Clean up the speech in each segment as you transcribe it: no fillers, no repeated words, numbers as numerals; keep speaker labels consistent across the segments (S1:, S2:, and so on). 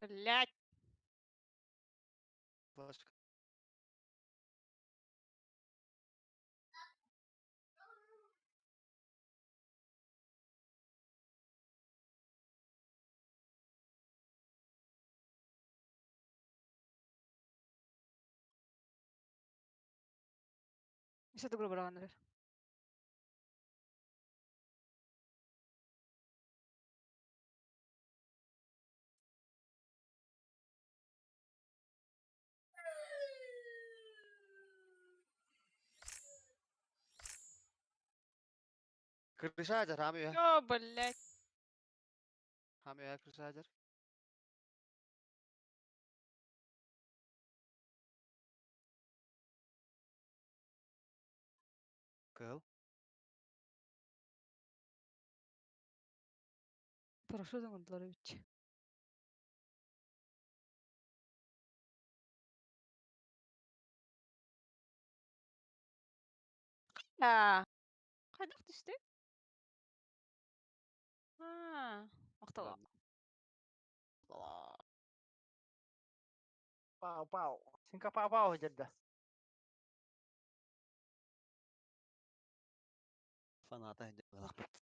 S1: Блять.
S2: Флешка.
S1: Все добро браганнар.
S2: Крыша ajar хам ya.
S1: О, блять.
S2: Хам ya крыша ajar. Кыл.
S1: Прошу Гондорович. Аа. Хайдах түстэ? Аа, махтал.
S3: Пау пау. Синка пау пау дедда.
S2: Фаната лахпыт.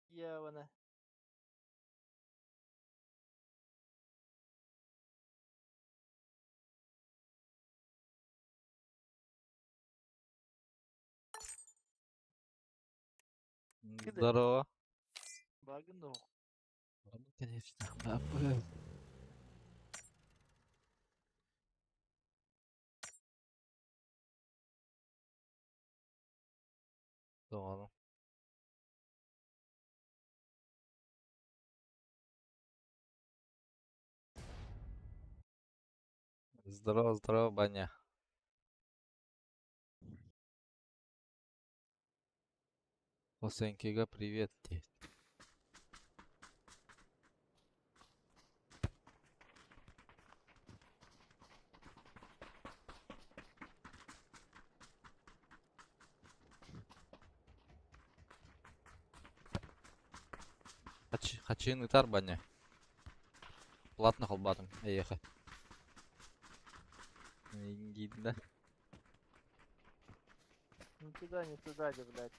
S3: Явана.
S4: Здорово.
S3: Багнул.
S4: Ну, конечно. Да, Doğru. Здорово, здорово, Баня. Осенкига привет. Те. Хачин ытар баня. Платно холбатым. Эйха. Да.
S3: Не туда, не туда, де, блядь.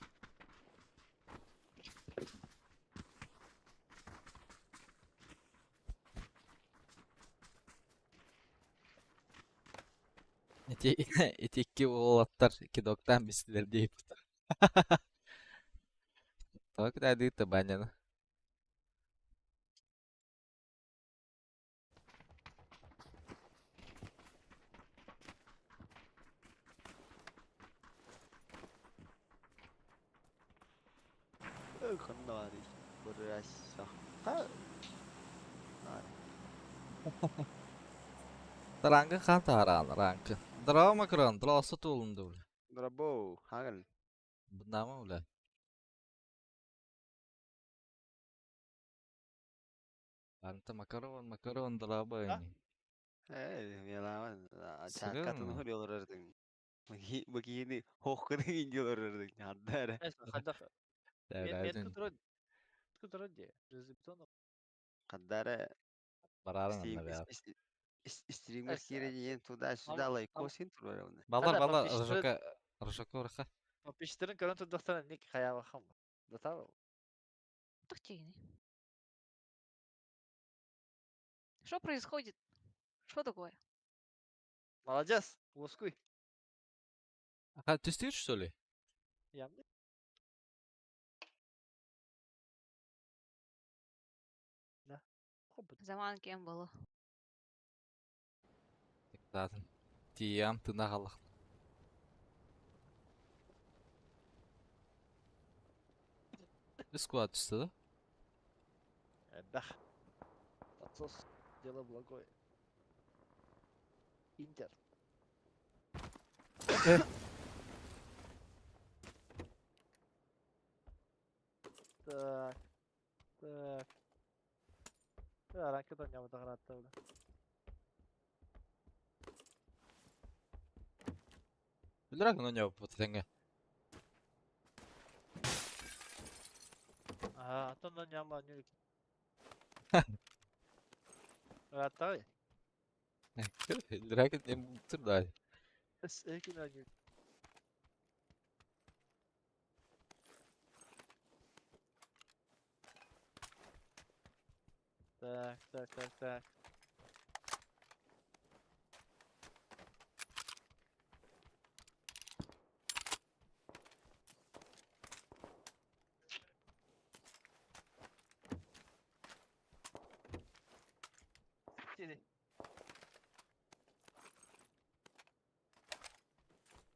S4: Эти эти уолаттар кидоктан бистилер дейп. Так да ты баня.
S2: Ханнari. Буряса. Ха.
S4: Рангы хан таран рангы. Здорово, Макрон, здорово, тулунду, бля.
S2: Драбо, хагал.
S4: Бнама, бля. Анта макарон, макарон, драба.
S2: Э, мелаван.
S4: Серьезно?
S2: Чакатын хөрөлөрдүң. Бакини хохкырын инделердүң. Хаддара.
S3: Хайдах.
S2: Хаддара.
S4: Барарын анна
S2: Стример кирен туда-сюда лайкосин турарауна.
S4: Балар, балар, ржака, ржака урха.
S3: Подписчиктерин көрөн турдахтан ник хаява хам. Да
S1: Тохтигини. Что происходит? Что такое?
S3: Молодец, лоскуй.
S4: А ты стоишь, что ли?
S3: Я. Да.
S1: Заман кем было?
S4: Zaten. Тиям ты нагалах. Сквад түсті да?
S3: Да. Подсос. Дело благое. Интер. Так. Так. Ракета не вот.
S4: Өлөрө гына ньооппут тэҥҥэ.
S3: Аа, оттон да ньама ньүрүк. Ырааттаҕай.
S4: Өлөрө гын эмтир да.
S3: Эс экин аньыр. Так, так, так, так.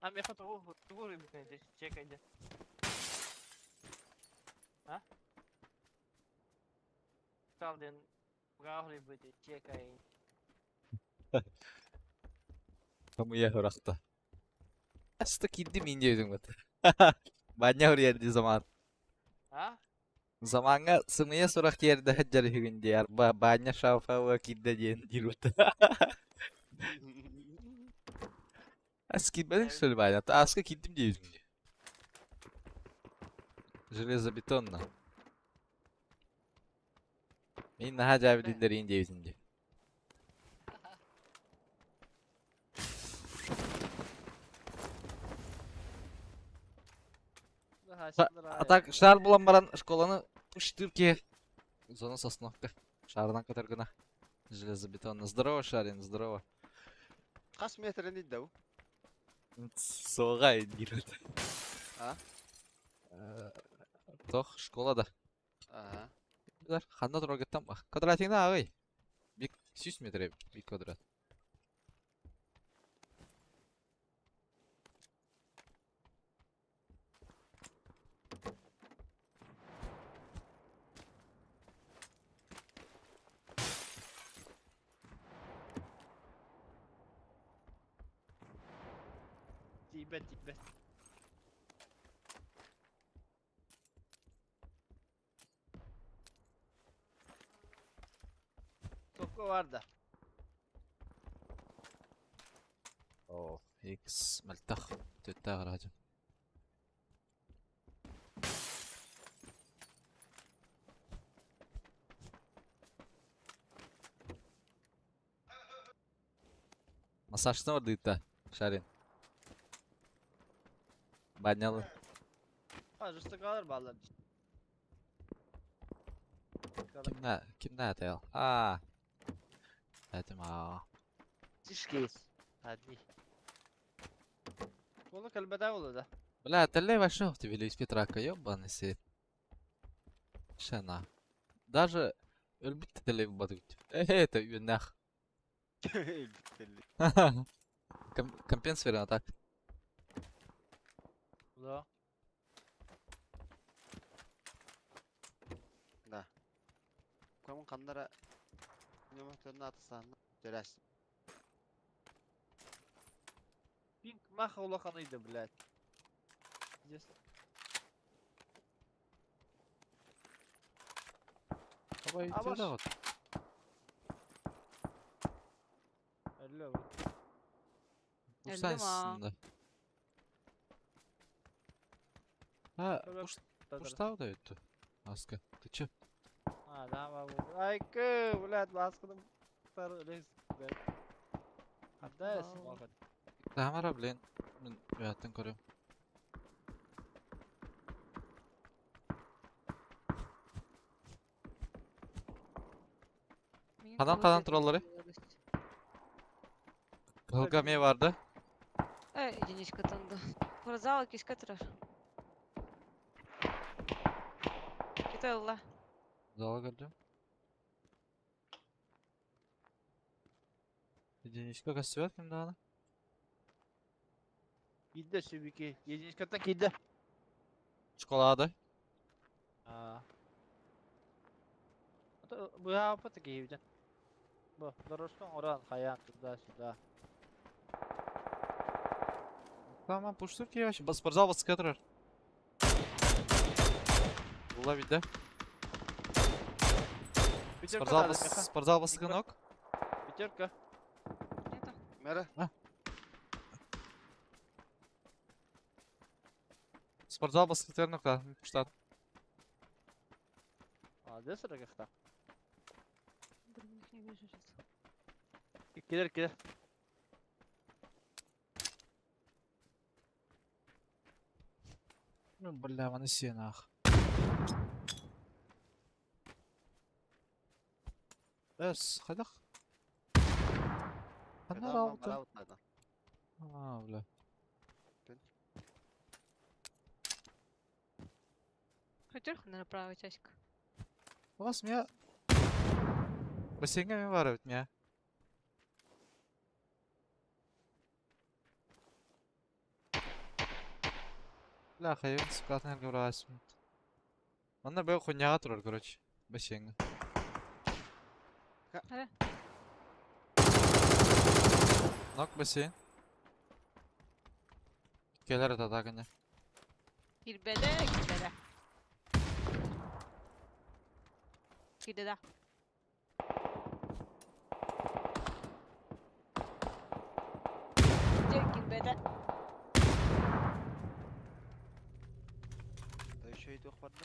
S3: А меха тугу тугу рыбка чекайде. А? Стал ден рыбы чекай.
S4: Хамыйа ырахта. Аста киирдим мин диэбитим бат. Баня үрүйэрди заман.
S3: А?
S4: Замаҥҥа сымыйа сурах тиэрдэ сылдьар үһүгүн дии, арба Баанньа Шафаева киирдэ диэн диир буолта. Ас киирбэтиҥ что ли, Ваня? Аска киирдим диэбитиҥ дии. Железобетонно. Мин наһаа дьаабылыылларыйын диэбитим дии. А так шар булан баран школаны пуштыр ки. Зона сосновка. Шарынан көтөр гына. Железобетонно. Здорово, Шарин, здорово.
S2: Хас метрин иддау?
S4: Соҕа диир.
S2: А?
S4: Тох школа да.
S2: Ага.
S4: Ханна тураргыттан квадратигна ағый. Бик 100 метр бик квадрат.
S3: Тиийбэт, тиийбэт. Токко бар да.
S4: О, X мөлтөх. Төттө аҕыраачым. Массажны бардыыта, Шарин. Баннялы.
S3: Жестокалар бааллар.
S4: Кимнэ, кимнэ этэй? Аа. Этим аа.
S3: Тишкейс. Одни. Буолу кэлбэтэ буолу да.
S4: Бля, тэллэй вообще в тебе лиспи трака, ёбаный свет. Шана. Даже өлбүт да тэллэй булбатыгыт. Э, это үөннээх. Компенсировано так.
S3: Да.
S2: Да. Кому ханнара нөмөтөрүн атысаанна төрәс.
S3: Пинг маха улаханыйда, блядь. Здесь.
S4: Абай
S3: Абаш.
S4: вот.
S3: Алло.
S4: Устансында. А, пуштау да өттү. Аска. Ты чё?
S3: А, да, могу. Айкы, блядь, ласканым рейс, блядь. Отдай смогут.
S4: Камера, блин. Мин уяттан көрөм. Ханан ханан тураллары? Кылгаме барды.
S1: Э, единичка тонду. Спортзал кишка турар. Кете ылла.
S4: Зала көрдүм. Единичка көстүбэт ким даҕаны.
S3: Киирдэ сүбүки. Единичкаттан киирдэ.
S4: Школада.
S3: Аа. Быһааппыт киһибитин. Бу, дорожка оҥорон хайаан туда-сюда.
S4: Tamam пуштур ки вообще. Спортзал баска турар. Була вида.
S3: Пятерка
S4: Спортзал
S3: надо, Миха.
S4: спортзал баска ног.
S3: Пятерка.
S1: Нету.
S2: Мэра.
S4: А. Спортзал баскетер нокта. Штат.
S3: Молодец, Рогахта.
S1: Других не вижу сейчас.
S3: Кидер, кидер.
S4: Ну, бля, вон и сенах. Эс, хайдах? Ханна раута? А, бля.
S1: Хотел на правый часик.
S4: У вас меня... Бассейнга мен бар эбит меня. Бля, хайын скатын эрге Манна бу хуйняга турар, короче. Бассейнга.
S1: Э?
S4: Нок бассейн. Келер это так, не.
S1: Кирбеде, кирбеде. Кирбеде. Дьэ, кирбеде.
S2: Да еще и туох барда.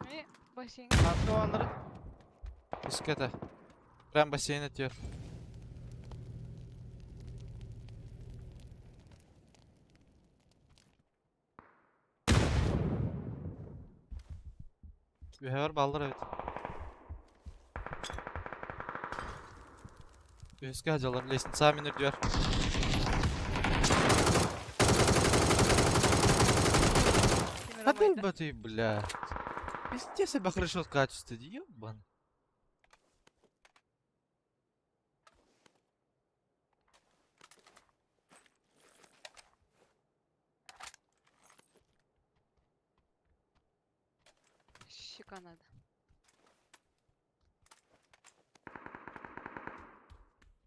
S1: Э, бассейн.
S3: Хаска баллары.
S4: Пускай Прям бассейн өтер. Үһәвер баллар эбит. Үһүскэ дьалар лестница мин үрдүөр. Хотел бы ты, бля. Везде себя хорошо в качестве, ебан.
S1: Щека надо.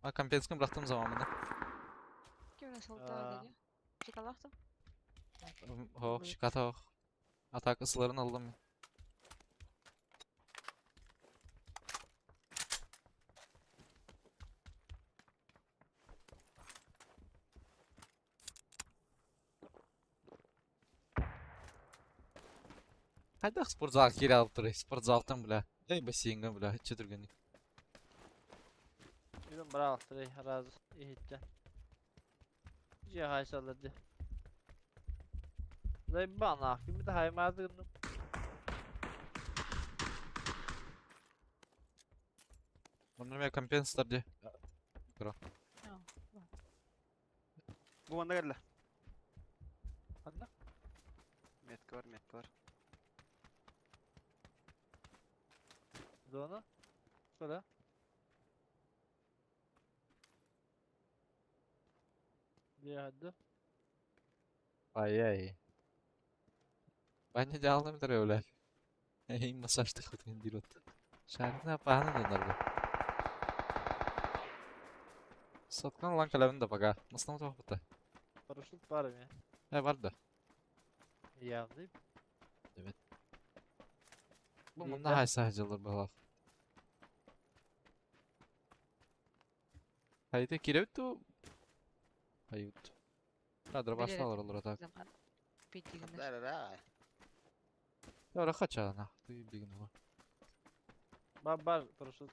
S4: А компенском бырахтым замамына.
S1: Ким у нас алтаа деді? Щекалахта?
S4: О, щеката ох. А так ысыларын алдым мен. Хайдах спортзал кире алып турай? Спортзалтан, бля. Эй, бассейнга, бля, четүргенник.
S3: Бүгүн быраҕахтарай разы иһиттэ. Дьиэ хаайсаллар дии. Заебал нахуй, ким да хаймаадыгын.
S4: Онно компенсатор ди.
S2: Бу манна кэллэ.
S3: Ханна?
S2: Метка бар, метка бар.
S3: Зона? Куда? Дьиэ хадда.
S4: Ай-яй. Баня дьаалным турай, бля. Эй, массаж тахытын диир от. Шарина пааны донорду. Соткан лан калабын да пока. Маснам тоқпыта.
S3: Парашют бар эми.
S4: Э, бар да.
S3: Явный.
S4: Бу
S3: Биирдэ.
S4: манна хайса дьыллар балах. Хайты киребит ту. Хайут. Кадр башталар олар так.
S1: Заман. Петигнер.
S2: Да, да, да.
S4: Ора хача на. Ты бигин ола.
S3: Бар бар парашют.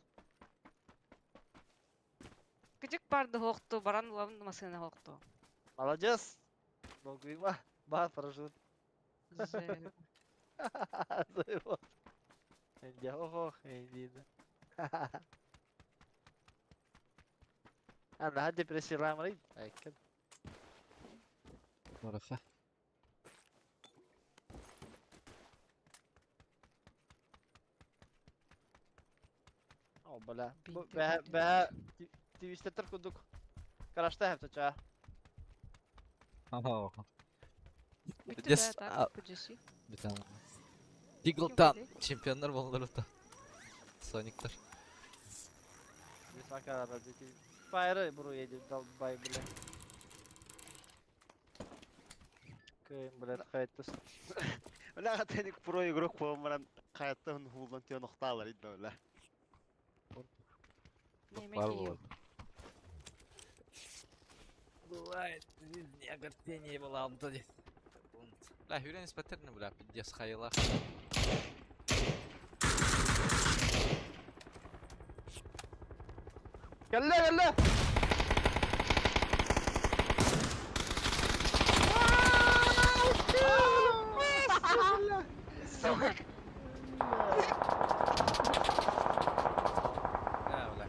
S1: Кычык барды хоқту, баран улам масына хоқту.
S3: Молодец. Долгуйма. Бар парашют.
S1: Заебал.
S3: Заебал. Инди охох, инди. أنا هدي بريسي رامري أكد
S4: Ораха.
S3: О, бля.
S1: Бинти,
S3: Бә
S1: бинти.
S3: бә Твистер кудук. Карашта хәп
S4: Ага.
S1: Бүтті
S4: Дес-
S1: да,
S4: а-
S1: так, пуджуси.
S4: Битан. Диглтан
S1: Ким
S4: чемпионнар болдыр та. Сониктар.
S3: Висака дети. Пайры буру едет долбай, бля. Кым, блядь, хайтыс.
S2: Бля, хатыник про игрок буолан хаятта хуулан тион охтаалар идда бля.
S1: Неме
S4: Бар
S1: кию.
S4: болады. Бывает, в жизни огорчение было, Антони. Бля, хүрэн испэттэр бля, пиздец хайылах.
S3: Кэллэ, кэллэ!
S1: Сука.
S4: Бля, бля.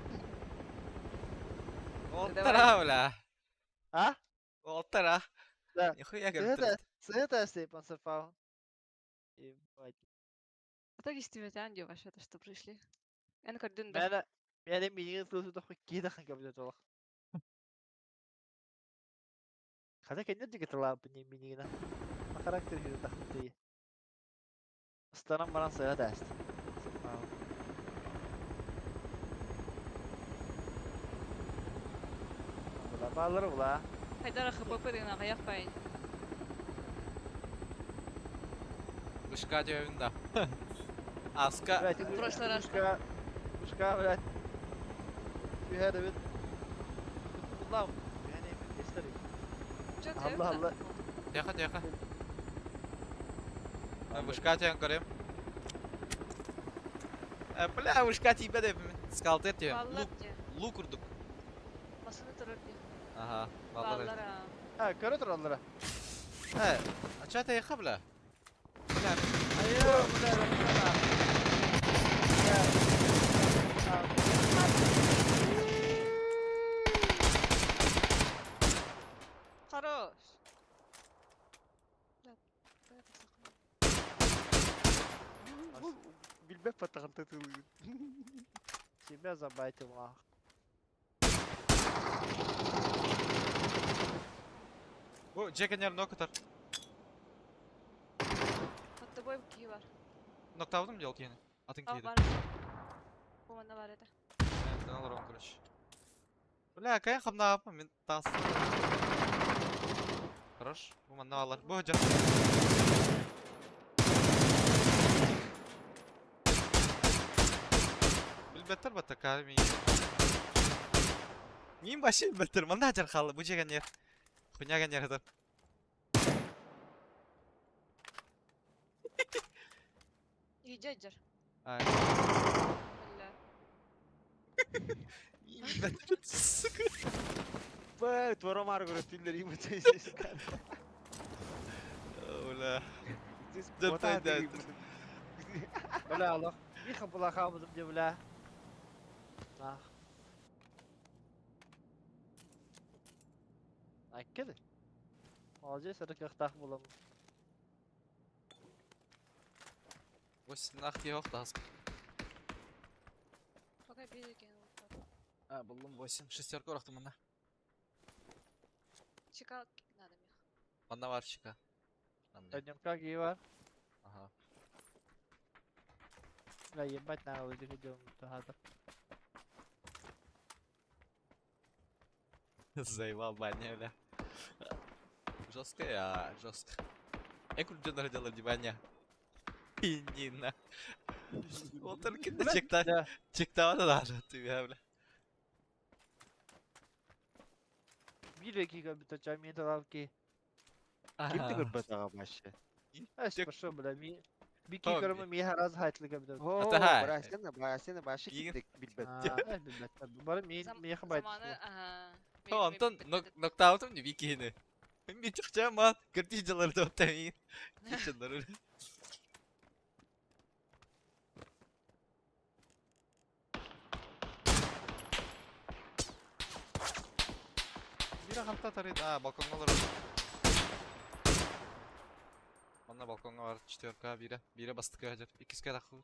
S1: Давай.
S4: Уолтара, бля.
S3: А?
S4: Уолтара.
S3: Да.
S4: Нихуя
S3: Это,
S4: говорит.
S3: это Степан Ебать.
S1: А так истибэтэн дио вообще-то, что пришли. Эн көрдүн да.
S3: Мээнэ, мээнэ миигин тылы киидэхэн кэбилэ толох. Хата кэннэ диги тылаабын минигина. А характер хиру тахты. Станан баран сыа тааст. Була баалар була.
S1: Хайдара ХПП деген аҕыйах баайын.
S4: Вышка диэбин да. Аска.
S3: Блядь,
S1: В прошлый раз.
S3: Ушка, ушка, блядь. Түһэр эбит. Буллам. Түһэн эбит.
S1: Чё ты?
S3: Allah Allah.
S4: Тихо, тихо. Вышка диэн көрөм. Бля, вышка тиийбэт эбиппин. Скалты диэн.
S1: Баллар диэ.
S4: Лу курдук.
S1: Масыны турар диэ.
S4: Ага, баллар.
S1: Баллар а.
S3: Ha, көрө тураллара.
S4: Э, а чё это ехал, бля? Бля,
S3: Айо, бля, бля.
S1: Хорош. Бля, бля, тахсахын.
S2: Билбэт паттахан тытылыгын.
S3: Тебя забайтил нах.
S4: Бу Джекенер нокатар.
S1: Под тобой киһи бар.
S4: Ноктаудым дел киһини. Атын
S1: А,
S4: киһи.
S1: бар. Бу манна бар этэ.
S4: Мен аларым, короче. Бля, кая хамнаапа мен тас. Хорош. Бу манна алар. Бу жа. Билбеттер бата карми. Мин башы билбеттер. Манна жар халы. Бу жегенер. Хуйня генер это.
S1: Иджаджар.
S4: Ай.
S1: Бля.
S4: Мин билбеттер. Сука.
S2: Бля, творомар говорит, тиллер им это здесь.
S4: Бля.
S2: Здесь
S4: Да
S2: вот это
S4: да,
S2: им.
S3: Бля, Аллах. Миха була хамызым де, бля. Нах. Айккеди. Молодец, рыкахтах булам.
S4: Ось нах киһи тас.
S1: Пока биир экен бар.
S4: А, буллум 8. Шестерка урахтым манна.
S1: Чека надо мех.
S4: Манна бар чека.
S3: Днемка кии бар.
S4: Ага.
S3: Бля, ебать на лыжи идем тахата.
S4: Заебал баня, бля. Жестко я, жестко. Я курджанар делал внимание. Пинина. Вот только на чекта.
S3: Да.
S4: Чектава да даже тебя, бля.
S3: Биир кии кабита чамин талавки.
S2: Ким ты көрбөт аға башы?
S3: Эс
S4: Тек-
S3: пошел, бля, ми Бики
S4: О,
S3: көрмө ми хараз хайтлы кабита.
S2: О,
S4: Ата,
S2: барасена, барасена башы
S4: Кигин.
S2: ким билбет.
S3: Бары ми ми хабайт.
S1: Заманы, ага.
S4: О, Антон, нокаутом не викины. Ми чахчама, кырти делар да тамин. Кичендар. Бира хамта тарит, а, балконга олар. Онна балконга бар, четверка, бира, бира бастык ажар. Икиске тахы.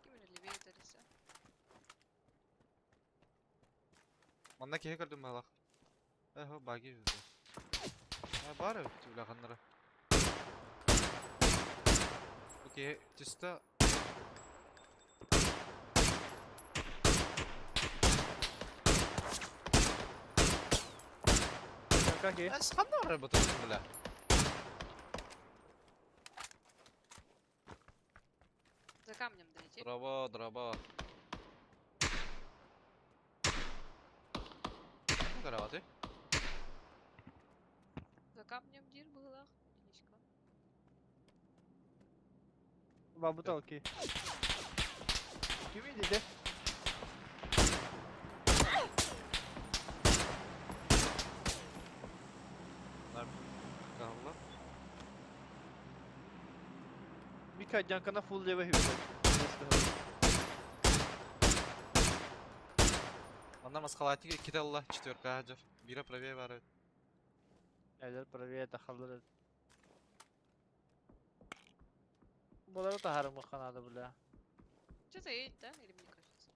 S1: Ким левее тарыса.
S4: Манна кеһи көрдүм балак. Эхо, баги жүзді. А, бар түләханнары. Окей, чисто.
S3: Днемка кии.
S4: Эс ханна бар бу бля.
S1: За камнем долетит.
S4: Дроба, дроба. Көрөҕүтүй?
S1: За камнем диир быһыылаах, единичка.
S3: Бабыта окей. Кими диде?
S4: Калла.
S3: Мика дьаҥкана full левый хибитэ.
S4: Манна маскалаатик иккитэ ылла, четверка дьэр. Биирэ правее баар эбит.
S3: Эдэр правее тахаллар. Булары таһаарымыхха надо, бля.
S1: Что-то едет, да? Или мне кажется?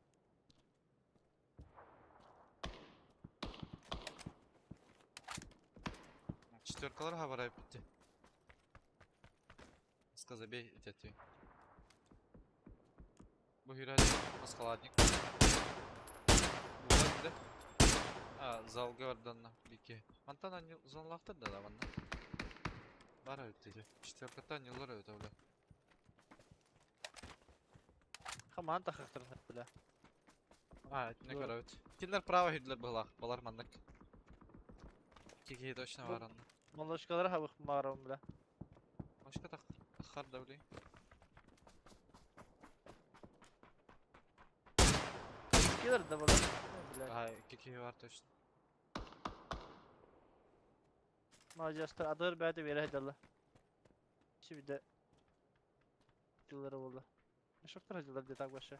S4: Четверкалар хабарай битти. Маска забей итетүй. Бу хүрэ маскалаатник. Була бide. А, залга барданна бики. Мантан они зонлахтар да да манна. Бар эбит диди. Четверкаттан ньыллар эбит бля.
S3: Хамаан тахахтарын бля.
S4: А, итинник көрөбүт. Кинилэр право хүрдүлэр быһылаах. Балар маннык. Икки киһи точно
S3: Бу
S4: бар онно.
S3: Молочкалары хабых маарам бля.
S4: Молочка тах таххар да блин.
S3: Килер да балар. Бля.
S4: А, икки киһи бар точно.
S3: Молодежтар адыр бәйті бере хадалла. Şimdi дылары болды. Мешоктар хадаллар де так башы.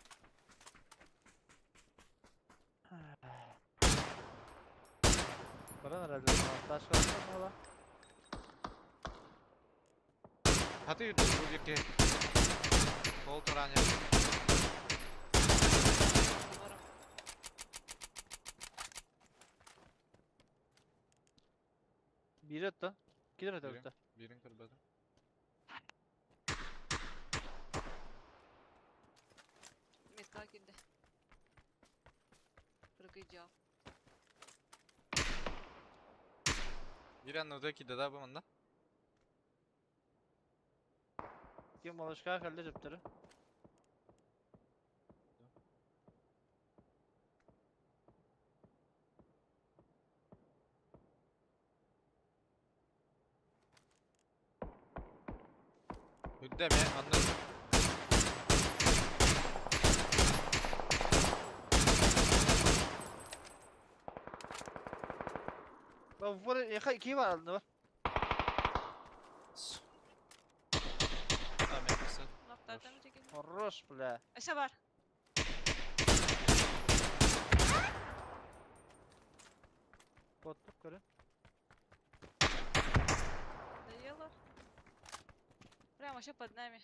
S3: Баран herhalde. Taş var mı?
S4: Хаты үрдү бу бикки. Кол туране.
S1: Забором.
S3: Biri attı. Kiler
S4: Biri.
S3: attı.
S4: Биирин көрбөтүм.
S1: Метка киирдэ. Прыгай
S4: Биир анныда киирдэ да бу манна.
S3: Kim молочка kaldı cepleri.
S4: Үрдэ эмиэ анны
S3: Bak bu yaka iki var aldı var.
S4: А, мен
S1: Лаптардан чекин.
S3: Хорош бля.
S1: Өсө бар.
S3: Botluk көрө.
S1: Доела. Прямо вообще под нами.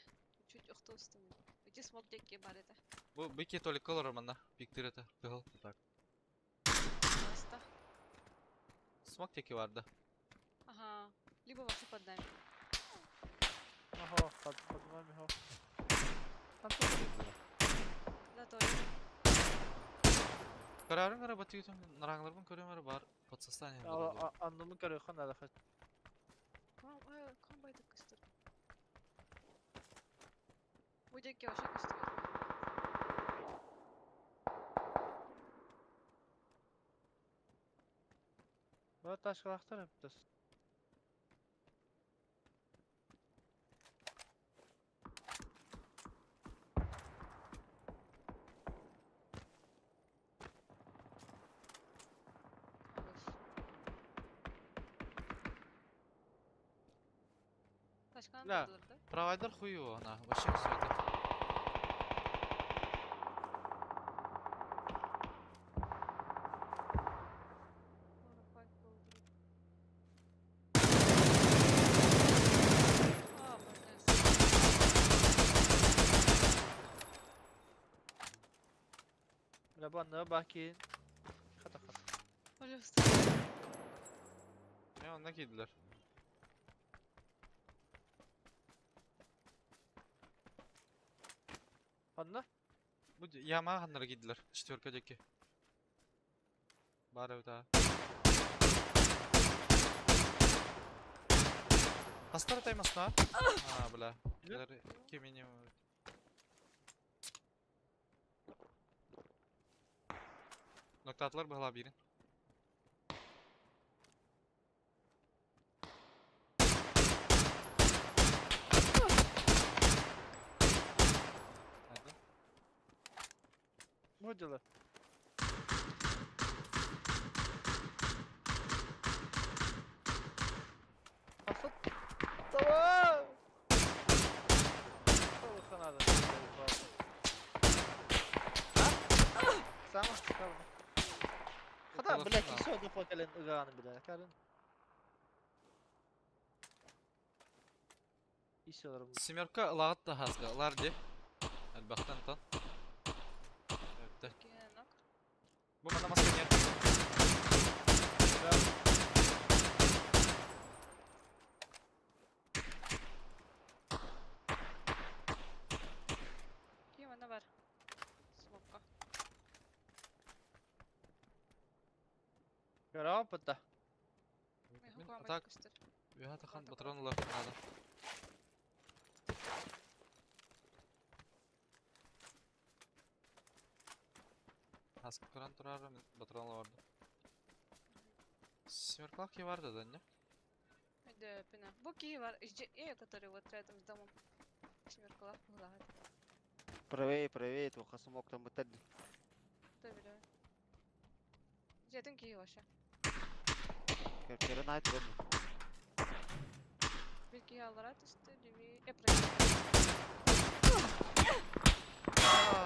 S1: Чуть ухтустым. Где смог деки бар это?
S4: Бу бики толик олорор манна. Пиктир это. Кыһыл. Так.
S1: Просто.
S4: Смок теки барды.
S1: Ага. Либо вообще под нами.
S3: Охо, под под нами хо.
S1: Да, тоже.
S4: Карарын кара батыгытым, нараңларбын көрөм ары бар. Подсостояние.
S3: Аннымы көрө хан ада хат.
S1: Кам байдык кыстыр. Бу деки вообще кыстыр.
S3: Бу ташкалактар hep
S1: Ташкан
S4: Бля.
S1: да?
S4: Провайдер хуево, она. Вообще все это.
S1: А,
S3: Бля бу анны баки. Хата хата.
S1: Пожалуйста.
S4: Не, онна кийдилер.
S3: Анны?
S4: Бу Yamaha ханнары кийдилер. Четверка деки. Бар эбит аа. Хастар таймасна? А, бля.
S3: Биле?
S4: Ки минимум. Ноктатлар быһыла биирин.
S3: Бу дьылы. Асып. Давай! Надо. Сама Хата, блядь, все, духо кэлэн ыгааны билэ. Карын. Исэлэрим.
S4: Семерка ылаҕыт да хаска ылар ди. Элбэхтэн тон. Өттө.
S1: Кинок.
S4: Бу мана маска нет.
S1: Ким она бар? Смокка.
S3: Көрөҕүн пытта.
S4: Мин атак үһэ тахан патрон ылар надо. Хаска көрөн турар мин патрон ылар. Семеркалах ки бар да не?
S1: Да, пина. Бу киһи бар, э, который вот рядом с домом. Семеркалах буолаҕат.
S2: Правее, правее, туха смоктан бытар.
S1: Да билэ. Дьиэтин киһи вообще.
S2: Көрөн айт көрдüm.
S1: Bir киһи аллара түстү, левее. Э, правее.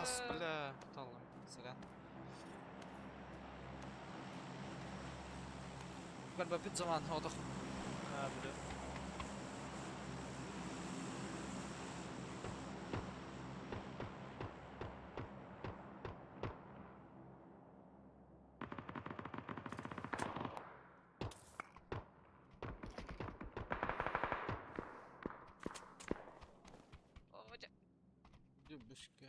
S4: Ас, бля, талым. Сорян. Бит заман, отох.
S3: А, бля.
S1: О, дьэ.
S4: Дүбүшкэ.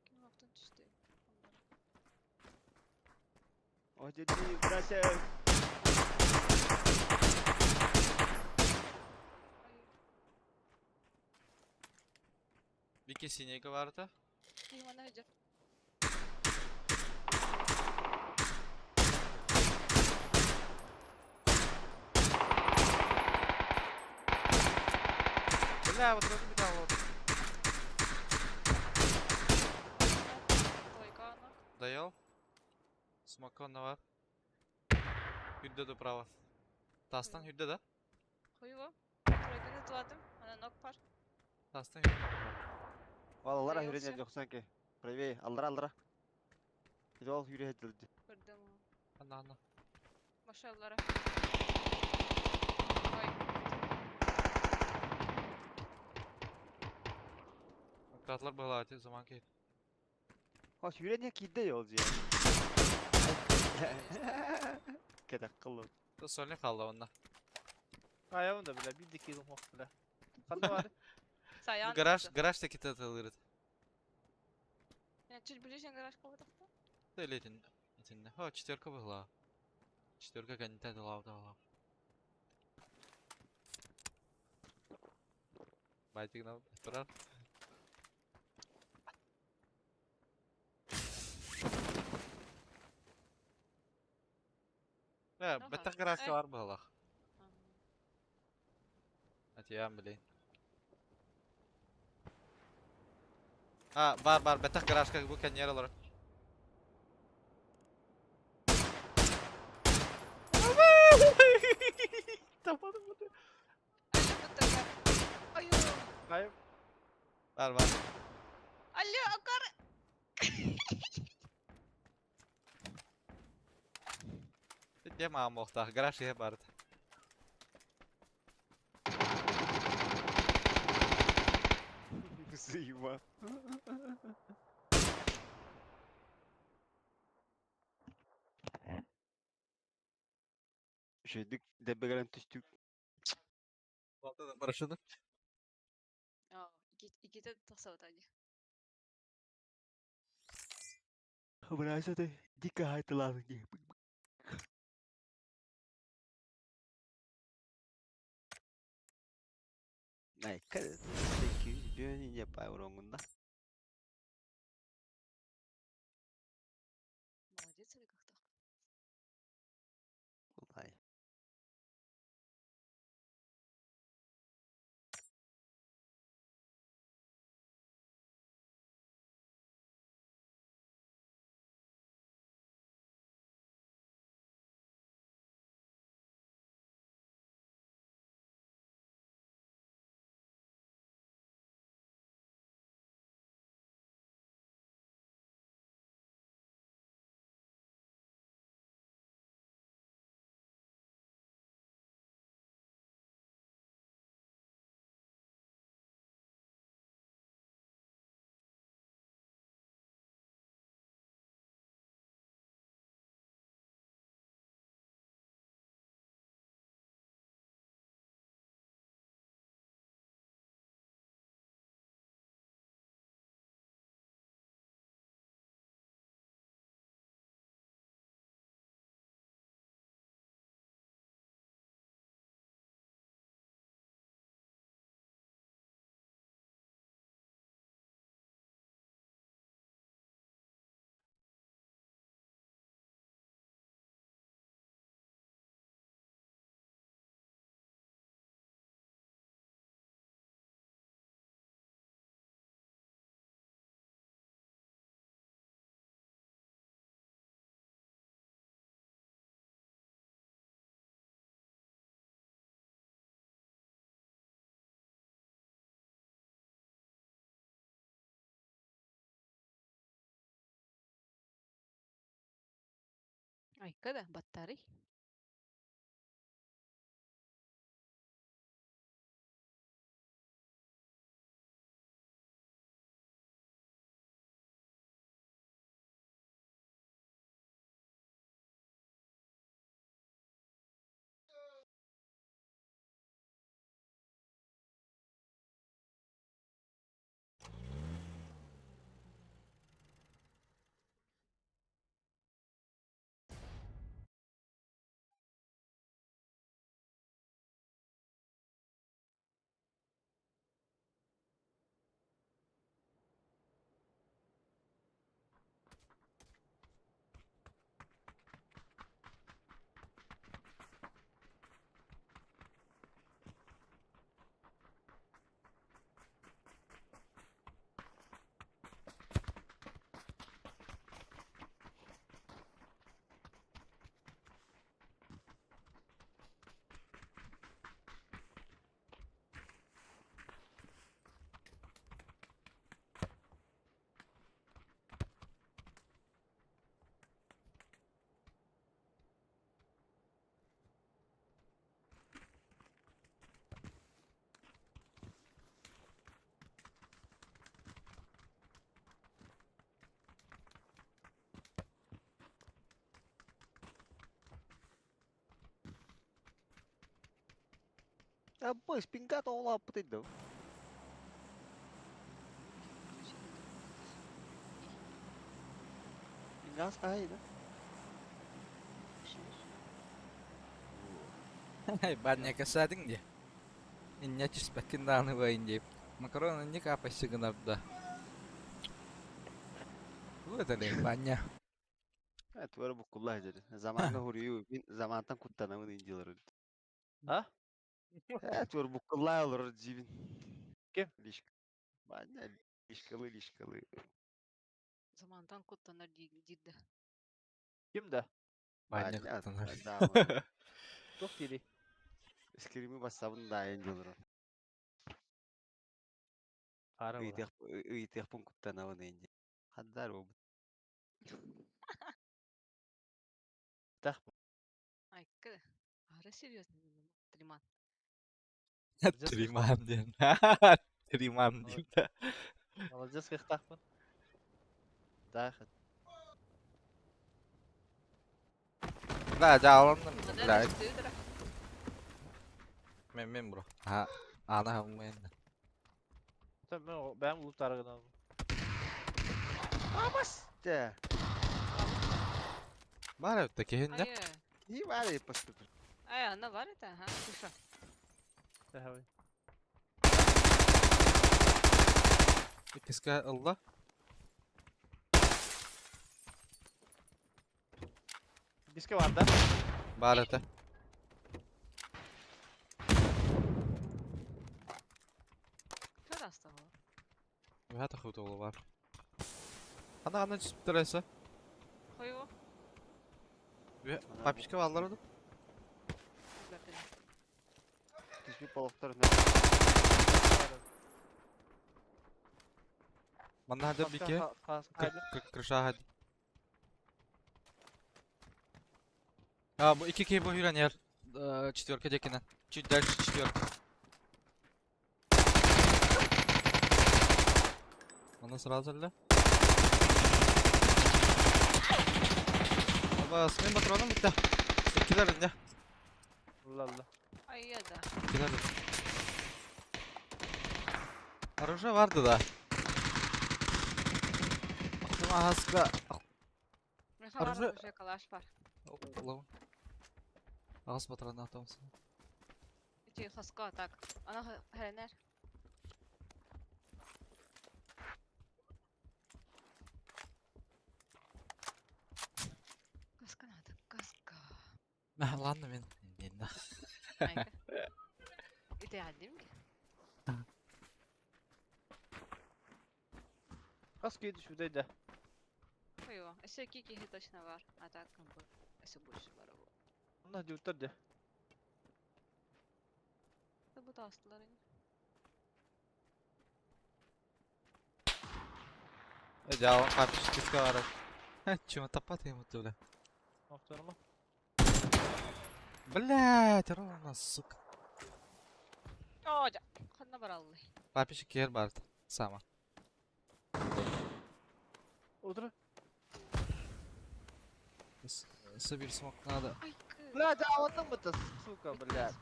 S1: Ким октон түстү? Аллара.
S2: О, деди, братья.
S1: Ай,
S4: Вики синейка барыта.
S1: киһи манна сылдьар.
S4: Бля, вот это беда вот.
S1: Двойка анок.
S4: Доел. Смокон бар. Хүрдө да право. Тастан хүрдө да.
S1: Хуево. Тройканы туладым. Ана нок бар.
S4: Тастан хүрдө.
S2: Аллара
S1: Ой,
S2: хүрен
S1: вообще.
S2: жоксан ки. Правее, аллара аллара. Жол хүре хедилди.
S1: Көрдүм.
S4: Ана ана.
S1: Баша аллара. Ой.
S4: Катлар была заман ки.
S2: О, хүре не кидде жол же. Кетек кылды.
S4: То сольник қалды онда.
S3: Айабын да бля, bir dikeydim hok бля. Ханна бар?
S1: Саян.
S4: Гараж, гараж та ките тылырыт.
S1: Я чуть ближе гараж кого-то.
S4: Да или этин, этин. О, четверка была. Четверка контент лав да лав. Байтик нам турар. Э,
S1: Ага.
S4: беттах гаражка
S1: Э.
S4: бар была. Атиям, блин. А, бар, бар, беттах гаражка бу каньералар. Тападым bunu.
S1: Алло, бутага. Аю.
S3: Айып.
S4: Бар, бар.
S1: Алло, акар.
S4: Дем амохтах, гараж е бард.
S2: Зыма. Шөйдүк дебегерен түштүк.
S4: Балта да парашют.
S1: А, иките тахсабат ани.
S2: Братья, дико хайтылады. Най, каде? 200 не пай уронгунда.
S1: Молодец или как так?
S2: Улай.
S1: Айка да, баттарый.
S2: А бой, спингата улааппыт да. Пингас хаһай да.
S4: Баня кэсээтиҥ дии. Инньэ түспэккин даҕаны быайын диэбит. Макарон инник аапайсы гынар да. Тугу этэрий, Баня?
S2: Evet, böyle bukkullah ederi. Zamanla huruyu, min zamandan kuttanamın inceleri.
S3: А?
S2: Evet, böyle bukkullah olur cibin.
S3: Kim?
S2: Lişk. Banya lişkalı lişkalı.
S1: Замантан куттанар диирдэ.
S3: Ким да?
S4: Баня куттанар.
S3: Туох диирий?
S2: Скрими бассабын да инде olur.
S3: Хаара буолар.
S2: Ыйтыахпын куттанабын инде. Хаддар обут.
S3: Тах
S1: Айка. Ара серьезно Триман.
S4: Триман диэн. Триман диир да.
S3: Молодец кыахтаахпын. Таах.
S4: Бля, дьааланным, бля. Мен мен бро. А, ана мен.
S3: Мен бэйэм улуктаары гынабын.
S2: Амас! Те.
S4: Баар эбит да киһиннэ.
S2: И var yapıştı.
S1: Ай, она бар это, ага, слушай.
S3: Тэһэбин.
S4: Иккискэ ылла.
S3: Диске бар да?
S4: Баар этэ.
S1: Что раз того?
S4: Үһэ тахыбыт бар. Ана ана түспүттэр эсэ.
S1: Хойу.
S4: Папичка бааллар ону.
S2: Түспүт полохтор.
S4: Манна хадыр бике. Крыша хад. А, бу икки киһи бу хүрэн иһэр. Четверка диэкинэн. Чуть дальше четверка. Манна сразу эллэ. Абас, мин патроным бүттэ. Иккилэр иннэ.
S3: Ылла ылла.
S1: Ай, да.
S4: Иккилэр. Оружие барды да. Охтум аһаска.
S1: Оружие уже калаш бар.
S4: Улам. Ағас патрон атамсың.
S1: Ити хаска так. Ана хәренер. Каска надо, каска.
S4: Ладно мен. Мен.
S1: Айка. Ити адим.
S3: Хас киһи түспүтэй да?
S1: Хойу. Өссө икки киһи точно бар. А так как бы өссө больше бар бу.
S3: Онно дьуттар дьэ.
S1: Бу таастылар ини.
S4: Дьаалан капчыска барар. Чего таппат ему туля.
S3: Охторума.
S4: Блять, ровно, сука.
S1: Оо, дьэ, ханна бараллый?
S4: Папичек киэр барт. Сама.
S3: Утро.
S4: Сабир смог надо.
S1: Ай, кы.
S3: Блядь, а вот там это, сука, блядь.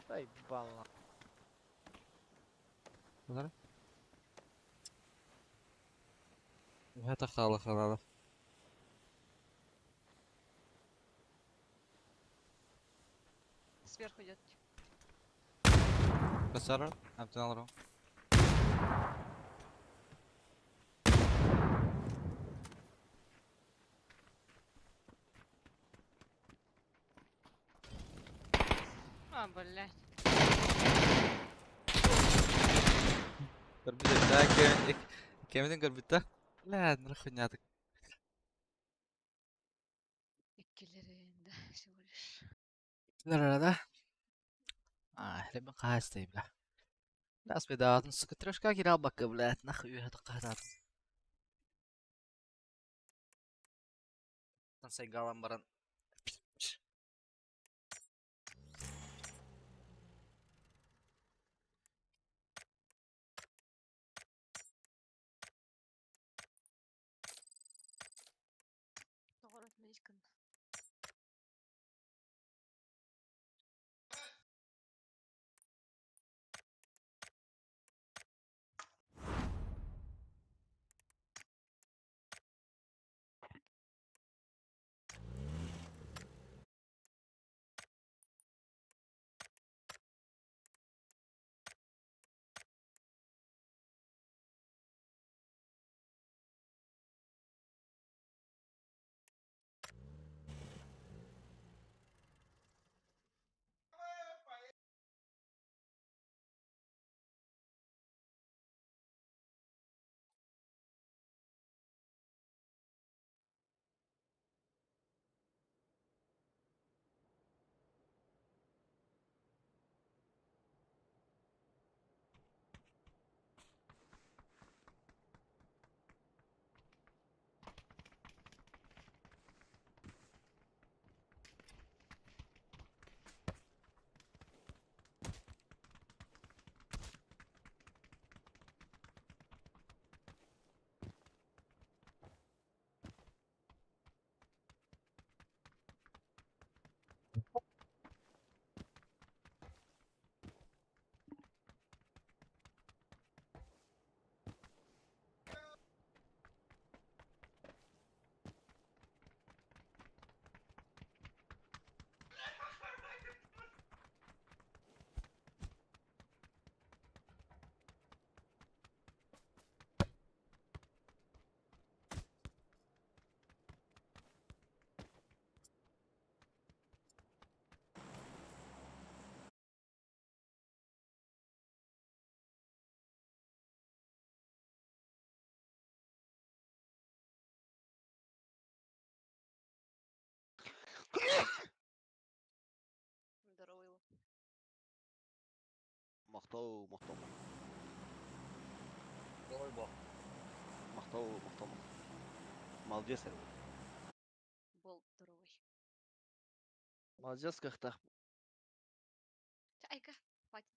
S3: Дай бала.
S4: Подожди. Это хала халала.
S1: Сверху идет.
S4: Косара, Амтеналру.
S1: А, блядь.
S4: Көрбүтэ, кемидин көрбүтэ. Бля, нахуйнятык.
S1: Иккилэрин, да, всего лишь.
S4: Да. А, хлеб хастай, бля. Бля, спидатын, сука, трешка кирал бакка, блядь, нахуй это кадат. Сайгалан баран.
S1: Тоҕорот мэлис гынна. Здоровый его.
S2: Махтал, махтал. Махтал, махтал. Молодец, Эрвин.
S1: Бол здоровый.
S3: Молодец, как так.
S1: Айка, хватит.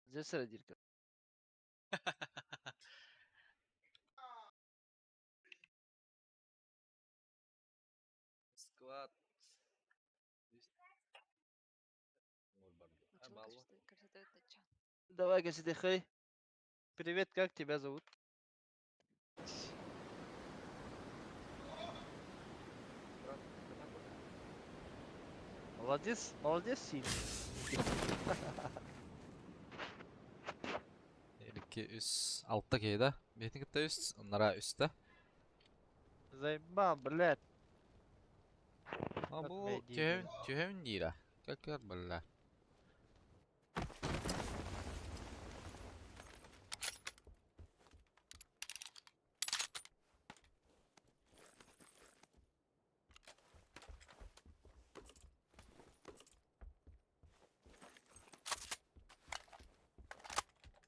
S3: Молодец, Радирка.
S4: Склад.
S1: Начала красота это
S3: Давай, Гасиды, хей. Привет, как тебя зовут? Молодец, молодец, сильный.
S4: 2 үс алта кейда. Бетин кытта үс, оннара үстэ.
S3: Заебал, блядь.
S4: А бу
S3: Отмени,
S4: түһэм түһэм диирэ. Как бля.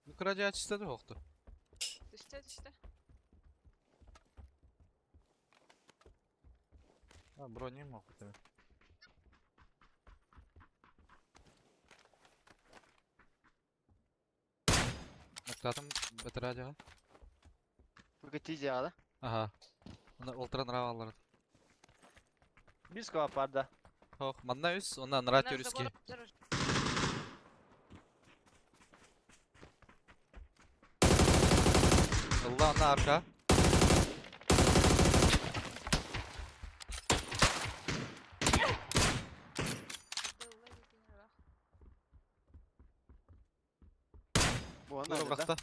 S4: Бу радиация да хоқты.
S1: Түстэ, түстэ.
S4: А, броню мог это. Нактатым бэтэрээ
S2: Бу тиз яҕа.
S4: Ага. Оны олтыран равалар.
S3: Бис квапарда.
S4: Ох, манна үс, онна нара
S1: На
S4: төрүски.
S1: забор держи.
S4: Ылла, онна арка.
S2: Бу онна
S4: Тура
S2: да.
S4: бырахта.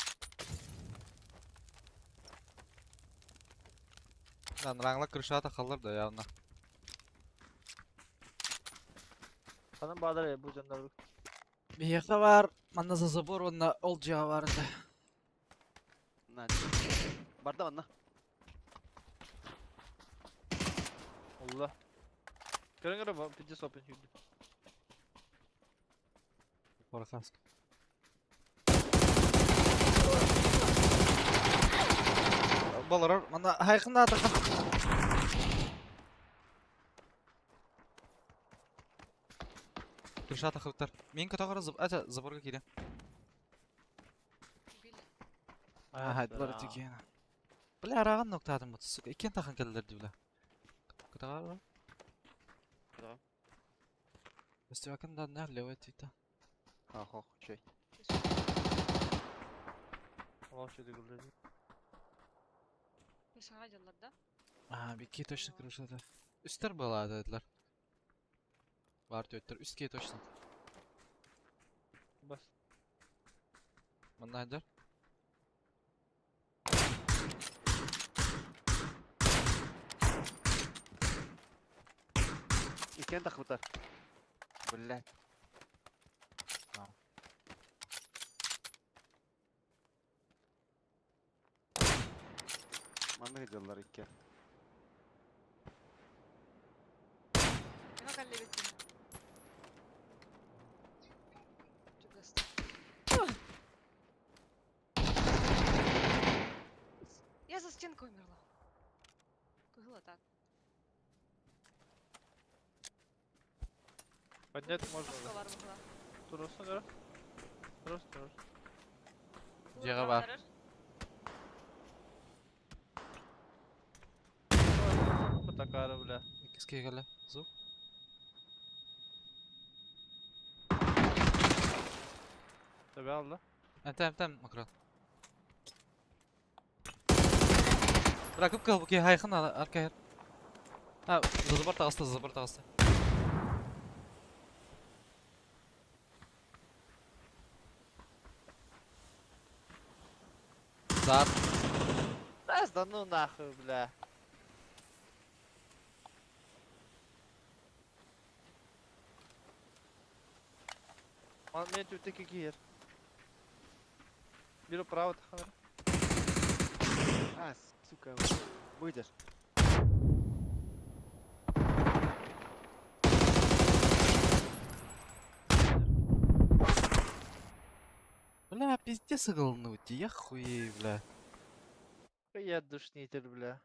S4: Lan раңла крышата халлар да явна.
S3: Ханан баадыр бу дьоннор.
S4: Бияха бар, манна за забор онна ол жига бар да.
S2: На. Барда онна.
S3: Allah. Көрөн көрө бу пиздец опен хүрдү.
S4: Порохаск. Балар, манна хайкында атака. Крышата хыптар. Мен көтөгөр зыб, ата заборга кирен.
S1: Убили.
S4: Ага, дилар тиген. Бля, араган ноктадым бу, сука. Икен тахан келдер ди бля. Көтөгөр.
S2: Да.
S4: Өстү да не левый тита.
S2: А, хох, чей.
S3: Allah şöyle güldü.
S1: Крышаға дьоннор да?
S4: А, бики точно крышата. Үстер была dediler. Бар төттер. Үстке точно.
S3: Бас.
S4: Манна айдар.
S2: Иккен тахмытар. Блядь.
S4: Tamam.
S2: Манна gidiyorlar иккен.
S1: Миңа калле беттин. Чугаста. Я за стенкой умерла. Кыгыла так.
S3: Поднять можно.
S1: Маска бар була.
S3: Турусун көрө. Турус турус.
S4: Жега бар.
S3: Бу такара бля.
S4: Икиске келе. Зу.
S3: Tabi aldı.
S4: Әнтәм тәм макрон. Bırakıp kıl bu ki haykın arka yer. Ha, забор тағысты, забор тағысты. Зар.
S3: Да ну нахуй бля. Мен түптеки киер. Бир право таханар.
S2: А, сука. Выйдешь.
S4: Бля, пиздец иглнуть, я хуею, бля.
S3: Я душнитель бля.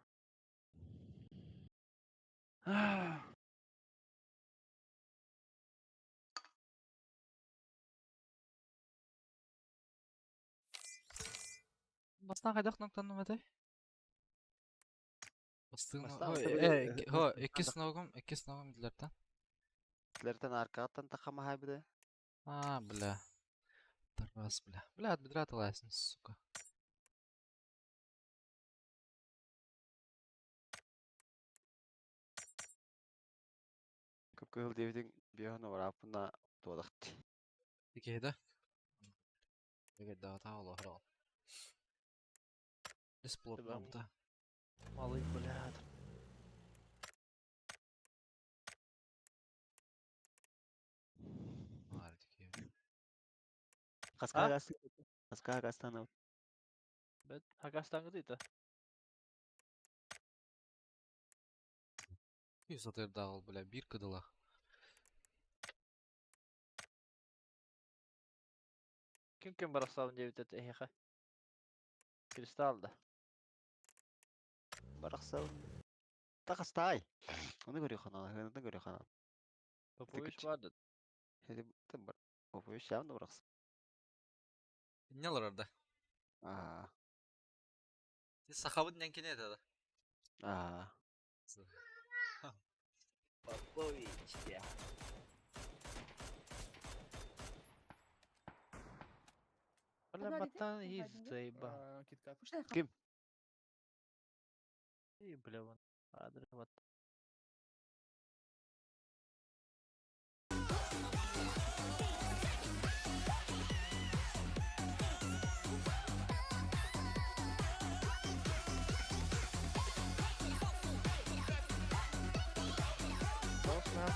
S4: Бастан қайдақ ноктанным әтэй? Бастығын...
S2: Бастан
S4: Ой,
S2: ата
S4: э, хо, иккис ногум дилер та.
S2: Лертен аркаттан тахама хайбыды.
S4: А, бля. Тарас, бля. Бля, от бедра талайсың, сука.
S2: Көп кыһыл диэбитиҥ биэһэн барааппына туодахт.
S4: Икеде. Беге дата оло храл.
S3: Тебе.
S4: Бесплатно.
S3: Малый бля.
S2: Хаска гасты. Хаска гастан.
S3: Бет хакастан гыдыйта.
S4: Юзатыр дагыл, бля, бир кыдыла.
S3: Ким ким барахсабын диэбит эһиэхэ. Кристалл да.
S2: Барахсабын. Тахастай. Оны көрүөххэ наада, көрүөххэ наада.
S3: Попович бар да.
S2: Попович явно бырахсın.
S4: Не олорор да?
S2: Аа.
S4: Ти сахабыт нянкине это да?
S2: Аа.
S3: Попович я. Бля,
S5: Куда
S3: батан
S5: летит?
S3: есть
S5: Куда
S3: заеба.
S6: Киткат.
S2: Ким?
S3: И, бля, вон. Адрес вот.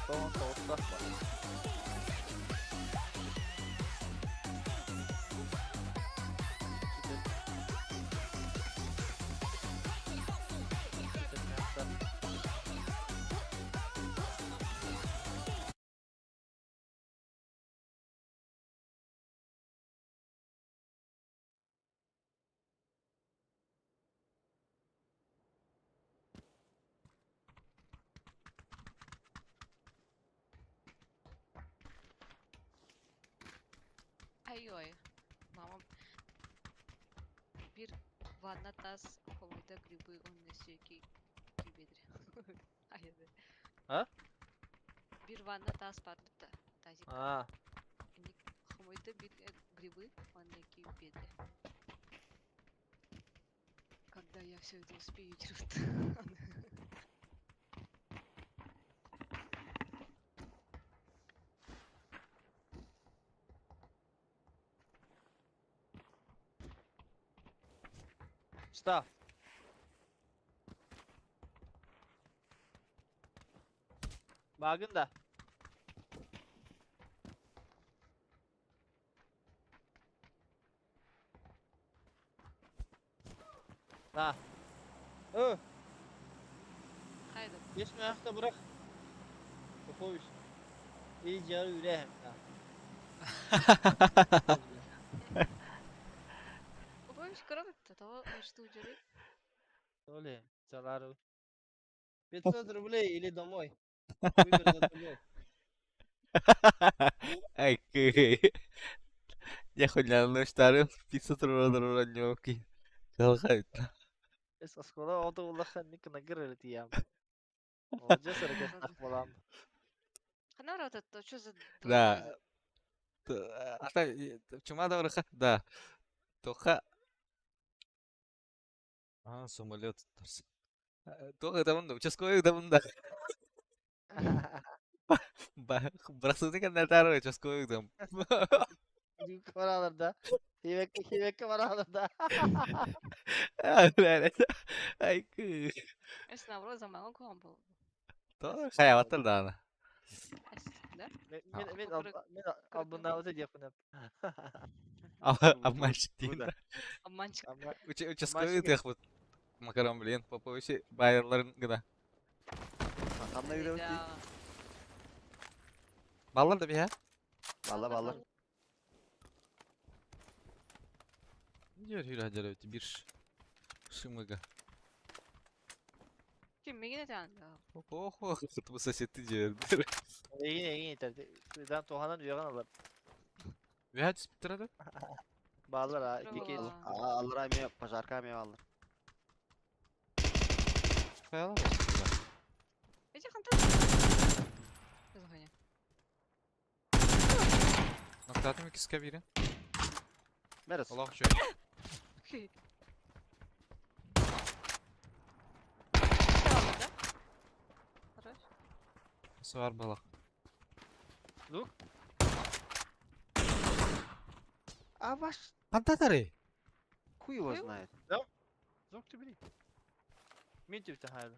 S3: Тоғыз тоғыз бар.
S1: Ай-ой. Мама. Бир ванна тас хомойда грибы он несеки кибедри. Ай,
S3: А?
S1: Бир ванна тас бар битта. Тазик.
S3: А,
S1: Хомойда бир грибы он неки бедри. Когда я все это успею делать?
S3: Став. Багын да. На. Ö,
S1: Хайда.
S3: geçme ayakta bırak. Popoviç. İyi yarı üre hem.
S1: Попович коробит, того что удержит.
S3: Öyle. Zararı. 500 рублей или домой. Выбор за тобой.
S4: Ай, кый. Я хуйня, штары 500 рублей Калхайт.
S3: Es оскола oldu улахан ник нагыр тиям. Молодец, ракет балам.
S1: Ханара вот это что за
S4: Да. Ата чума да Да. Тоха. А, самолет. Тоха там, участковый там, да. Брасуты кандидатары участковый там.
S3: Баралар да. Хивекке хивекке баралар да.
S4: Ай, кый.
S1: Если наоборот, за мало ком был.
S4: То хаяваттар да.
S1: Да?
S3: Мен мен мен албунна өтө деп
S4: Обманщик дейін да.
S1: Обманщик.
S4: Участковый тех вот. Макарон, блин, Поповичи байерларын гына.
S2: Ханна yürüyor ki.
S1: Да.
S4: Баллар да бия.
S2: Valla valla.
S4: Diyor hür hacer ötü bir шымыга.
S1: Ким мегене тан?
S4: Охо, bu сосед diyor.
S3: Egin egin yeter. Dan Tohan'dan üyegan alır.
S4: Ve hadi bitirdi.
S3: Bağlar ha. İki kez.
S2: Alır ayımı, пожарка ayımı alır.
S4: Koyalım.
S1: Эти ханта. Загоня.
S4: Ноктатым ikisi biri.
S2: Neresi?
S4: Allah şu.
S1: Окей. Да? Хорош.
S4: Nasıl var balak.
S3: Лук.
S2: А ваш
S4: Pantатары.
S2: хуй его
S1: Хуй?
S2: знает.
S3: Zok tübili. Min tüfte hayal.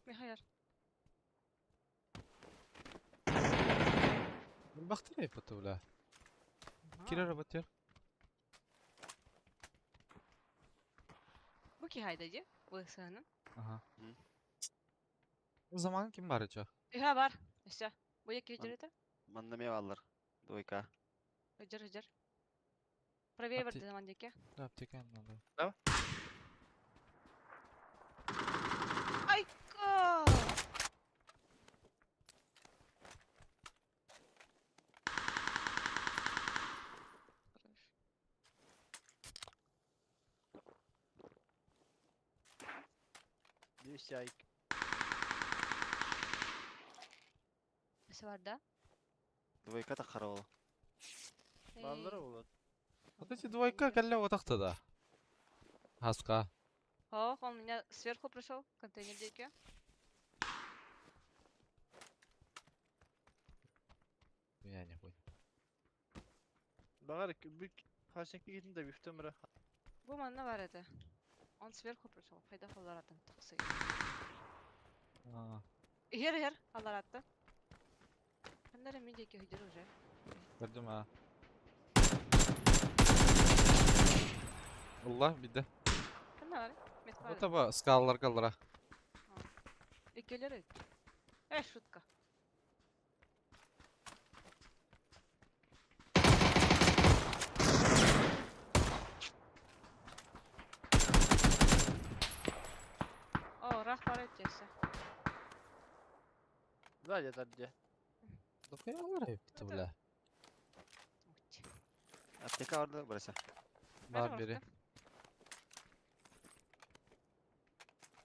S1: Михаил.
S4: Baktı patula. Kirer batıyor.
S1: Буки хайда ди. Высаны.
S4: Aha.
S2: Hı.
S4: O zaman kim var acaba?
S1: Иха бар. Все. Буя кежерете.
S2: Манна мев алыр. Двойка.
S1: Хажар хажар. Правее
S4: Апте-
S1: бардым диэки.
S4: Да, аптека надо.
S3: Да?
S1: Айка!
S3: 200 айк.
S1: Несі бар да?
S2: Двойка да қарауыл.
S3: Баллары болады.
S4: Вот эти двойка калля вот так да. Хаска.
S1: Ох, он меня сверху пришел, контейнер диэки.
S4: Я не понял.
S3: Бағар бүк хасенки кетін да бифтемірі.
S1: Бу манна бар это. Он сверху пришел. Хайда холларатын тақсы.
S4: А,
S1: Ихер ихер алларатты. Ханнара мен диэки хыдыр уже.
S4: Көрдүм а. Алла биде.
S1: Ханна бар? Мет
S4: Вот
S1: бар.
S4: таба скалалар каллара.
S1: Экелер. Э, шутка. О, рах бар этчесе.
S3: Да, жатар де.
S4: Да хуялар епті, бля.
S2: Аптека барды біресе.
S4: Бар бери.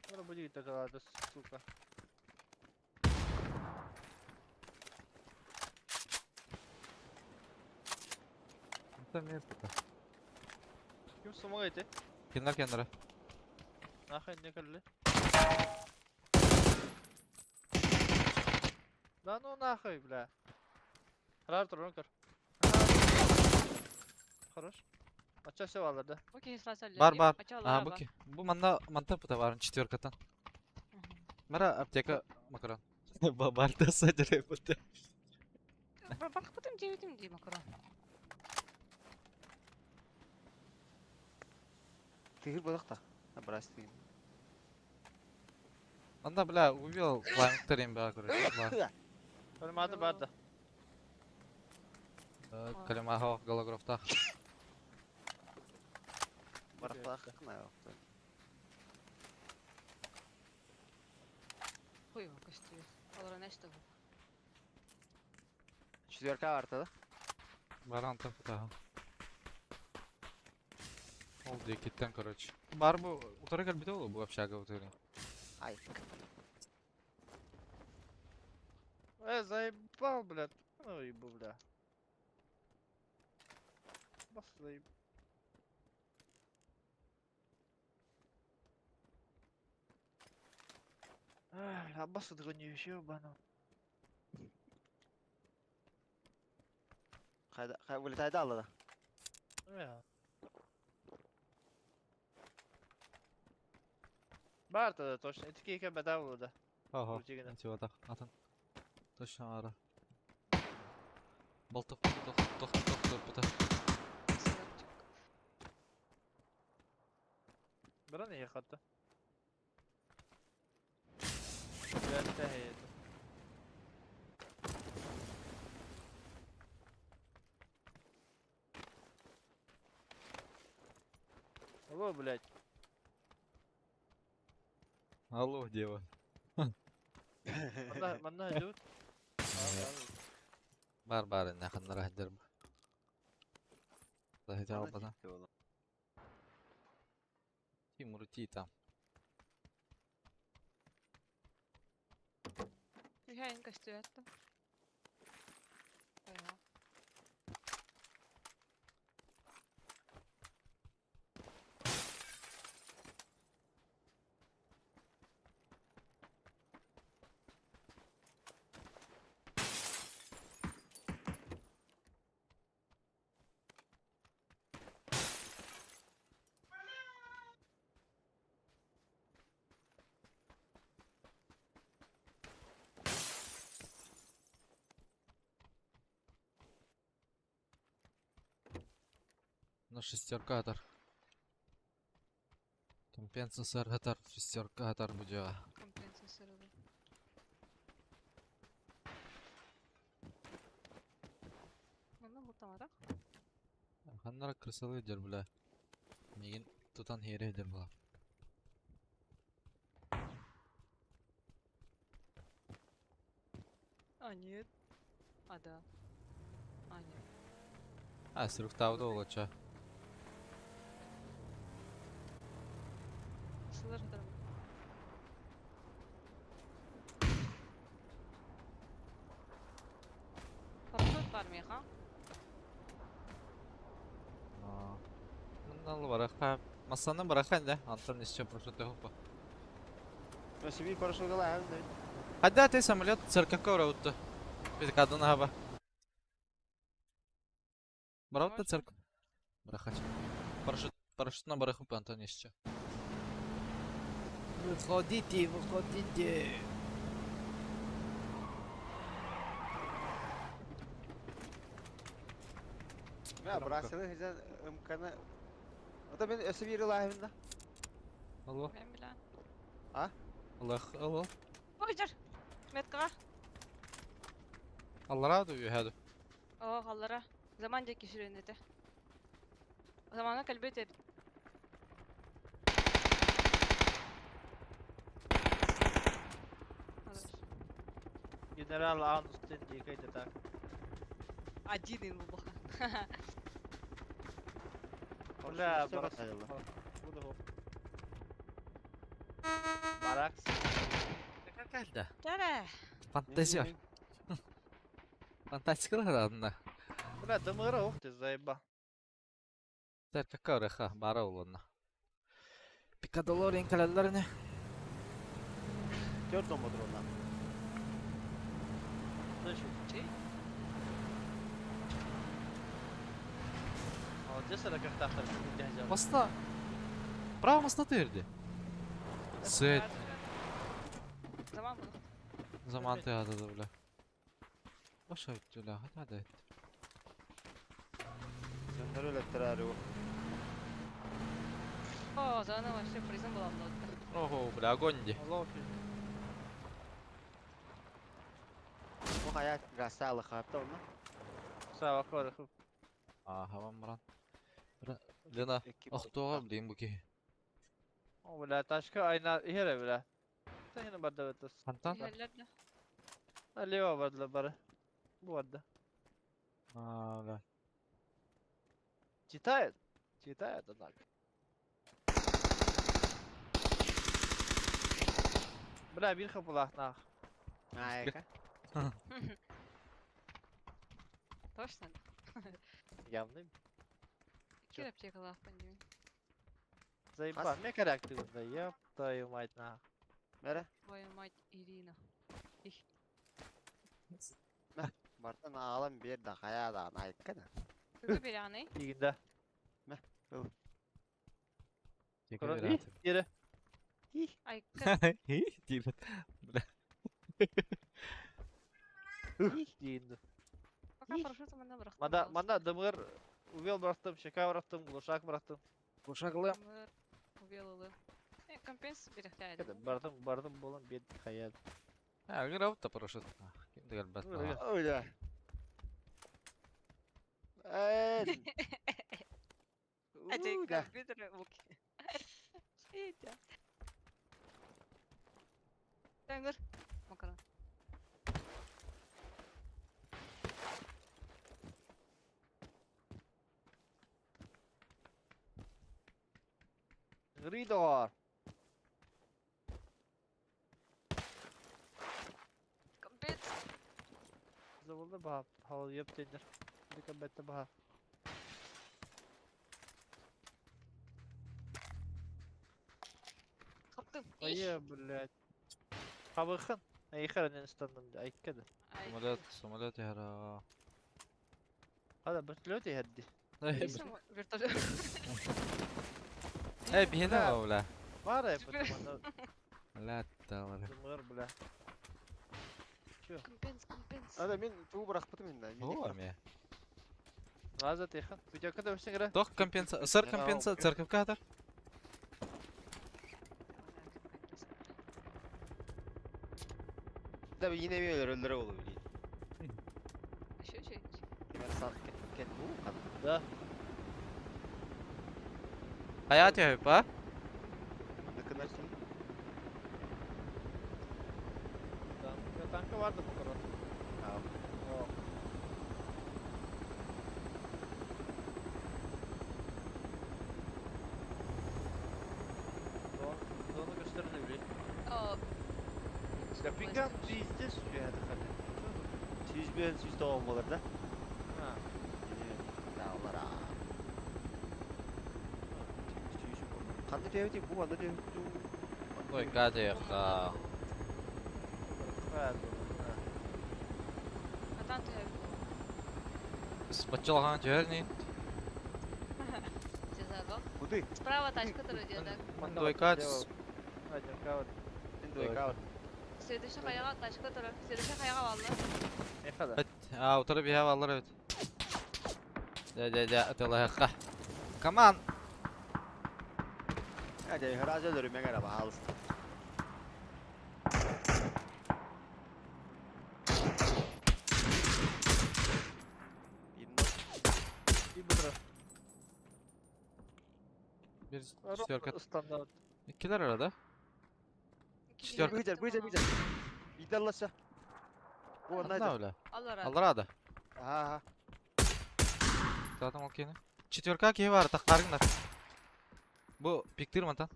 S3: Бара будет такалады, сука.
S4: Там епті.
S3: Ким сумага ете?
S4: Кенар кенара.
S3: Нахай не калли. Да ну нахуй, бля. Харар турун көр. Хорош. Ача все алар да.
S1: Окей, сразу
S4: Бар, бар. А, буки. Бу манна манта пута барын четверкатан. Мара аптека макарон. Бабарда садыры пута.
S1: Бах потом девятым ди макарон.
S2: Тигір бодақ та. Брас тигір.
S4: Анда, бля, убил лайм бля, короче. Бар.
S3: Калиматы бар да.
S4: Калимаха гологрофта.
S2: Барақтақ қына.
S1: Хуй его костюм. Алара нечто бу.
S2: Четверка барды да.
S4: Баран там пута. Ол декиттен, короче. Бар бу, утары калбите ол бу общага утары.
S2: Ай.
S3: Э, заебал, бля. Ну ебу, бля. Бас заеб. Ай, бля, бас не еще бану.
S2: Қайда, қай, вылетайды алды да.
S3: Я. Бар тогда точно. Это кейка беда да.
S4: Ага.
S3: Крутигина.
S4: Антиватах, атын. Точно ара. Болтов, тох, тох, тох, тох, пута.
S3: Бран я хатта. Бля, это. Алло, блядь.
S4: Алло, дева.
S3: Манна, манна идут.
S4: Бар бар, нахын рахдыр. Захотел албана. Тимур, ти там.
S1: Үһәйин көстүөттüm. Ага.
S4: На шестерка атар. Компенсасар атар, шестерка атар будя.
S1: Компенсация. Манна бутамара.
S4: Ханнара крысалыы дьэр бля. Миигин тутан иһиэрэ дьэр була.
S1: А, нет. А, да. А, нет.
S4: А, сырыктаабыта уолачча.
S1: Сылар хатарым. Парашют бар миэхэ.
S4: Мыннал бараха. Массаны бараха да? Антон еще парашют хопа.
S2: Өсүбүй парашютала аһын да.
S4: Хадда ты самолет церковка ураутtu. Biz kadın hava. Бараутта церковь. Барахач. Парашют, парашютна бараху Антон еще. Выходите, выходите.
S2: Мә брасилы хизен МКны. Ата мен өсүбүй лаһын да.
S4: Алло.
S1: Мен билэн.
S4: Аллах, алло.
S1: Ой, жар. Меткаҕа.
S4: Аллара да үйәді.
S1: Оо, халлара. Заман диэки сүрүн этэ. Замаҥҥа кэлбит эбит.
S3: Генерал Анустин диэки так.
S1: Один ин булбаха.
S3: Бля, барак. Баракс.
S4: Какая-то.
S1: Чара.
S4: Фантазер. Фантастика ладно.
S3: Бля, дымыра, ух ты, заеба.
S4: Церковка ураха, бара уланна. Пикадолорин калалларны.
S2: Төрт он бодур онна.
S3: Слышь,
S1: Чи?
S3: Молодец, это как так дядя.
S4: Моста. Право моста тырди. Сет.
S1: Заман булах.
S4: Заман ты ада бля. Баша бля, хата да.
S2: Сендер өлөттөрөр у.
S1: О, зана вообще призм была мной.
S4: Ого, бля, огонь ди.
S3: Локи.
S2: Бу хая гасалы хапта онна.
S3: Сава коры.
S4: Ага, вам ран. Лена, охтуға блин буки.
S3: О, бля, ташка айна иһере, бля. Сен барда бетес.
S4: Фонтан?
S3: Лево барда бары. Бу барда.
S4: А, бля.
S3: Читает? Читает, однако. Бля, бир хапулах нах.
S2: Айка.
S1: Точно?
S3: Явный.
S1: Кир аптекалаах пандемия.
S3: Заеба, мне коррект да, еб твою мать нах.
S2: Мере.
S1: Твою мать Ирина. Их.
S2: Бартан аалан бер да хая да айка да.
S1: Тугу беряный?
S3: Игинде.
S4: Тека
S3: Корон.
S4: вераты.
S3: Yere.
S1: Айка.
S4: Типа, бля.
S3: Игинде.
S1: Пока парашютом она брахта.
S3: Мада, мада дымыр увел бырахтым, шека бырахтым, глушак бырахтым.
S4: Ушаглы.
S1: Увелылы. Компенс берехтяйды.
S3: Кede бардым, бардым болан бет хаял.
S4: А, граб-то парашют. Ким дегел бат.
S2: Ой, да. Эн.
S1: Ачай
S2: У, да.
S1: компьютер буки. Федя. Тэнгэр. Макарон.
S3: Гридор.
S1: Компенс.
S3: Заволда баха. Хал yep тендер. Дика бетте баха.
S1: Хаптым.
S3: Ой, блядь. Хабыхын. Айхар не станным айккеде.
S4: Самолет, самолет яра.
S3: Hada вертолет يهدي.
S1: Вертолет.
S4: Эй, бихена бля.
S3: Бара
S1: Теперь-
S3: потому
S4: Бля, талар.
S3: дымыр бля.
S1: Компенс, компенс.
S2: Ада мен туу бырахпытым инде.
S4: О, ме.
S3: Назад тихан. Видеокада өсен гра.
S4: Тох компенса, сыр компенса, церковка хатар.
S2: Да yine bir ölür olur bileyim.
S1: Еще че?
S2: Кемер сат кен у кан.
S3: Да.
S4: Хайа түһүп, а?
S2: Ныкынар син.
S3: Танка, танка vardı bu kadar.
S2: Аа.
S3: Yok. Zon, zonu gösterin de bir.
S1: О,
S2: Пикап пиздец сүйәді қане. Сүйізбен сүйіз тоғын болар да?
S3: Ha.
S2: Dağlar а. Қандай түйе бұл қандай түйе
S4: Ой, Катя, ха.
S3: Ha, zonu. Ha.
S1: Атан түһэбит
S4: Спачалған түһәрни.
S1: Жазарбал.
S2: Куды?
S1: Справа тачка тұр деді.
S4: Двойка түс.
S3: Hadi kavat.
S2: Двойка бар.
S1: Следующий қаяға тачка тұр. Следующий қаяға алды.
S3: Ne kadar?
S4: Evet. А, утырып иһә алар бит. Дә, дә, дә, атылайыққа. Каман!
S2: Hadi razı olurum ben araba alsın.
S3: Bir bu taraf.
S4: Bir четверка.
S3: Standart.
S4: Иккилер арада. Четверка.
S2: Güzel güzel güzel. Giderlerse. Bu
S4: Анда
S2: onlar
S4: öyle.
S1: Аллар.
S4: Алар ада.
S2: Aha.
S4: Zaten ол кені. Четверка кие бар, тақтарыңдар. Бу пиктир мантан.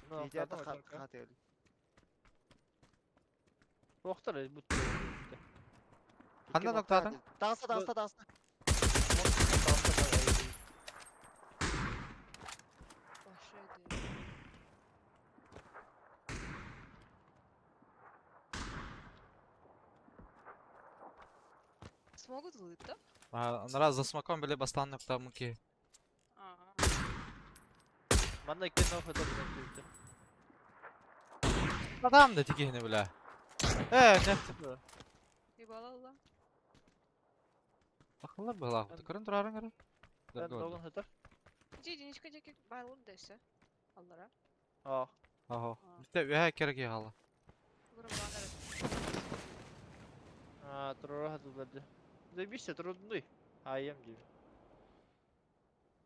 S3: No,
S2: Gider
S3: tamam,
S2: de
S3: tamam.
S2: kat öyle.
S3: Doktor bu.
S4: Ханна ноктатын?
S2: Dansa dansa dansa.
S1: Смогут лыто?
S4: Анара за смаком биле бастан нокта муки.
S3: Манна ikki nokta bilen
S4: Адам да тикене биле. Э, нефт.
S1: Ебала
S4: Акыллар была. Көрін тұрарың ара.
S3: Ben dogun hıdır.
S1: Единичка деки байлын десе. Аллара.
S3: Ah.
S4: Ага. Бите үһә керек егала.
S3: Ha, trora hıdırlardı. Bir şey trora Ayım gibi.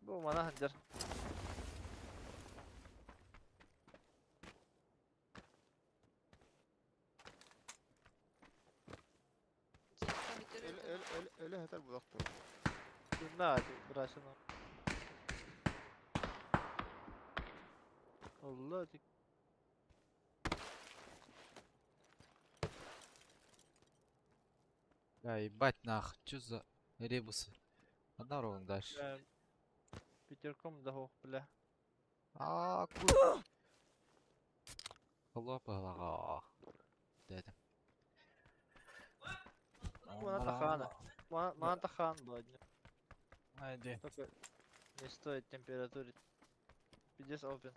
S3: Bu mana hıncar.
S2: Öyle öyle öyle öyle yeter bu doktor.
S3: Ne hadi bıraşın. Allah dik.
S4: Да, ебать нах, чё за ребусы? Одна ровно дальше.
S3: Пятерком да хох, бля.
S4: А, ку. Хлопала. Деді.
S3: Мана тахана. Мана тахан был.
S4: Айди.
S3: Только не стоит температуры. Пиздец open.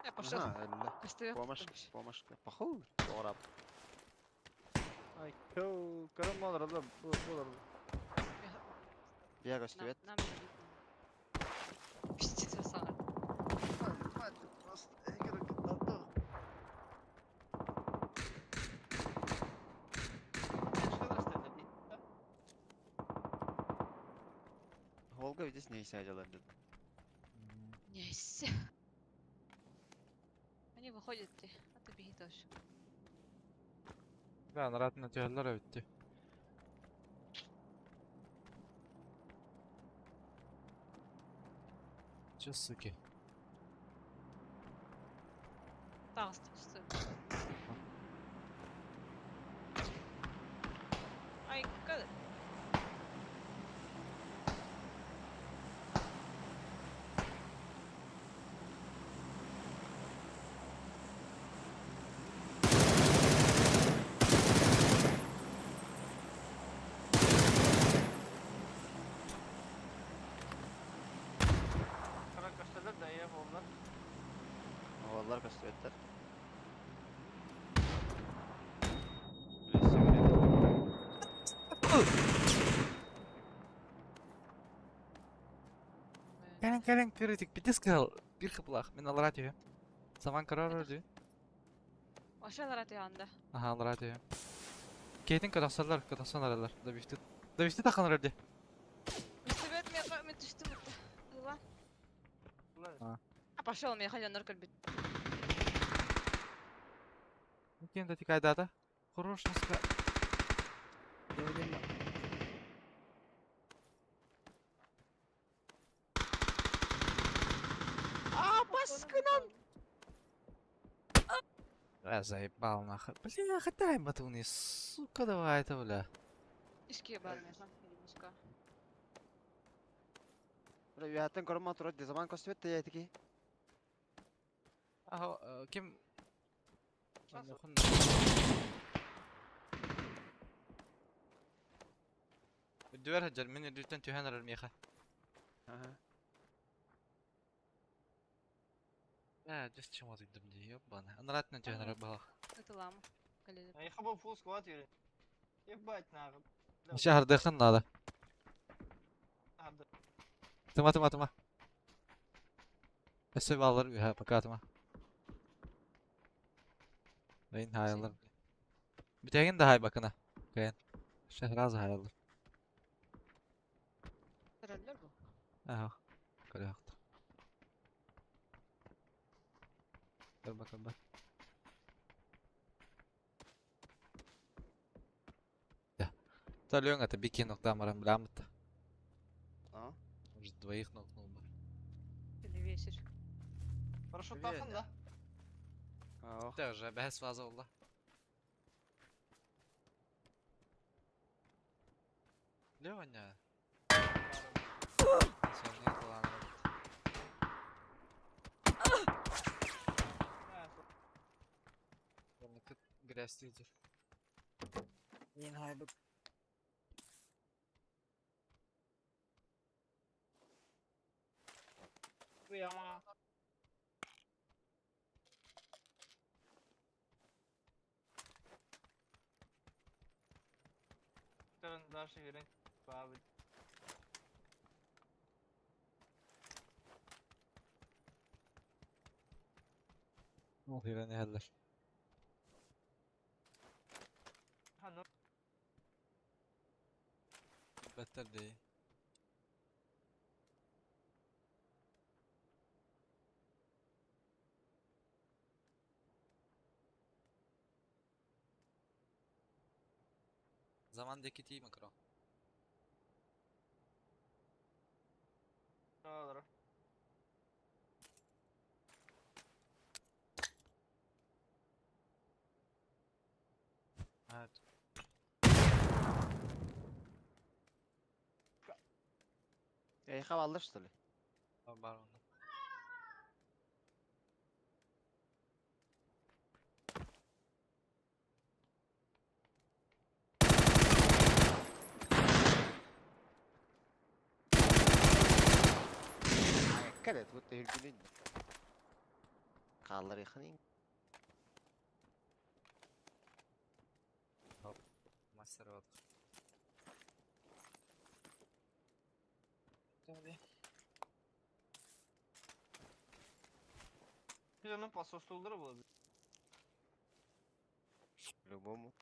S1: Я пошел.
S2: Aha öyle. Помашка помашка. Паху. Doğru.
S3: Ay kö karım olur Allah bu bu olur.
S2: Bir göster.
S1: Нам не видно. Пиздец, Руслан.
S2: Holga здесь не сядела dedi.
S1: Несь. Они выходят, ты. А ты беги тоже.
S4: Да, наратына түйелер өтті. Чё, суки?
S1: Тағыс түсті. Ай, кады.
S3: Kara gösterdiler de iyi oldular.
S2: Havalar gösterdiler.
S4: Кэлен, кэлен, критик, пиздец сказал. Бир хыплах, мен алра түйе. Саман карар өді.
S1: Вообще лара тыйаанда.
S4: Аха, аллараа түһүм. Киһитин көтөхсөллөр, көтөхсөн араллар. Добивты. Добивты таххан эрэр дии.
S1: Мистебет миэхэ мин түстүм утта. Ыла.
S4: А.
S1: А пошел миэхэ дьоннор көрбүт.
S4: Ким да тикайдаата? Хорош носка.
S2: А, баскынан!
S4: Бля, заебал нахуй. Бля, хатай батуны, сука, давай это, бля.
S1: Иске бар миэхэ. Муска.
S2: Бля, үөһэттэн көрөн турар дизаман көстүбэт да ятики.
S4: Аха, ким? Үрдүгэр сылдьар, мин үрдүттэн түһэн эрэр миэхэ.
S2: Аха.
S4: Бля, дьэ чем отыйдым дии, ёбана. Анараатынан түһэн эрэр баһах.
S1: Ытылаама. Кэлэлэр.
S3: Я хабал фул склад юри. Ебать нахуй.
S4: Вообще хардыахын надо.
S3: Надо.
S4: Тыма, тыма, тыма. Өссө баалар үһэ, пока тыма. Бэйин хаайаллар. Бүтэгин да хаайбакына. Кыайан. Өссө сразу хаайаллар.
S1: Көрөллөр бу.
S4: Аха. Көрөөхтөр. Көрбө, көрбө. Да. Талён это бики нокта марам брамта.
S2: А?
S4: Может двоих нокнул бы.
S1: Телевизор.
S3: Хорошо
S2: Привет.
S3: тахан, да?
S2: Ох.
S4: Да уже бэс фаза олла. Лёня. Сорни план Грязь идет.
S3: Прямо. Дальше верен. Бабы.
S4: Ол хирен иһэллэр.
S3: Ханна.
S4: Бэттэр дии. Заман диэки тиий микро.
S3: Олор.
S4: А,
S2: Эй, хабаллар что ли?
S4: бар онно.
S2: Айакка да, тут үргүнүн. Хааллар иханин.
S4: Мастер вот.
S3: Biz onun pasostulları bulabilir.
S2: Любому.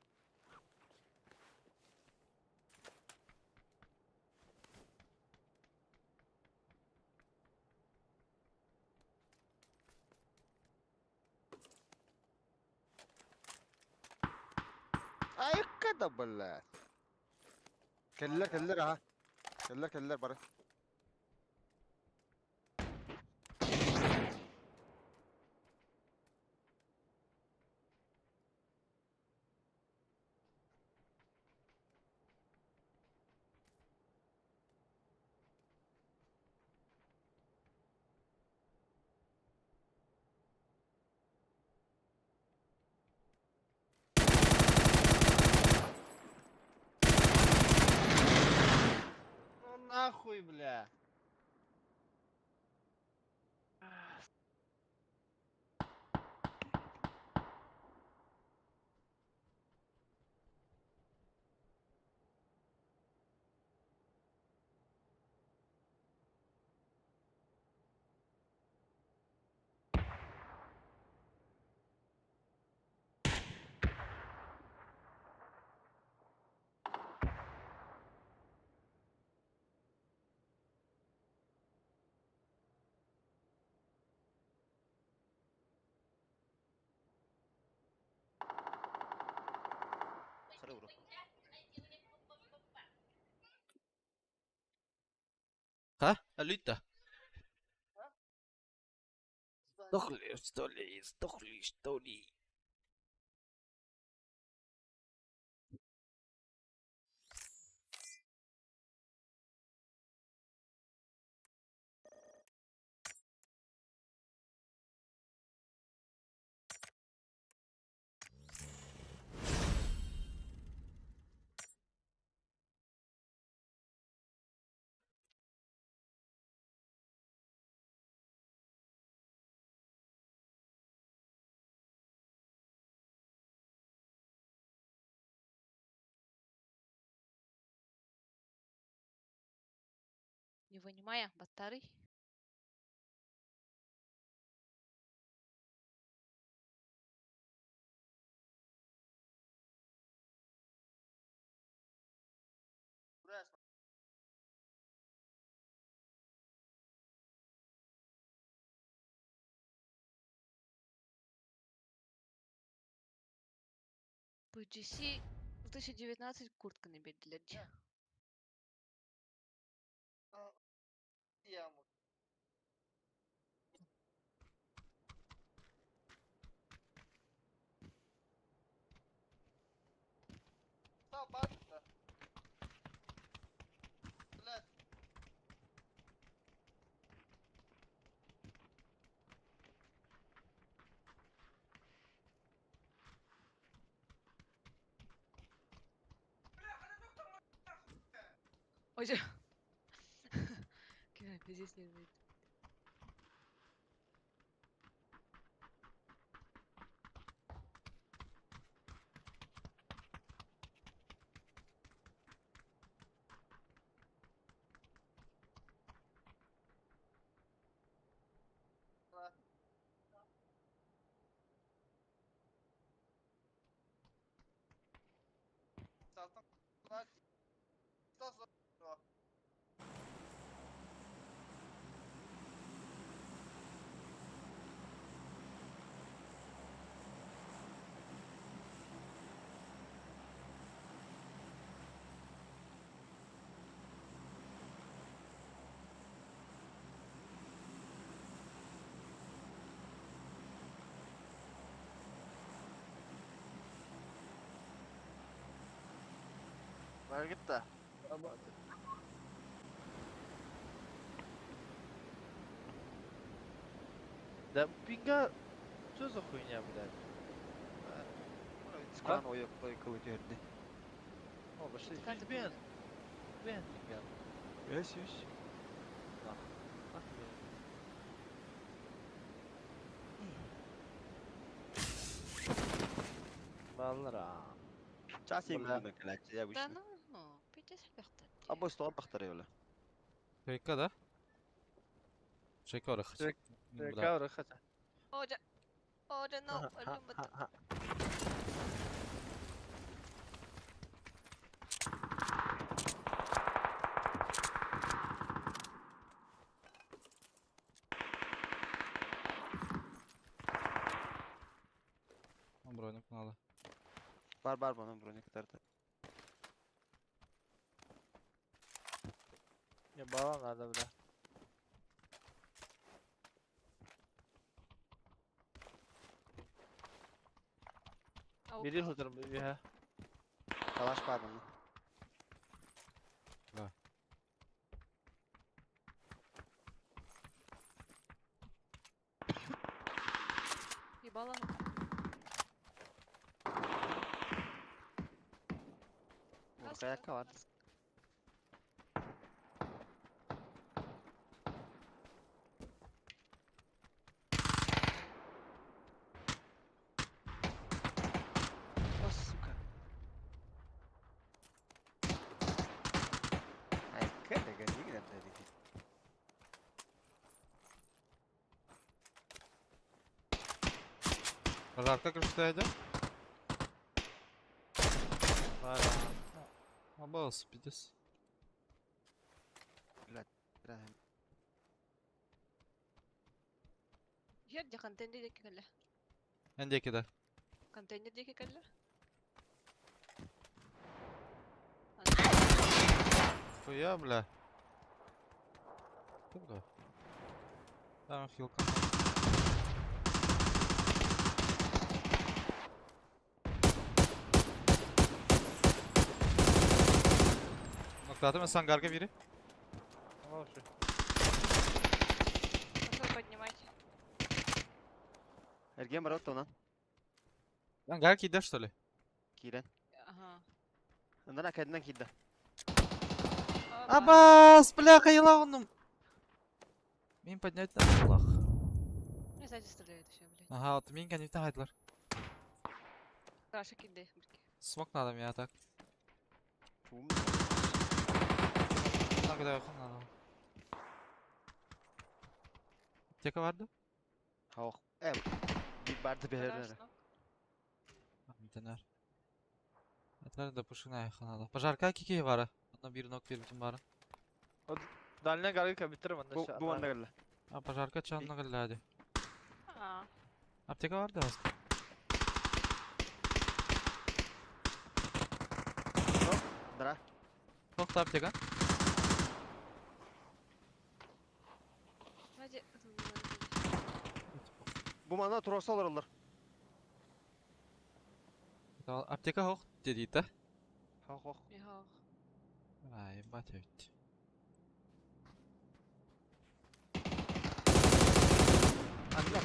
S2: Айакка да, блядь. Кэллэр, кэллэр, аха. Кэллэр, кэллэр, бары.
S3: Ну нахуй, бля.
S2: Тахары бро.
S4: Ха? Алита. Сдохли, что ли, сдохли, что ли?
S1: Не вынимая батарей. PGC 2019 куртка не беділер. Ой, пиздец не знает.
S3: Баргытта. Да пинга... Что за хуйня, блядь?
S2: Скан ойок той кылы түһэрди.
S3: О, пошли.
S1: Карта
S3: Бен. Бен, пинга.
S2: Эс үс.
S3: Охуенно. Балра.
S2: Час
S3: Бля.
S2: ең кэлээччи я
S1: Да
S2: обычно.
S1: ну, ну, пиздец бяхта.
S2: Або стол бахтары öyle.
S4: Шейка, да? Шейка орых.
S3: Шейка. Кавра хата.
S1: Оля, Оля, no, өлүм бат.
S4: Броник надо.
S2: Бар бар bana броник тарта.
S3: Не, бала надо, бля.
S1: Ау.
S3: Бери хутором, бери.
S2: Калаш бар bana.
S4: Да.
S1: Ебала.
S2: Уркаяка бар. О, сука. Ай, кэдэ гэнигнэ тэдики.
S4: Пожарка крышта идет?
S3: Бара.
S4: Абас, пиздец.
S2: Бля.
S1: Жерде контейнер деки кэллэ.
S4: Эндеки да.
S1: Контейнер деки кэллэ.
S4: Нихуя, бля. Ты, бля. Там хилка. Ноктаты сангарга biri.
S3: Молчу.
S1: Пошел поднимать.
S2: Эрген бар оттон.
S4: Ангар киирдэ, что ли?
S2: Киирэн.
S1: Ага.
S2: Оннан акадынан киирдэ.
S1: Оба.
S4: Абас, бля, хайла Мин поднять надо, Аллах.
S1: Меня сзади стреляют еще, блядь.
S4: Ага, вот мин кэнниттэн хайдылар.
S1: Раша киирдэ.
S4: Смок надо меня так.
S2: Чум.
S4: На когда надо. Аптека бар да?
S2: Хох. Бир барды берер.
S4: Митенер. Атар да пушина надо. Пожарка кики бара. Одна бир нок бир бүтүн бара.
S3: Дальний гарыка битир манна.
S2: Бу бу манна кэллэ.
S4: А пожарка чанна кэллэ
S1: А,
S4: Аптека бар да аз.
S2: Дара.
S4: Тохта аптека.
S1: Сзади.
S2: Бу манна туроса олороллор.
S4: Аптека хох деди да.
S2: Хох хох.
S1: Михаил.
S4: Ай, ебать ведь.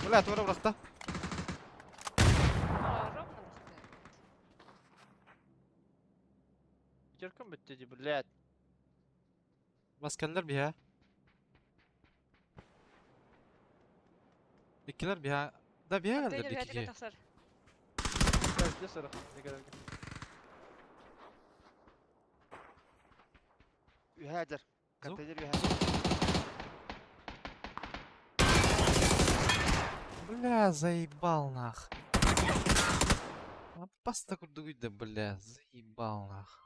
S4: Бля, тура просто.
S1: А, ровно достает.
S3: Пятерком битти, блядь.
S4: Баскаллар биха. Иккилэр биха. Да биха
S1: Контейнер
S4: келдер
S1: бэйэтэ
S4: икки.
S1: тахсар.
S3: Бля, сырых. Не кэлэр.
S2: Үһәдер.
S4: Звук?
S2: Контейнер үһә.
S4: Бля, заебал нах. Опасно курдугуй да, бля, заебал нах.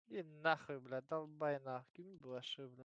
S3: И нахуй, блядь, долбай нахуй. Ким блаши, блядь.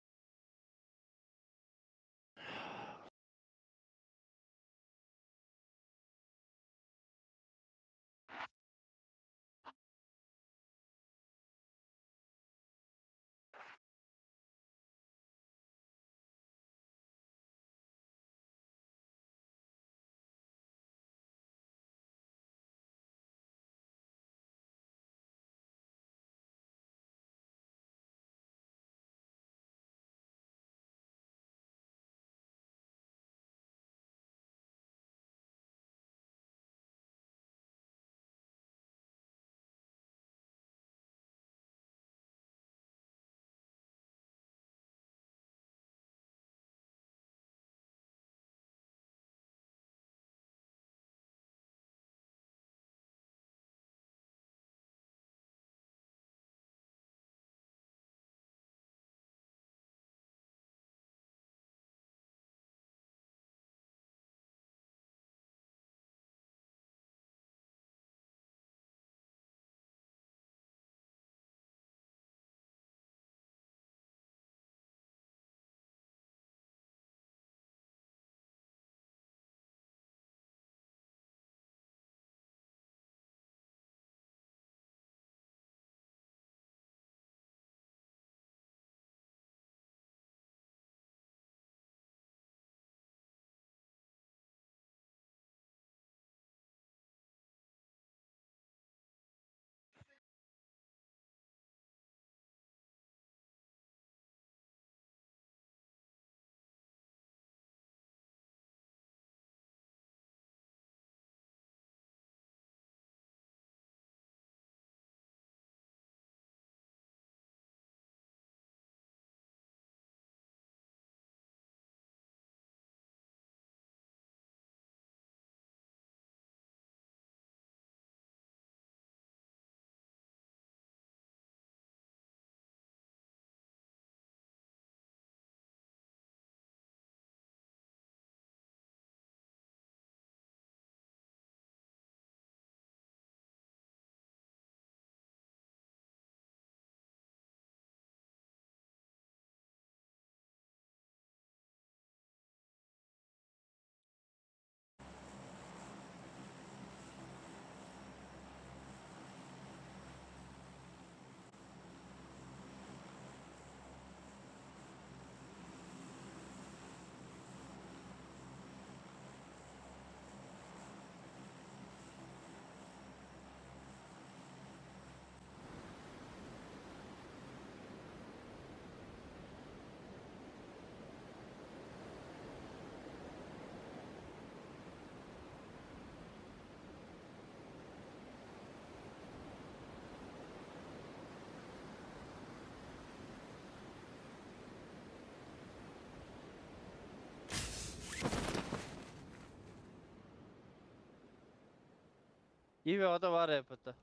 S3: Киви оҕото баар эппитэ.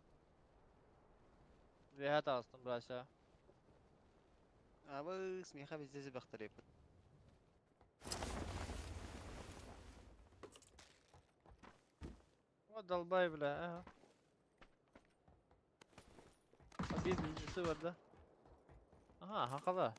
S3: Үөһэ таҕыстым брася.
S2: Абыс, миэхэ везде зыбахтар эппит.
S3: О, долбай, бля, ага. А биир бизнесы бар да. Ага, хакала.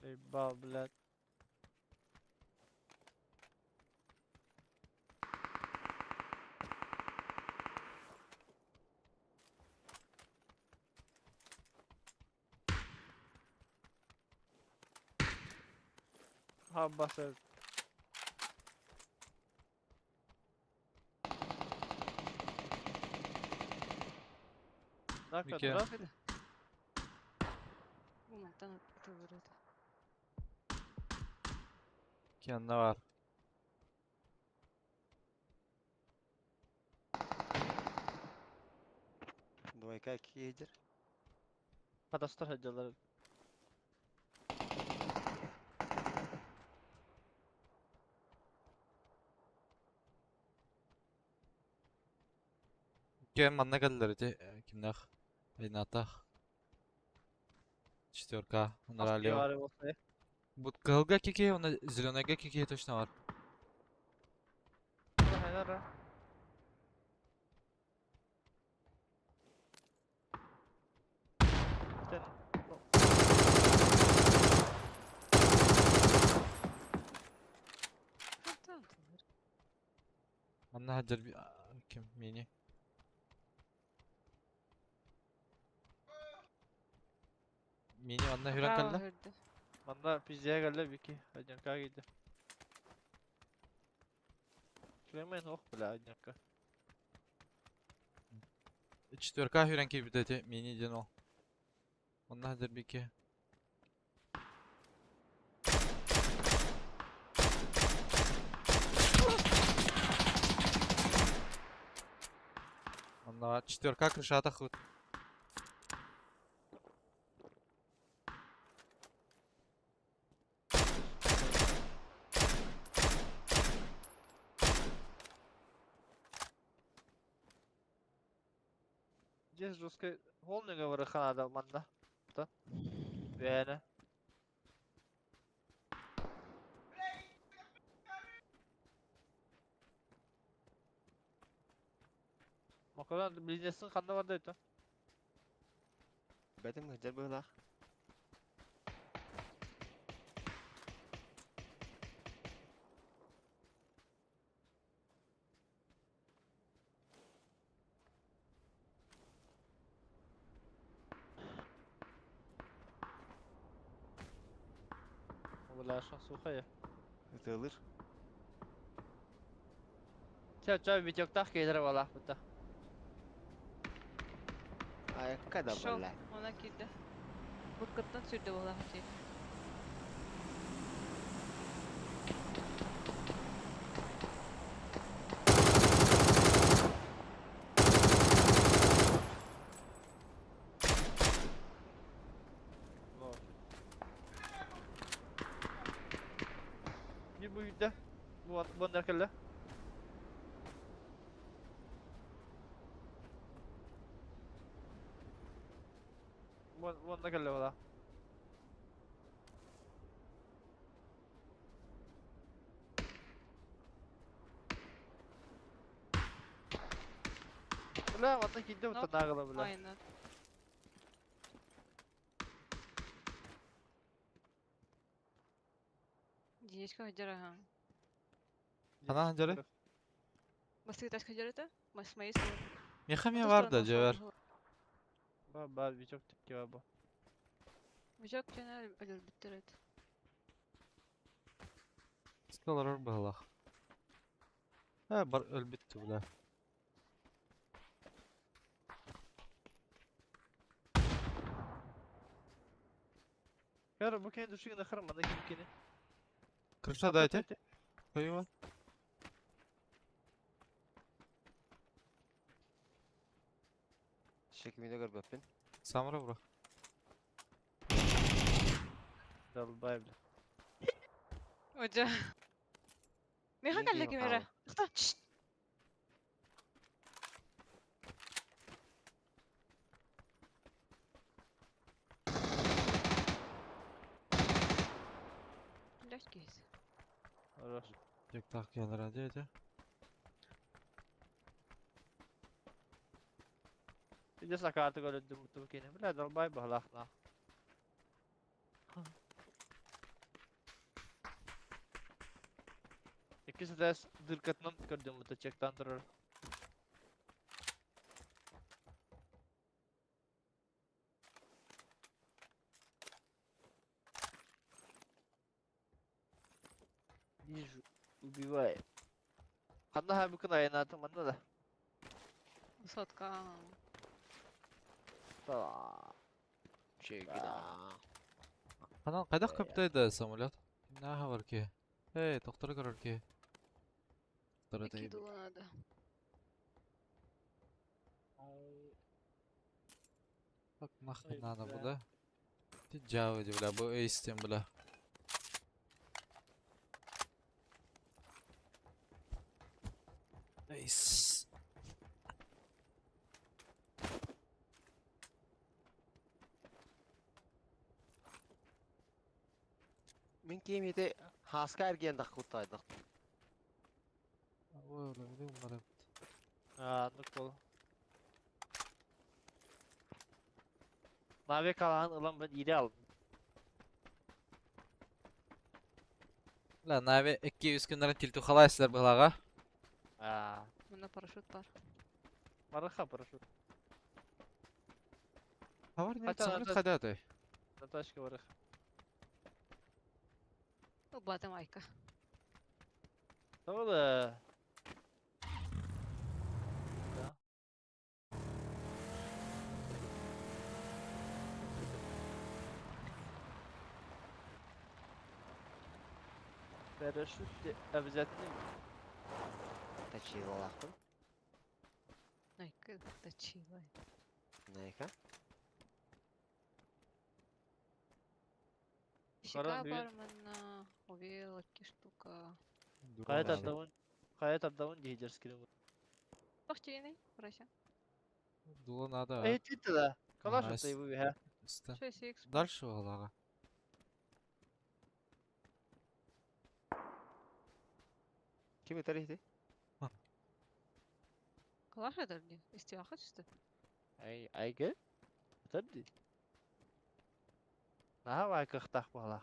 S3: Ебал, блядь. Хаббасы.
S4: Мике.
S3: Нарко,
S1: Бу мантан ытылыр этэ.
S4: Кенне бар.
S2: Двойка киһи
S3: Катастрофа дьаллар.
S4: Кен манна кэллэр ити кимнэх? Айнатах. Четверка. Нралио. Бут кыһылга кики, уонна зеленайга кики точно бар.
S1: Хантан ытылыр.
S4: Манна хаджар ким мини. Мини манна хүрэн
S1: Право
S4: кэллэ.
S1: көрдө.
S3: Манна пиздея кэллэ бики. Одинка киирдэ. Шлемен ох, бля, одинка.
S4: Четверка хүрэн киирбит ити мини диэн ол. Манна хаджар бики. Манна четверка крышата хут.
S3: Здесь жесткой холнинга вараханада манна. Да? Бээнэ. Макарон бизнесин ханна барда это?
S2: Бэтим хыджар быһылаах.
S3: Бля, шан сухая.
S2: Ытылыр.
S3: Ча, ча, битёктах кейдер бала, бута.
S2: Айакка да
S1: Шо,
S2: бля.
S1: она киирдэ. Будкаттан сүрдэ буолаах дии.
S3: Не будет, да? Вот, вон наркалла. Вон, вон наркалла, вода. Бля, вот так идем, то нагло, бля.
S1: Айна. Денечка хадьар аха.
S4: Хана хаджары?
S1: Бастакы этажка дьөрөтө, с моей стороны.
S4: Миэхэ
S1: На
S4: эмиэ
S1: ту
S4: баар
S1: сторону
S4: да
S1: ушел
S4: дьиэбэр.
S1: быһыылаах.
S3: Ба ба Витек тиккэ бу.
S1: Витек дьоно өлөрбүттэр эт.
S4: Искэ олорор быһыылаах. Ээ бар өлбүт бля.
S3: Көр бу кини душугун хар мана ким кини.
S4: Крыша дайте. Пойма.
S2: Шекмине көрбөппүн.
S4: Самара бро.
S3: Долбай бля.
S1: Одьа. Миэхэ
S2: Мин
S1: кэллэ
S2: киһи
S1: ким эрэ.
S2: хаалла.
S1: Ыхта, чш. Блядь, кейс.
S3: Хорош.
S4: Тик-так келер деді.
S3: Видишь, на карту көрдүм бу кини. Бля долбай баһлах на. Иккис этээс дыркатынан көрдүм бу чектан турар. Вижу, убивает. Ханна хабыкын айнаатын манна да.
S1: Высотка.
S3: Та.
S2: Чегина.
S4: Анан хайдах көптөй да самолет? Кимнээхэ бар киһи? Эй, тохторо көрөр киһи. Тохторо
S1: Икки
S4: тейбит.
S1: дула надо.
S4: Так нахуй
S3: Ой,
S4: надо бу
S3: бля.
S4: да? Ти дьявол, бля, бу эйстен, бля. Эйс.
S2: Мин киим ити хааска эргиэн дахкуттайдах.
S4: Ой, бля, умнары.
S3: Аа, ну кол. Mavi kalan ылан ben iri aldım.
S4: Бля, Нави 200 күннәрен тилтухалайсыздар быһылаҕа.
S3: Аа,
S1: Манна парашют бар.
S3: Мараха парашют.
S4: Хавар нет,
S3: Хотя
S4: самолет
S3: надо-
S4: хайда
S3: На тачке барах.
S1: Убатым айка.
S3: Того да. Да. Парашют обязательно.
S2: Тачилалаахпын.
S1: Айка, точила.
S2: Найка.
S1: Щека
S3: Баран бүйін.
S1: бар манна. Увела штука.
S3: Кая тардавын, кая тардавын дейдер скрин.
S1: Тохтиный, врача.
S4: Дула надо.
S3: Эй, ты да. Калаш
S4: Найс.
S3: это его ха.
S4: Ста.
S1: 6 х.
S4: Дальше быһылаҕа.
S2: Ким ытар ити?
S1: Калаш это ли? Истиаха что?
S3: Ай, айгы. Тадди. Наха вай кыхтах бала.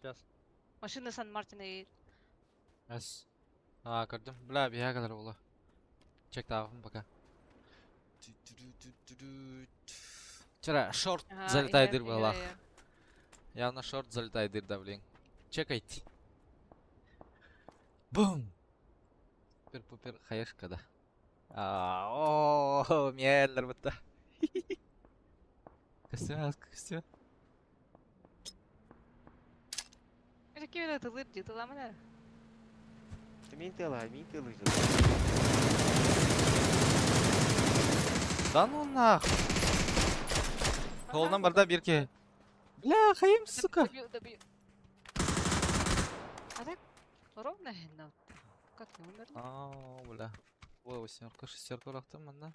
S3: Сейчас.
S1: Машина Сан-Мартина едет.
S4: Эс. А, көрдүм. Бля, биһэ кэлэр була. Чектаабын пока. Вчера шорт
S1: Ага,
S4: залетай
S1: иһэр,
S4: дыр
S1: иһэр,
S4: быһылаах.
S1: иһэр.
S4: Явно шорт залетай дыр да, блин. Чекайте. Бум! Супер-пупер хаешка, да. А, о, меллер бутта. Костюм, костюм.
S1: Это кем это лыр дии, тыламын
S2: Мин тыла, мин тылы.
S4: Да ну нахуй. Холынан барда бирке. Бля, хаим, сука.
S1: Добью, добью. А так ровно хенна. Как не умерла?
S4: А, бля. Ой, восьмерка, шестерка рахтым манна.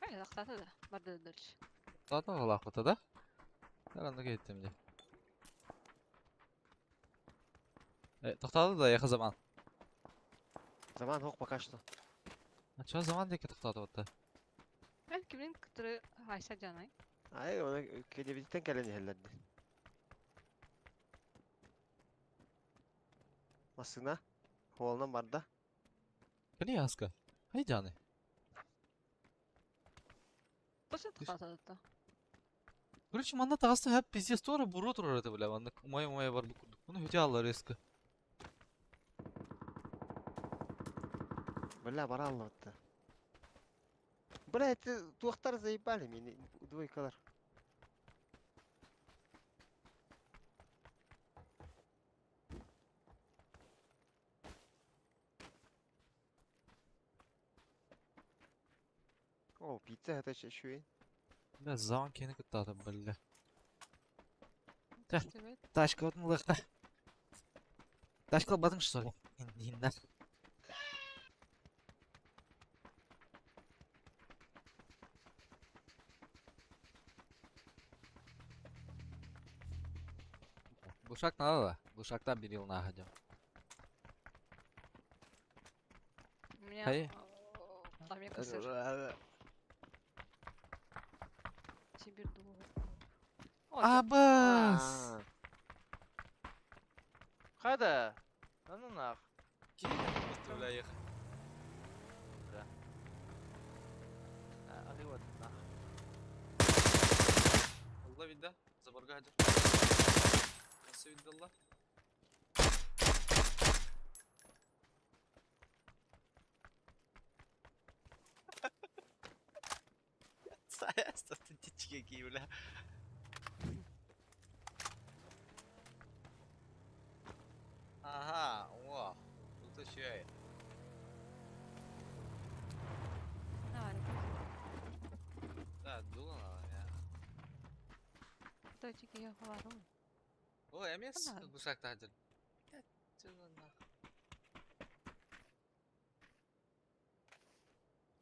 S1: Ай, лахтата да. Барды дальше.
S4: Ладно, лахвата, да? Наверное, кеттим де. Э, тоқтады да, яха заман.
S2: Заман хоқ пока что.
S4: А чё заман деке тоқтады вот
S1: Ай, Кимин кытары хайса дьанай?
S2: Ай, оны кенебититтен кэлэн иһэллэр дии. Массыына хуолунан барда.
S4: Кини аска. Хай дьаны.
S1: Точно тахатата.
S4: Короче, манна таҕыста хэп пиздец туора буруо турар этэ бля маннык умайа-умайа барбыт курдук. Муну хөтө аллар резко.
S2: Бля, бара аллабытта. Бля, это туохтар заебали мени двойкалар. О, пицца это еще
S4: Бля, заан кени кыттаата бля. Тачка отын лыхта. Тачка албатың что ли? Индиннер. Глушак надо, да? Глушактан бир yılına ходил.
S1: У меня
S4: Хай.
S1: Омега сыр. Сибирь дуга.
S4: Абас!
S3: Хайда? Да ну нах.
S4: Бля, ехать.
S3: А вот нах.
S4: Allah billah. Zabarga hacer. Nasıl billah? Статистические какие, бля. Ага, о, тут еще и. Да, дуло надо, я.
S1: Точки я говорю.
S4: О, МС,
S1: Ага.
S4: гусак тадер. Чё за нахуй?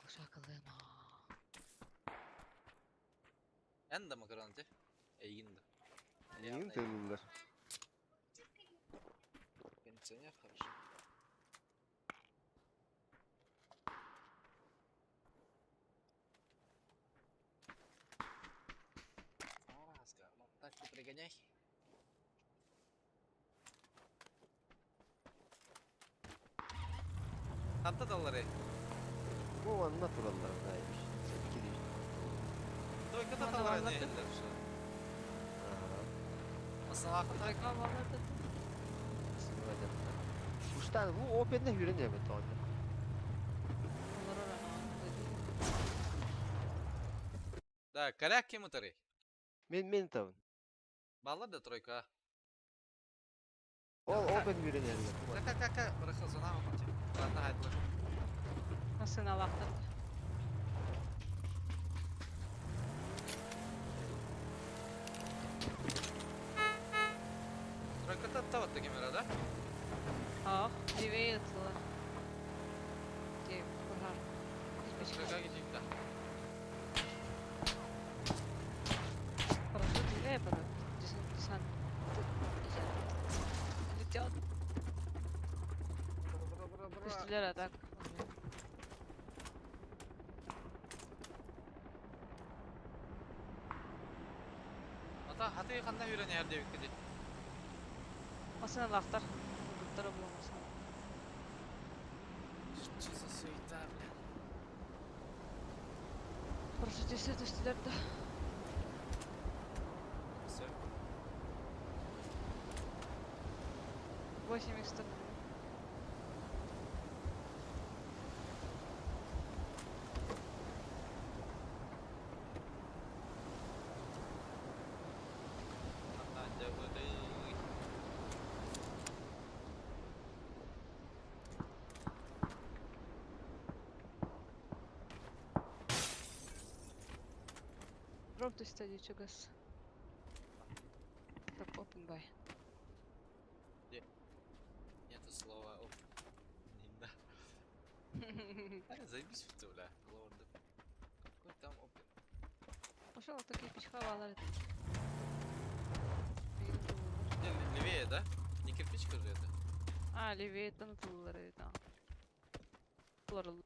S1: Ушакалыма.
S4: Эн да макарон те? Эйгин да.
S2: Нейин тыылылар.
S4: Кондиционер хорошо. Араска, тачку пригоняй. Ханта даллары.
S2: Бу анна тураллар дайбиш. Сепки
S4: Той ката
S1: Ладно,
S4: даллары
S1: ладно.
S4: не хиллер. Масалаха так.
S2: Уштан бу опенне хүрен эбит онно.
S4: Да, коряк кем утары?
S2: Мен мен табын.
S4: Баллар да тройка.
S2: Ол опен хүрен эбит.
S4: Ка ка ка ка зона мати. Ладно, хайдлар.
S1: Насына лақтыр.
S4: Тройка та та вот камера, да?
S1: Ах, левее отсюда. Где пожар?
S4: Тройка где да.
S1: Хорошо, левее пора. Десант. Летят. Түстүлэр а так.
S4: Ата хаты ханна хүрен эр деп кеди.
S1: Масына лақтар. Буттары булмасын.
S4: Что за суета, бля?
S1: Хорошо, түстү түстүлэр да.
S4: Все.
S1: 8 икс Дроп түстү чугас. Так, open by.
S4: Нету слова оп. Да. А, заебись в бля. Лорды. Какой там опен?
S1: Пошел такие пичхавалар.
S4: Где левее, да? Не кирпичка же это?
S1: А, левее там туллары, да. Лорл.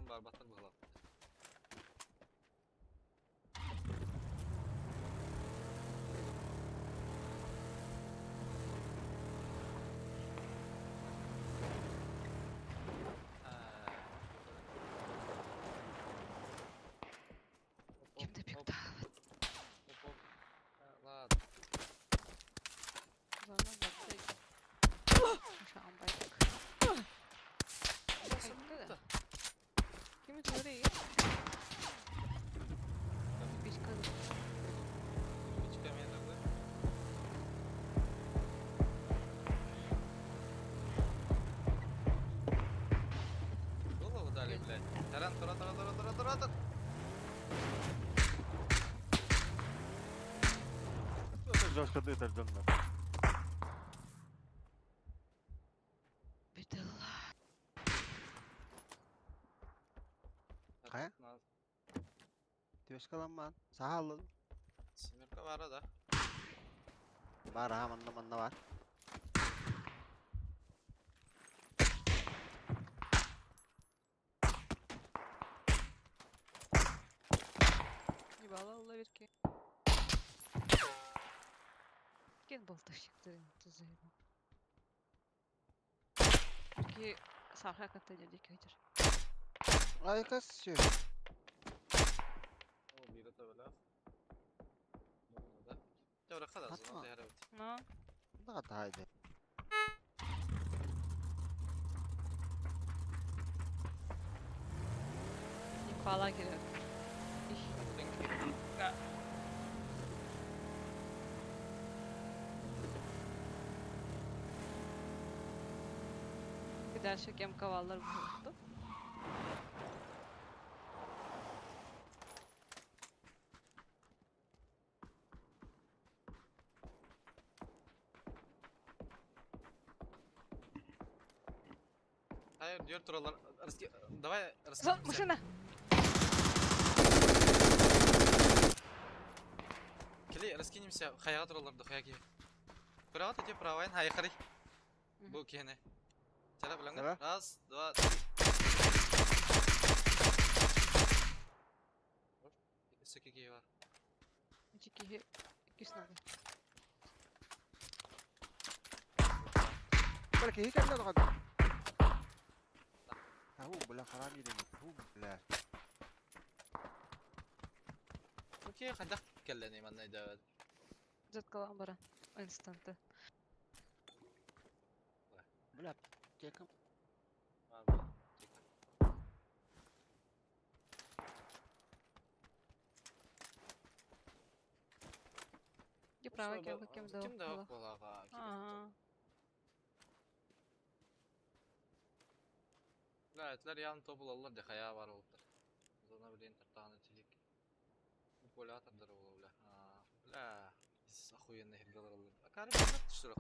S4: Барбаттар быһалар.
S1: Ким да пиктаабат.
S4: Ладно.
S1: Зона батты. Ошаған байдык. Кайтты да. Кими тугары? Пичка.
S4: Пичка мен да. Голову дали, блядь. Таран, тура, тура, тура, тура, тура, тура.
S2: Жестко дытар дьоннор.
S1: Битылла.
S2: Хайа? Түөскаламмаан. Саха аллын.
S4: Семерка бара да.
S2: Бар аха манна манна бар.
S1: Ебала ула берке. Кен болтовщиктарын тузайбы. Берке сарха катта жерде көйдір.
S2: Айкас все.
S4: О, бире табела. Да. Жора хада
S2: Атма.
S4: зона теребит.
S1: Но.
S2: Да тайды.
S1: Импала керек. Дальше кем каваллар булды.
S4: Hayır diyor turallar. Давай
S1: Зон,
S4: раскинемся.
S1: машина!
S4: Кели, раскинемся. Хаяга тураллар да хаяги. Курага те правайн хай хари. Бу кене. Чара биләңгә.
S2: Давай.
S4: Раз, два, три. Сөкеге бар.
S1: Чики, киснады.
S2: Бәлки һикән дә гад. Һу, бля, харам идем. Һу, бля.
S4: Окей, ханда келлени маннай да.
S1: Заткалан бара. Инстанты.
S2: Бля, текам.
S1: Ге право кем кем да.
S4: Ким да балага.
S1: Ага.
S4: Бля, этлер ян тобулалар да хая бар болуптар. Зона билен тартаганы тилик. Поле атырдыр ол бля. Бля, охуенный хергалар алыр. А кары бля түштүр.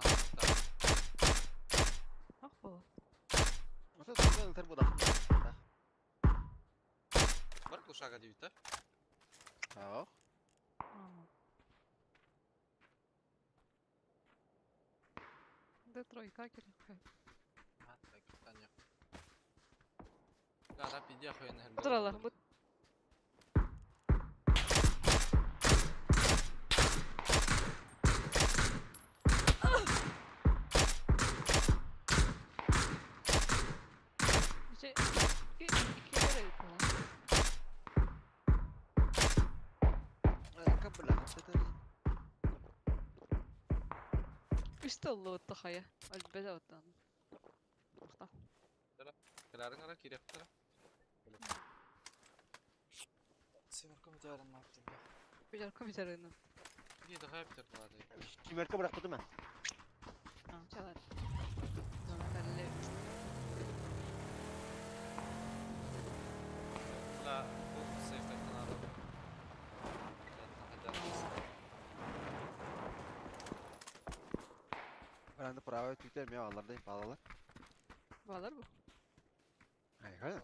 S1: Ах бол.
S2: Ото төгөн тер буда.
S4: Бар кушага дейт да.
S2: Ах.
S1: Да тройка керек.
S4: А, так, таня. Да, да, пиди охуенный хергалар.
S1: Туралар. Бу Şey, iki iki yere yapalım.
S2: Айка, бля, это
S1: Үстө оллу хая. Альбеде оттан. Охта.
S4: Килерин ара киректер. Семерка метеорын наптым.
S1: Бижар компьютерин.
S4: Иди да хайп тер балады.
S2: Кимерке быракты мен.
S1: А, чалар. Зона калле.
S4: Бля, бу сейф тактан
S2: Бренди правой tüyter mi алардайым балалар.
S1: Балар бу.
S2: Айка.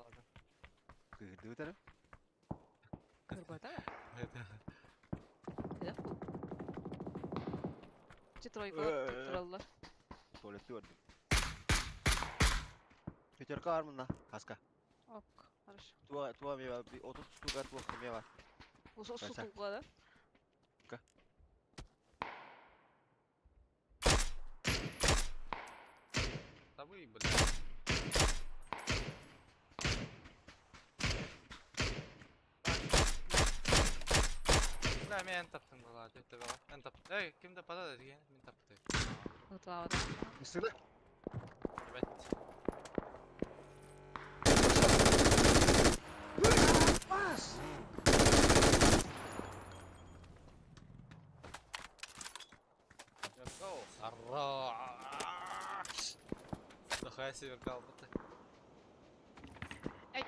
S2: Кырды өтәрем.
S1: Кырбата. Да бу. Чи тройка тураллар.
S2: Туалетте көрдүм. Пятерка бар мында, каска.
S1: Ок. Хорошо.
S2: Туа, туа эмиэ баар, отут тустууга туох эмиэ баар.
S1: Сутулга да?
S2: Ка.
S4: Да вы, блядь. Бля, мен таптым была, деп бала. Эн тап. Эй, ким да падады деген, мен тапты.
S1: Утвавада.
S2: Мисыны?
S4: Ебать.
S2: Бас!
S4: Let's go. Хорош. Нахуя сверкал будто.
S1: Эй,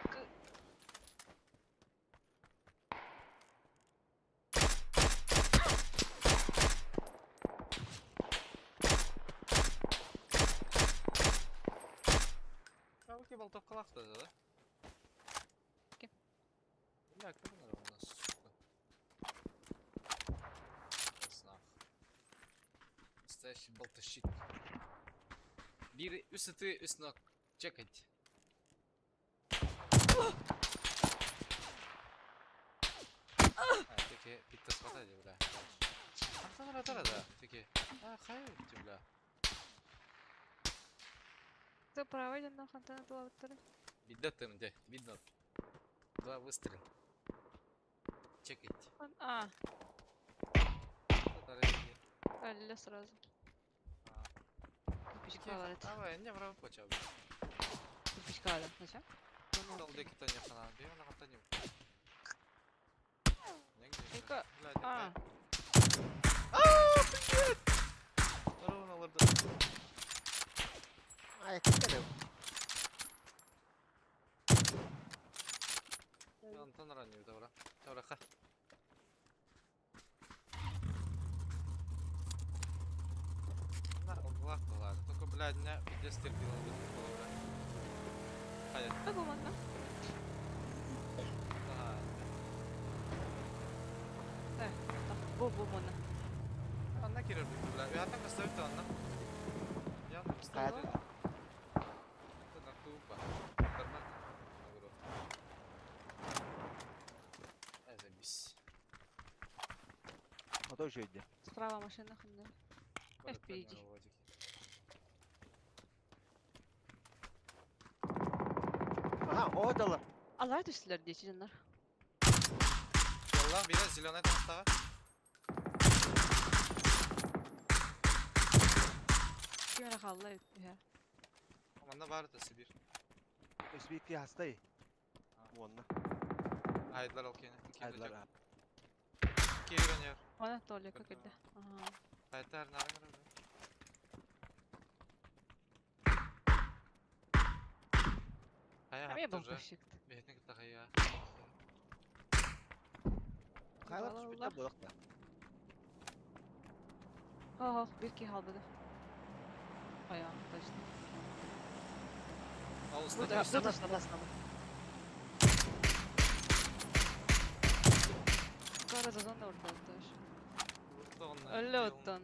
S4: Руки болтовкалах-то, да?
S1: Кем?
S4: Бля, кто у нас, сука? Снах. Настоящий болтощик. Бир үсіті үсіні чекать. А, теке битте схватать, бля. Антон ратара, да, теке. А, хай, бля.
S1: Кто правый на хантана туаваттары?
S4: Видно ты, где? Видно. Два выстрела. Чекайте.
S1: А,
S4: Татары.
S1: алля сразу. Кирпичка варит.
S4: Давай, не враг почал.
S1: Кирпичка варит, зачем?
S4: Дал деки то не хана. Бей на хата не.
S1: Эка, а.
S4: Ровно лорда.
S2: Ай, кere.
S4: Антон ранее, добра. Добра, ха. На, углах ладно. Только, блядь, меня пиздец терпила. Хайа.
S1: А, бумага.
S4: Ага.
S1: Э, бу бумона.
S4: Анна кирер бля. Я там поставить Анна. Я там поставлю. Это тупо. Нормально. Ай, забись.
S2: А то еще иди.
S1: Справа машина ханда. Впереди.
S2: Ага, о, дала.
S1: Алай түстүлөр дечи жандар.
S4: Ялла, бира зеленый там става.
S1: Кимера халла үһэ.
S4: Манда бар да Сибирь.
S2: SBK хастай. Уонна.
S4: Айдлар алкене.
S2: Айдлар.
S4: Киргенер.
S1: Ана туалетка кирди. Ага.
S4: Айтар нарыңыр. Ая,
S1: Аме
S4: тоже.
S1: болтощик.
S4: Бетник тахая.
S2: Кайлар түспүттэ болакта.
S1: Ого, бир ки халбыды. Ая, точно.
S4: Ал
S1: Бу да,
S2: Стана, стана, стана.
S1: Кара зазон да орталыкташ. Өллө оттон.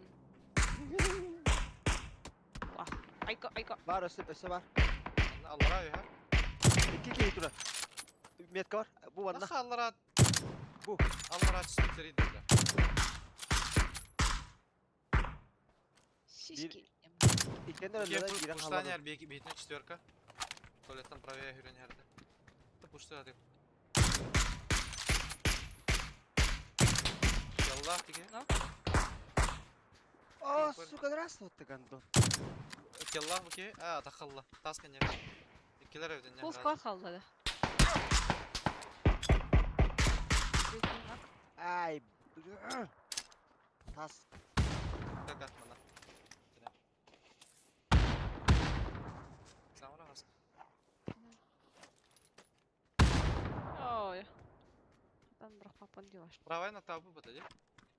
S1: Вах. Айка, айка.
S2: Бар, өссө, өссө бар.
S4: Аллара ha.
S2: Икки киһи тура. Метка бар. Бу ванна.
S4: Наха аллара.
S2: Бу.
S4: Аллара түстүктер иди.
S1: Сиськи.
S2: Иккеннер өллө кирен халлады.
S4: Пуштанер бейтне четверка. Туалеттан правее хүрен херде. Та пушты ады. Ялла тиге.
S2: О, сука, здравствуй ты, гандон.
S4: Ялла буки. А, тахалла. Таска не. Иккилер evden
S1: Пул склад халлады.
S2: Ай, Тас.
S4: Как мана. Самара хас.
S1: Ой. Там бірақ папан делаш.
S4: Правая на табу бата,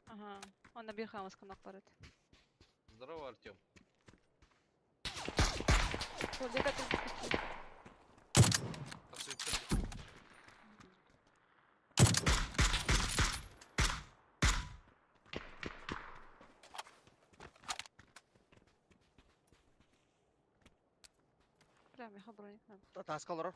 S1: Ага. Онда бир хамас канак бар edi.
S4: Здорово, Артем.
S1: Туалетка тут.
S4: Абсолютно.
S1: Прям я броник надо.
S2: Таска олорор.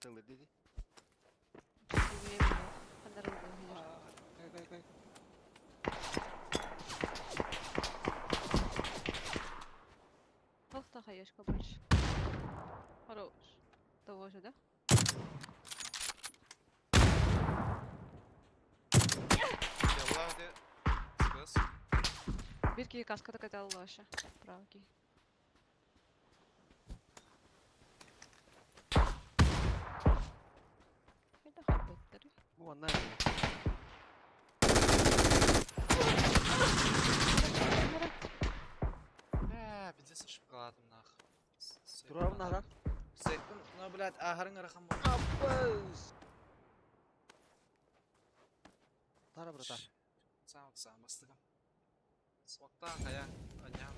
S2: Тылыр диди. Кай, кай, кай.
S1: Ох, та хаешка больше. Хорош. Того же, да?
S4: Ялла де сказ.
S1: Бирки каска такая лоша. Правки. Это хайбеттер.
S2: Бу онна.
S4: Бля, пиздец ошибкаладым нах.
S2: Турабын аран.
S4: Сейфпин, ну, блядь, ахарын арахам бол.
S2: Аппыз. Тара брата.
S4: Сам сам бастыгам. Смокта хая, анян.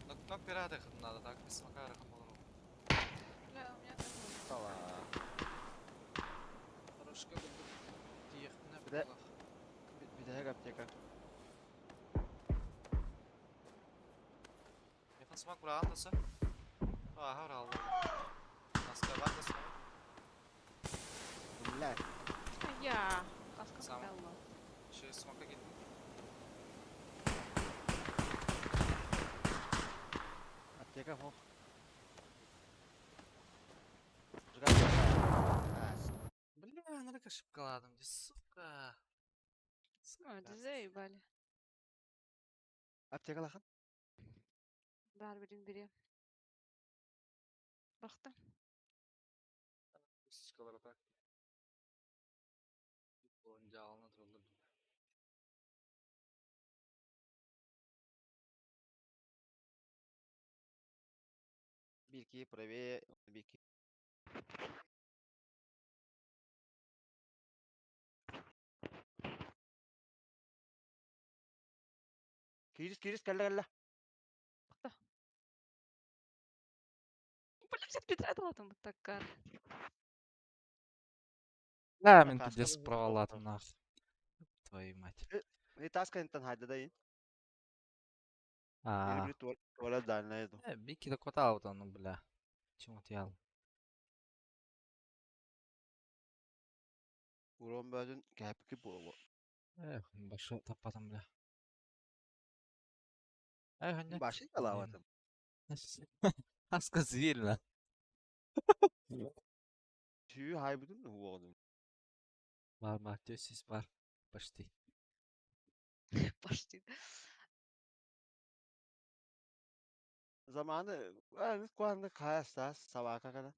S4: Нок нок пираты надо так, смока арахам болор.
S1: Бля, у меня такой.
S2: Тала.
S4: Хорошка буду. Тиехтіне
S2: Бля.
S4: булах.
S2: Бидэһэг аптека.
S4: Якын смок бураган даса. Аха уралды. Наска бар даса.
S2: Бля.
S1: Я. Каска
S4: Сам.
S1: такая
S4: Еще смока кит.
S2: Аптека хох.
S4: Бля, надо ошибкаладым, сука.
S1: Ой, да заебали.
S2: Аптека лахан.
S1: Бар бирин бири. Бахта.
S4: Сучкалар так. Жалына туралар.
S2: Бирки правее, бирки. Кирис, кирис, кэллэ, кэллэ.
S1: Блядь, петратила там вот такая.
S4: Да, мен
S2: Таска
S4: пиздец
S2: был
S4: проваладым нах. Твою мать.
S2: И таска интан хайда да ин.
S4: А,
S2: Или туалет дальний еду.
S4: Бики да хватало там, ну бля. Чему ты ял?
S2: Урон бөдүн кәпки болу.
S4: Эх, башы таппатым бля. Эх, не.
S2: Башы ялаватым.
S4: Аска зверь на.
S2: Түйі хайбыдын хуоғдым.
S4: Бар, бар, төсіз бар. Почти.
S1: Почти.
S2: Zamanı, yani kuandı kayasta sabaha kadar.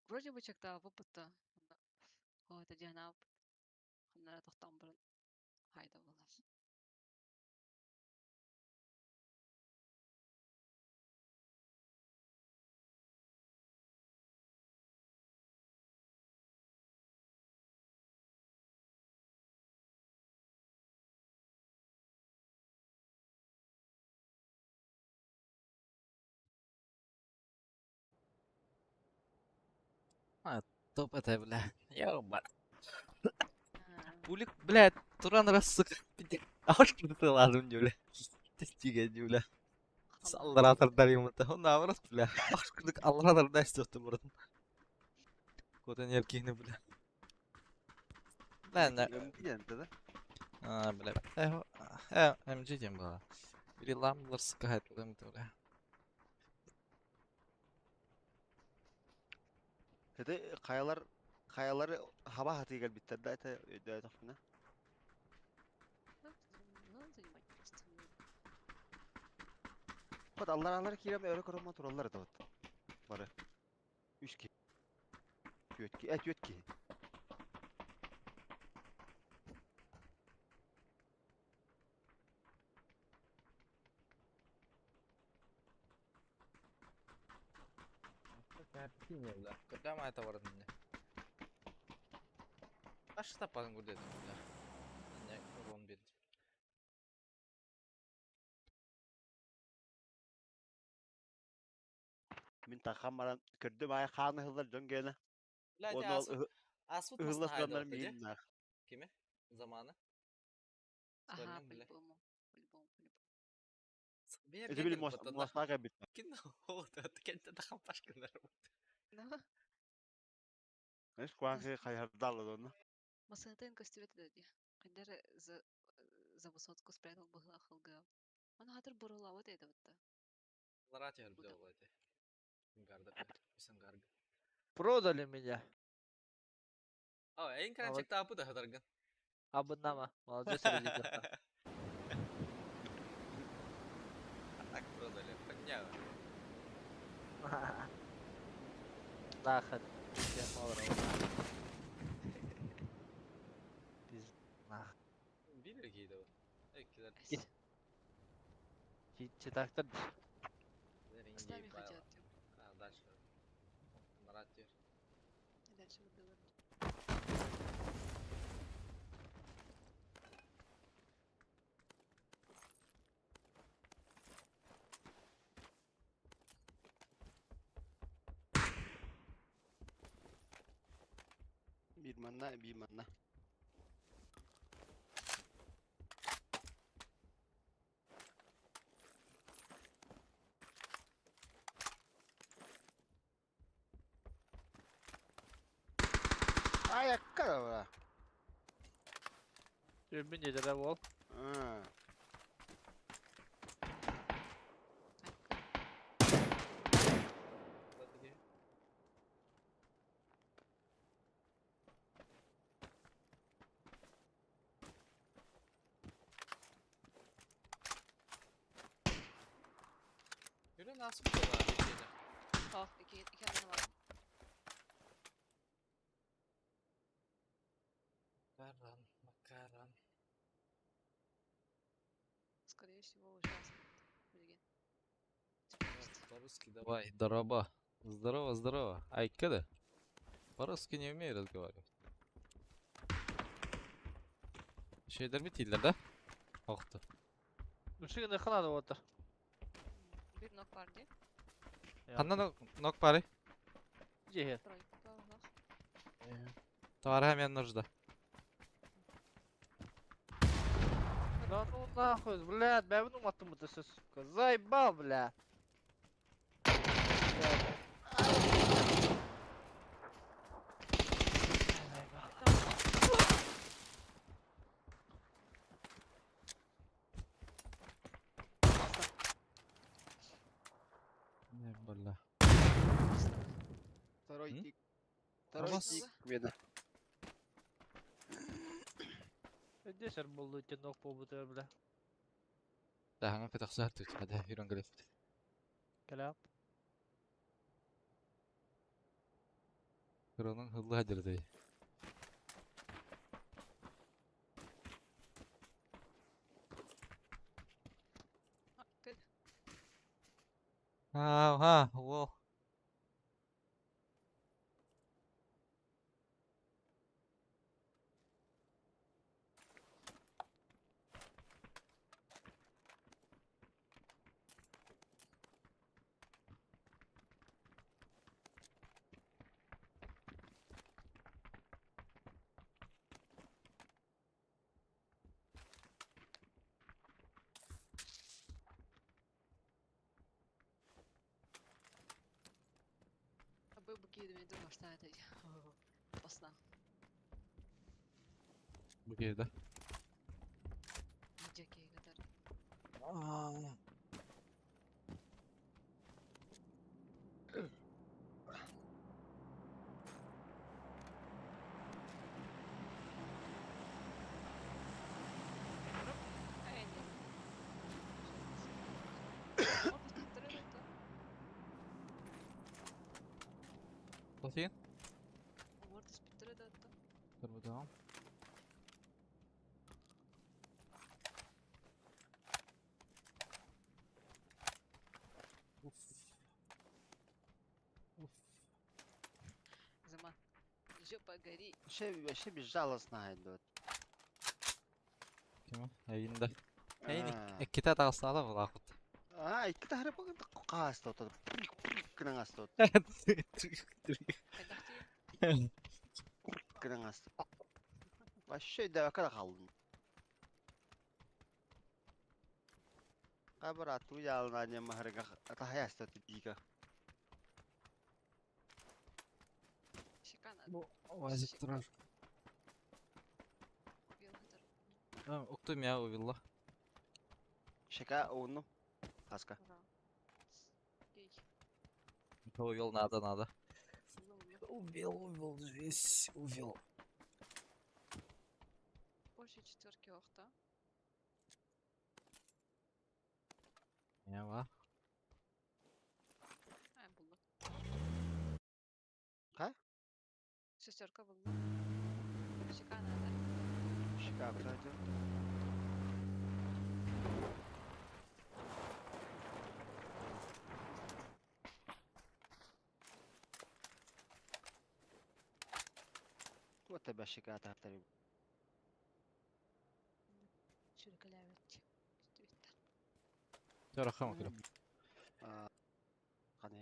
S1: Вроде бы чекта опыта. О, это Диана опыт. Ханнара тохтан бұрын. Хайда болар.
S4: Топ это, бля. Ёба. Пулик, блядь, туран раз, сука. Аш кырдыладым, бля. Тестиге, бля. Салларатар юмыта. Он наоборот, бля. Аш кырдык алларатар да истётты муратын. Котан еркихни, бля. Бля, на.
S2: Өмдиен да.
S4: А, бля. Э, МГ дем была. Или ламлар, сука, хайтлым, бля.
S2: Dedi kayalar kayaları hava hatı gel bitler de ete öde takına.
S1: Надо занимать просто.
S2: Bak Allah Allah kirem öyle koruma turallar da ot. Barı. 3 ki. 4 ki. Et 4 ki.
S4: Когда это вардын? Аш таппадым көрдедим, бля. Не, урон берди.
S2: Min takam maran kördüm ay kanı hıllar dön gene.
S4: Бля,
S2: Onu
S4: асут
S2: hıllar turanlar miyim
S4: Kimi? Zamanı.
S1: Ага,
S4: Остальным, бля.
S1: по-любому. По-любому, по-любому.
S2: Ити били муостаах кэлбит. Знаешь, куанхи хайһардаалла донна.
S1: Массыынатын көстүбэт да дии. Хайдар за за высотку спрятал быһыылаах ылгыам. Аны хатыр бурулаабыт этэ бытта.
S3: Продали меня.
S4: О, эйин кранчик таапы да хатаргын.
S3: Абыннама. Молодец, Религия.
S4: А так продали, понятно.
S3: Нахуй. Я мало Пиз... Нах.
S4: Билер кейді ол. Эккилер.
S3: Читактар.
S1: С нами хотят.
S4: А, дальше. Марат тер.
S1: И дальше выдавать.
S2: Биир манна, биир манна. Айакка да бара.
S3: Түрбүн дедere бол.
S2: Аа.
S4: Yürü nasıl bu kadar bir şeyde?
S1: Oh, iki, iki tane var.
S4: Makaran, makaran.
S1: Скорее всего, ужасно. Билген.
S4: По-русски давай, здорово. Здорово, здорово. Ай, когда? По-русски не умею разговаривать. Şeyler mi değiller да? Охты.
S3: Үшігін қанады отыр.
S1: Бир нок бар дии.
S4: Ханна нок бары?
S3: Жехер.
S1: Тройка, нах.
S4: Товар мен нужда.
S3: Да ну нахуй, блядь, бәбін уматтым бұты сөз, сука. Заебал, бля. Заебал.
S4: Не, бля.
S2: Второй
S4: М?
S2: тик. Второй
S4: Вас-
S2: тик беда.
S3: Десер болды өтен нок болбуты, бля.
S4: Да, хаңа кытақсар тут. Хада, юран галиф.
S3: Кәләп.
S4: Кыронун хыллы хадырды.
S1: А, кэл.
S4: А, ха, во.
S1: А бы букидами думаю, что это Басна.
S4: Бу жерде.
S1: Жеке катар. Эй, нет.
S4: Латин?
S1: Мортис питтер это.
S4: Dur bu tamam. Уф. Уф.
S1: Зима. Жопа гори.
S2: Вообще, вообще безжалостно идут.
S4: Ким? Эйинде. Эйин икките тағыстаада бұл ақыт.
S2: А, икки тахары бүгін қасты отыр. Кінің асты отыр.
S1: Хайдахти.
S2: Кінің асты. Вообще дәвәкә қалдым. Хабаратуу яалнаанньа маһарга таһайаста тиика.
S1: Шикана.
S4: Бу Вазик
S1: Шика.
S4: турар.
S1: Убил хатар.
S4: Укту мя увелла.
S2: Шика уунну. Хаска.
S1: Ура. Окей.
S4: Увел надо, надо.
S1: Улла, улла.
S4: Увел, увел, весь увел.
S1: Больше четверки охта.
S4: Ява.
S1: А, булла.
S2: Ха?
S1: Шестерка булла. Шика надо.
S2: Шика братья. Вот тебя шика тахтары.
S1: Чүркэлээбит.
S4: Төрө хам кире.
S2: Қане.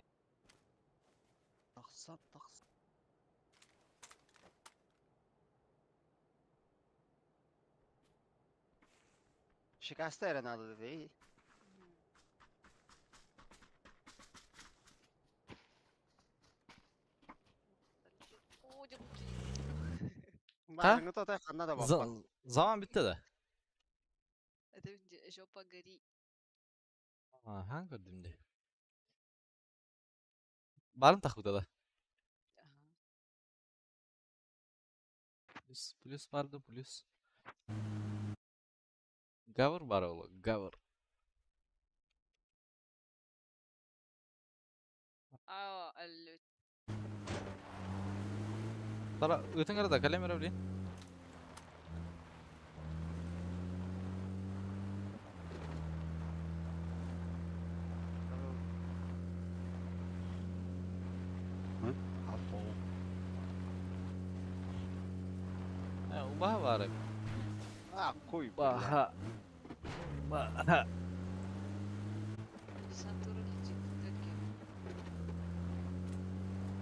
S2: Тақсан, тақсан. Шикаста эрэ надо дии.
S1: О, дебути.
S2: Баарыңы тотой ханна да баппат.
S4: Zaman bitti de.
S1: Это жопа гори.
S4: Аха, көрдүм де. Барын тахуда да.
S1: Ага.
S4: Плюс, плюс барды, плюс. Гавр бар ол, гавр.
S1: А, алло.
S4: Тара, өтің арада, калем блин.
S2: Апо.
S4: Убаха бар.
S2: А, куй.
S4: Баха. Баха.
S1: Десантура летит. Таки.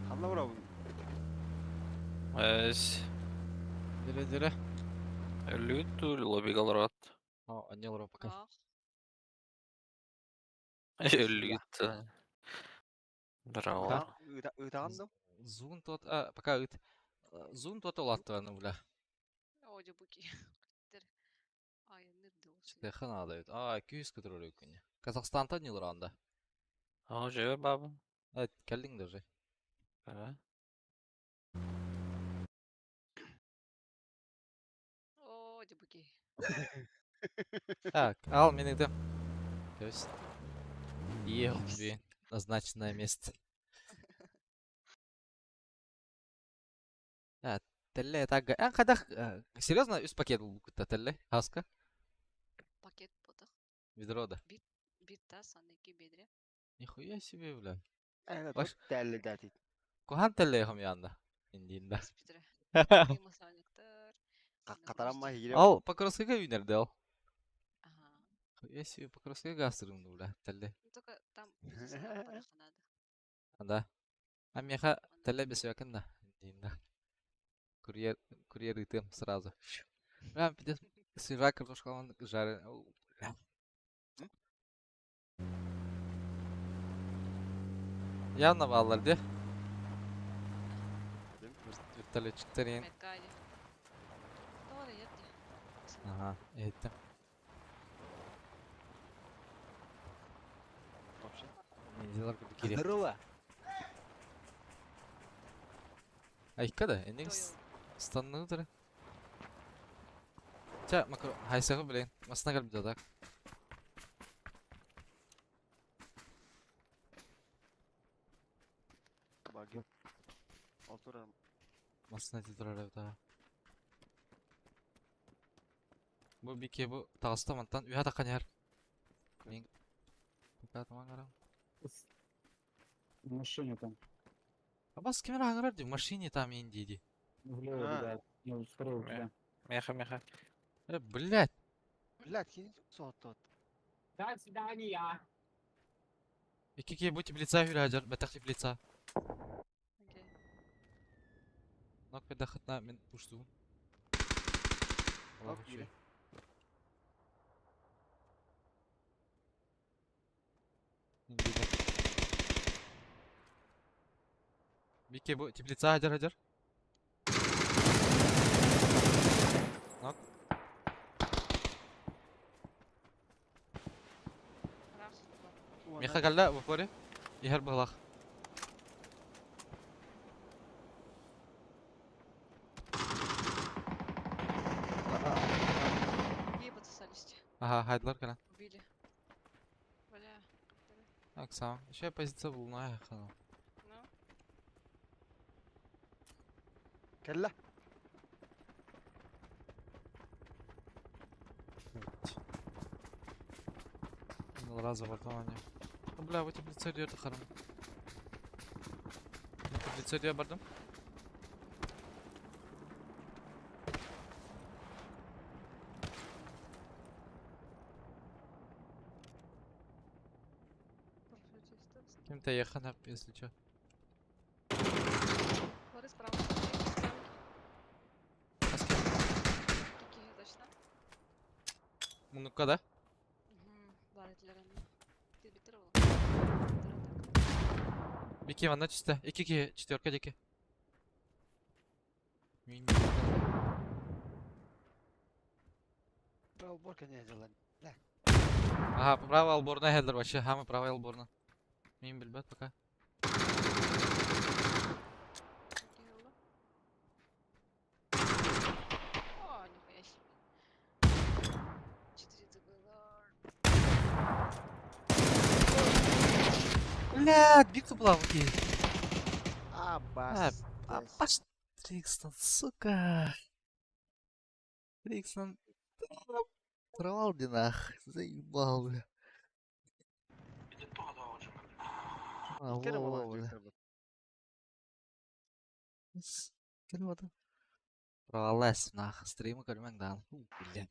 S2: Ханна урабын.
S5: Эс.
S4: Дире, дире.
S5: Өлүтү лобигалрат.
S4: О, анел пока.
S1: Ах,
S5: Өлүтү. Браво.
S2: Ытаан да?
S4: Зун тот, а, пока ыт. Зун тот олаттыганы, бля.
S1: О, дебуки. Ай, нырды.
S4: Чытыхын адайт. А, 200 көтөрөр күнне. Казахстанда не анда.
S5: А, жебе баба.
S4: Evet, келдиң даже.
S5: Ага.
S1: О, дебуки.
S4: Так, ал мен идем. То есть, ехал тебе назначенное место. А, телле так. А, когда серьезно, үс пакет был телле, хаска,
S1: Пакет потах.
S4: ведро да.
S1: Бир тас, анники бедре.
S4: Нихуя себе, бля.
S2: Э,
S4: Баш-
S2: тәлли дәти.
S4: Кухан телле хам янда. Индинда.
S1: Бедре.
S2: Катарамма хире.
S4: Ал, покроскага үйнерде ал.
S1: Ага.
S4: Хуя себе, покроскага гастырымды, бля, телле.
S1: Ну, только там надо.
S4: Да. А меха телле бес якында. Индинда. Курьер, курьер итем сразу. Прям пиздец, свежая картошка он жареная. О, бля. Явно баллар, де? Вертолетчиктер ең.
S1: Меткади. Doğru yetti.
S4: Ага, еттим.
S2: Вообще.
S4: Нельзя кире.
S2: Здорово.
S4: Айка да, энең станны Ча, макро, хайсагы блин. Масына калып дадак.
S2: Баги. Олтурам.
S4: Масына титурар да. Бу бике бу тагыста мантан уя такан яр. Мен Пока таман карам.
S6: В машине там.
S4: А бас кемер аңырар ди, в машине там инди ди.
S6: Влево,
S2: А.
S6: да. Ну, справа, да.
S5: Меха, меха.
S4: Э, блядь.
S2: Блядь, кини соттот.
S7: До свидания.
S4: Ики ки бу теплица хүрәҗәр, бәтәк теплица.
S1: Окей.
S4: Нок бәдәхетна мен пушту.
S2: Нок бире.
S4: Вики бу теплица хадьар хадьар. Нок. Миха кэллэ в упоре. Иһэр быһылах. Ага, хайдылар кэлэн.
S1: Убили. Бля.
S4: Так, сам. Еще позиция булна хана.
S1: Ну.
S2: Кэллэ.
S4: Раза бортование. Ну, бля, вот теплица идет харам. Теплица идет бардым. Кем-то ехана, если чё.
S1: Борис справа. Точно.
S4: Мунукка, да?
S1: Бар этилер аны. Битер ол.
S4: Бики ванна чисто. Ики ки четверка дики.
S2: Алборка не дела.
S4: Ага, право алборна хелдер вообще. Хамы право алборна. Мин билбет пока.
S1: О, нихуя себе. 4 ДБЛ.
S4: Блядь, битва была в окей.
S2: Абас.
S4: Абас Трикстон, сука. Трикстон. Провал нах. Заебал, бля. А, во, во, бля. Кэлбата. Провалась, нах. Стримы көрмәң даҕаны. Бля.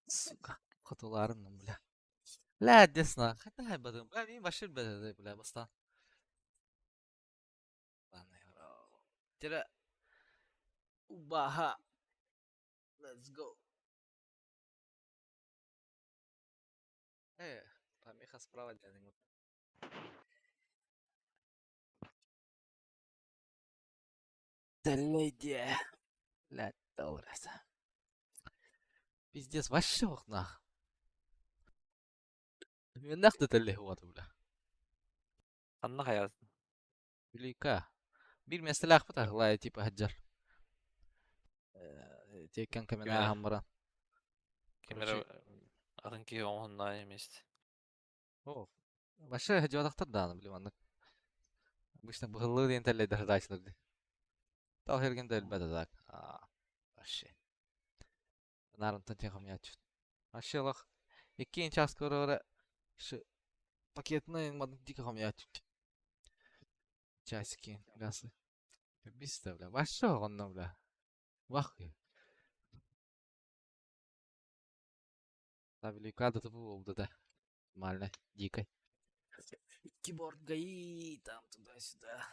S4: Сука. Хотуларым, бля. Бля, десна. Хотя хайбадым. Бля, мин башыр бля, бля, бастан. Ладно, Тира. Убаха. Let's go. Помеха справа для него. Леди. Бля, доллараса. Пиздец, вообще нах. Мен нах اللي هو бля.
S5: Ханна хайаатын?
S4: Велика. Бир меселах бата типа хаджар. Теккен камена хаммара.
S5: Кемере атын киһи оҥоһуннаа эмист.
S4: О, вообще хадьуадахтар дааны билим аннык. Обычно быһыллыы диэн тэллэйдэр даачылар ди. Тал херген да элбэт так. А, вообще. Нарынтан тихом ячут. Вообще лох. Иккин час көрөрө шы пакетны мадын тихом ячут. Часики, гасы. Биста, бля. Вообще онно, бля. Вахуй. Та велика да было да. Нормально, дико. Киборг ГАИ, там туда-сюда.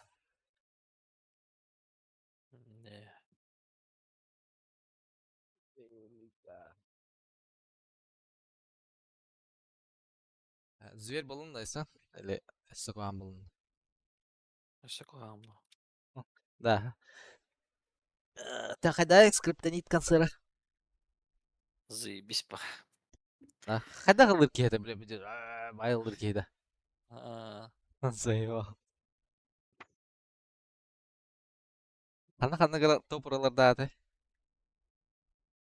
S5: Не.
S4: Зверь булундайса или Сокуан булун?
S5: Өссө куһаҕан
S4: Да. Та скриптонит концера.
S5: Заебись па.
S4: Хайда кылыр киһи бля бля байылыр киһи
S5: Аа,
S4: Заебал. Ханна ханна гара топуралар аты.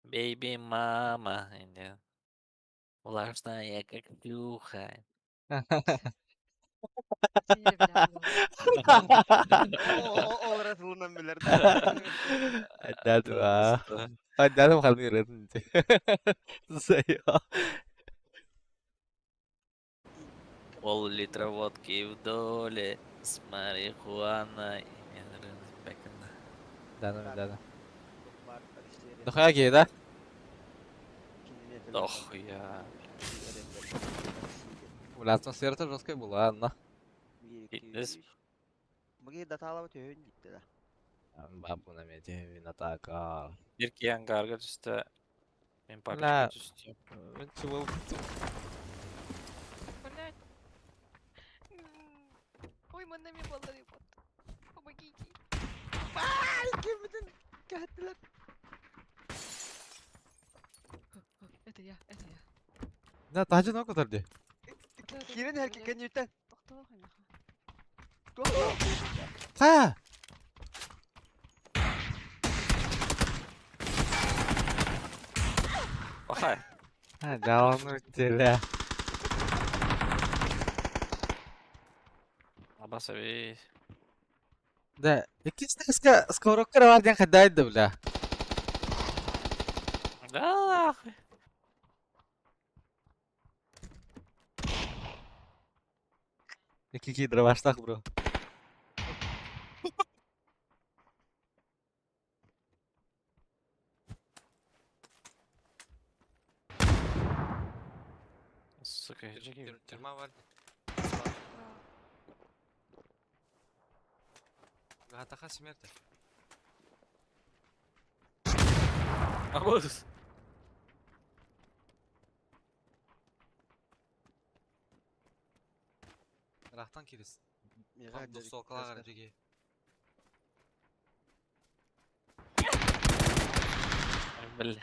S5: Baby mama. Инде. Влажная, как плюха.
S2: Ол рәтілінен білер.
S4: Айдадым а. Айдадым халны рәтін. Заебал.
S5: Пол-литра водки в доле с марихуаной.
S4: Да, да, да. Дохуя киһи да?
S5: Дохуя.
S4: Бля, атмосфера жесткая была, ладно.
S5: Фитнес.
S2: Мыги даталава төһөн дитте да.
S4: Бабу на мете винатака.
S5: Бир киһи ангарга түстэ. Мин
S4: Бля.
S5: папичка түстүм.
S4: Чего?
S1: Блядь. Ой, манна ми баллары бот.
S2: Киммитин кэһэттилэр.
S1: Это я, это я.
S4: Да, таһдьа ног кутар дии.
S2: Киирэн иһэр кэнниттэн.
S1: Тохтоо хайнаха.
S4: Ха!
S5: Плохая.
S4: А, говно тебя.
S5: Абасави.
S4: Да, иккис сковородка бар диэн хайдаайда бля.
S5: Да нахуй.
S4: Икки кидроваштах бро.
S5: Сука, жги.
S4: Тюрьма бар. Гатаха смерти.
S5: Абус.
S4: Рахтан кирис. Солкалар жеге.
S5: Бля.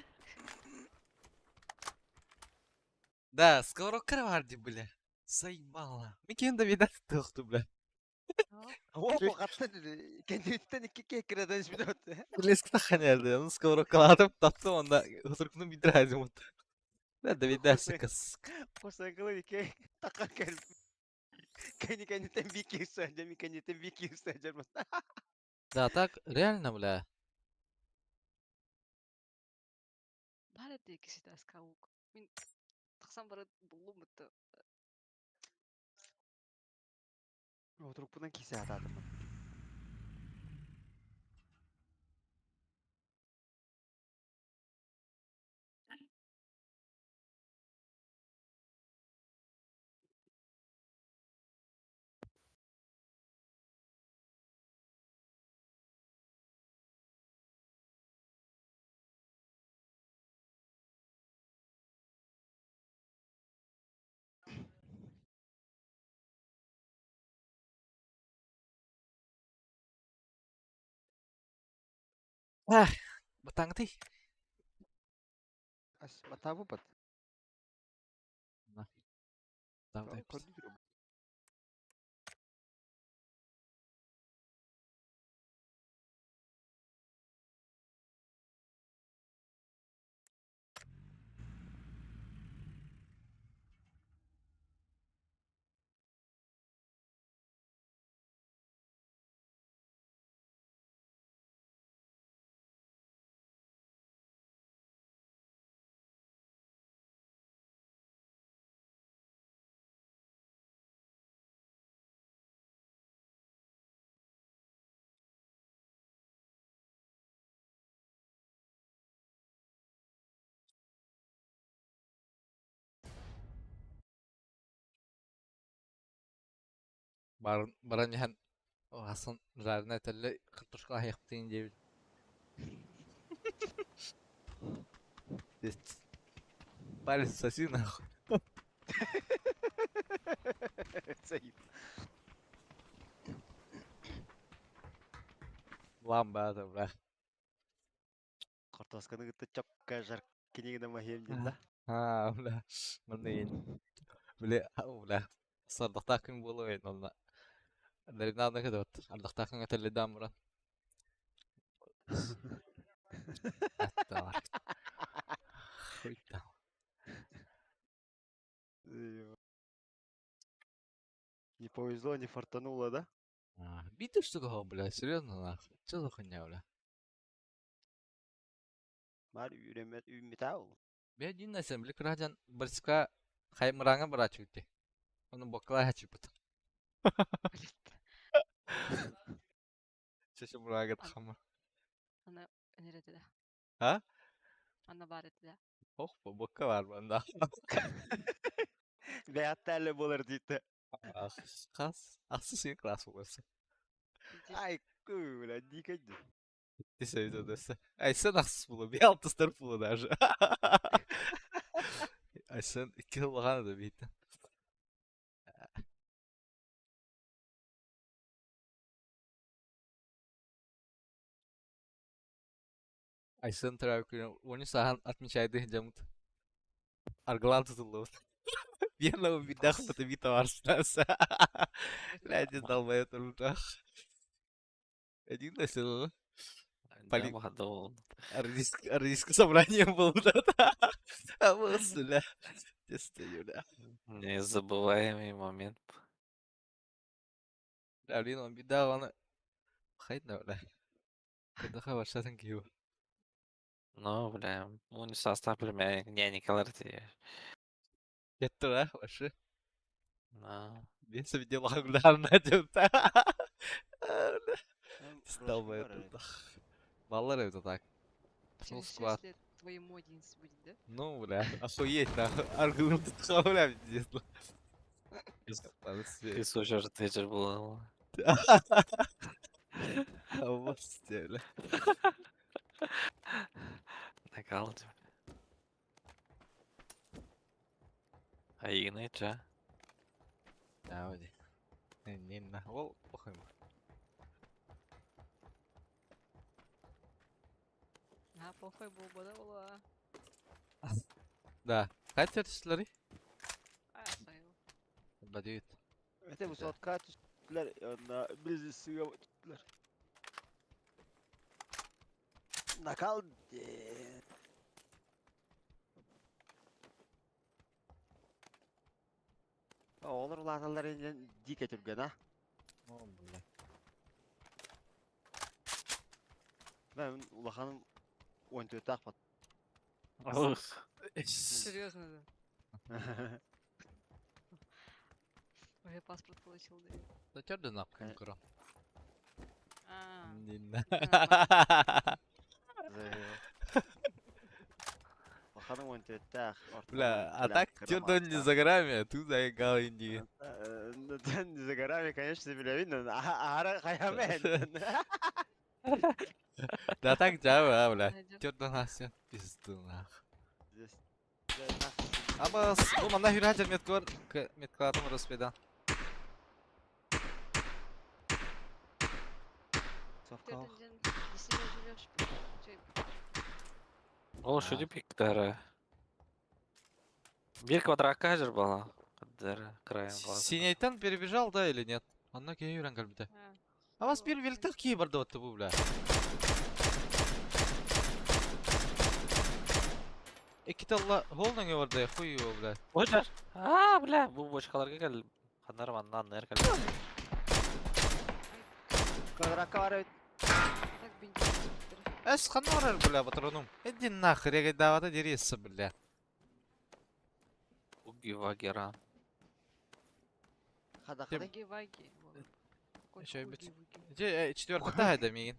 S4: Да, сковородка бар ди, бля. Заебала. Микен да видать тохту, бля.
S2: Кэнниттэн икки киэккирэдэн испит
S4: Леск таханерді. Оны сковородкалатып таптым, онда хусуркunu бидирайдым вот. Да, да видать, кыс.
S2: Косакылы икки такка кел. Кэнни кэнниттэн би кирсэ, ми кэнниттэн би кирсэ жармас.
S4: Да, так реально, бля.
S1: Баар этэ кисите аскаук. Мин тахсан баран буллум бутта.
S2: Отрукпунан кисе ататым.
S4: Ах, батаңты.
S2: Ас батабы бат.
S4: Давай. Баран баран иһэн Асан жареный этэллэ картошка аһыахтыын диэбит. Пиздец. Палец соси нахуй.
S2: Заеб.
S4: Ламба это, бля.
S2: Картошканы кытта чапка жар кинигина махием диэн да.
S4: А, бля. Манныйын. Бля, ау, бля. Сардахтаах күн буолуо онно. Наринаны кыдыт. Ардахтаах этэллэ даамуран. Атталар. Хуй там.
S2: Не повезло, не фартануло, да?
S4: А, Видишь, что такого, бля, серьезно, нахуй? Что за хуйня, бля?
S2: Мар үрэмэт үүммэтээ
S4: Бе дин нэсэм, бля, кыраджан барска хаймыраҥа барааччы Оны боккалай хачыпыт. Чэчэ мурага тахама.
S1: Ана нерede да.
S4: А?
S1: Анна бар этэ да.
S4: Ох, бокка бар банда.
S2: Бэйаттаалы буолар дийтэ.
S4: Хас, ахсы сүйүн класс болса.
S2: Ай, бля, дико
S4: Ты сөйдөдөсө. Айсан ахсыс була, би алтыстар була даже. Айсан икки улахан да бийт. Айсен Травкин уонча сааһын отмечайды дьоммут аргылаан тутуллубут. Биэнлэҕи биирдээх биир табаарыстаас. Блядь, долбоеб турбутах. Один да село. Поли... Арийское собрание было, да? А вот, бля. Бля.
S5: Незабываемый момент.
S4: Бля, блин, он беда, он... Хайда, бля. Кыдаха барсатын киһи.
S5: Ну, бля, ну не состав племянник, нянькалар ти.
S4: Кеттера, вообще.
S5: На.
S4: Бес видел главное дело. Стал это. Баллар это так. Ну,
S1: Через 6
S4: склад.
S1: лет твоему 11 будет, да?
S4: Ну, бля, охуеть, нахуй. Аргумент бля, пиздец.
S5: Ты сучар течер было.
S4: Вот бля.
S5: Накал тебе. Айгны ча.
S4: Ауди. Не на. Ол, похуй.
S1: А, похуй был бы, да, была.
S4: Да. Хайт түстүләри?
S1: А, сайыл.
S4: Бадит.
S2: Это bu sotka түстүлэр, онно бизнесиге түстүлэр. Накал. Олар улааталлар инен дике түрген, а?
S4: О, бля.
S2: Мен улаханым 14 ақпат.
S5: Ух.
S1: Серьезно, да? Уже паспорт получил, да?
S4: Да тёрды нахуй, кура.
S1: А,
S4: Не на.
S2: Улаханым 14 ақ.
S4: Бля, а так тёрды не за горами, а тут заигал Индии.
S2: Не за горами, конечно, бля, видно. Ара хаямен.
S4: Да так жаба, бля. Тёрды нас пизду нах. Аба, бу манна хүрәҗер меткор, меткалатым роспедан.
S1: Ты живешь?
S5: Ол шуди пиктара. Бир квадратка жер бала. Кадыр краем глаза.
S4: Синейтан перебежал, да, или нет? Онно кеһи үрэн кэлбитэ. А вас бир велтах кии барды отты бу, бля. Эки талла холдинг барды, хуй его, бля.
S5: Ожар. А, бля, бу бочкаларга кел. Ханар маннан нер кел.
S2: Квадратка бар
S1: Так бензин.
S4: Эс ханорар, бля, патроном. Иди нахер, я давата дересся, бля.
S5: Уги вагера.
S2: Хада
S4: Тем-
S2: хада.
S1: Ваги, ваги.
S4: Ещё и бит. Где четвертый да, мигин.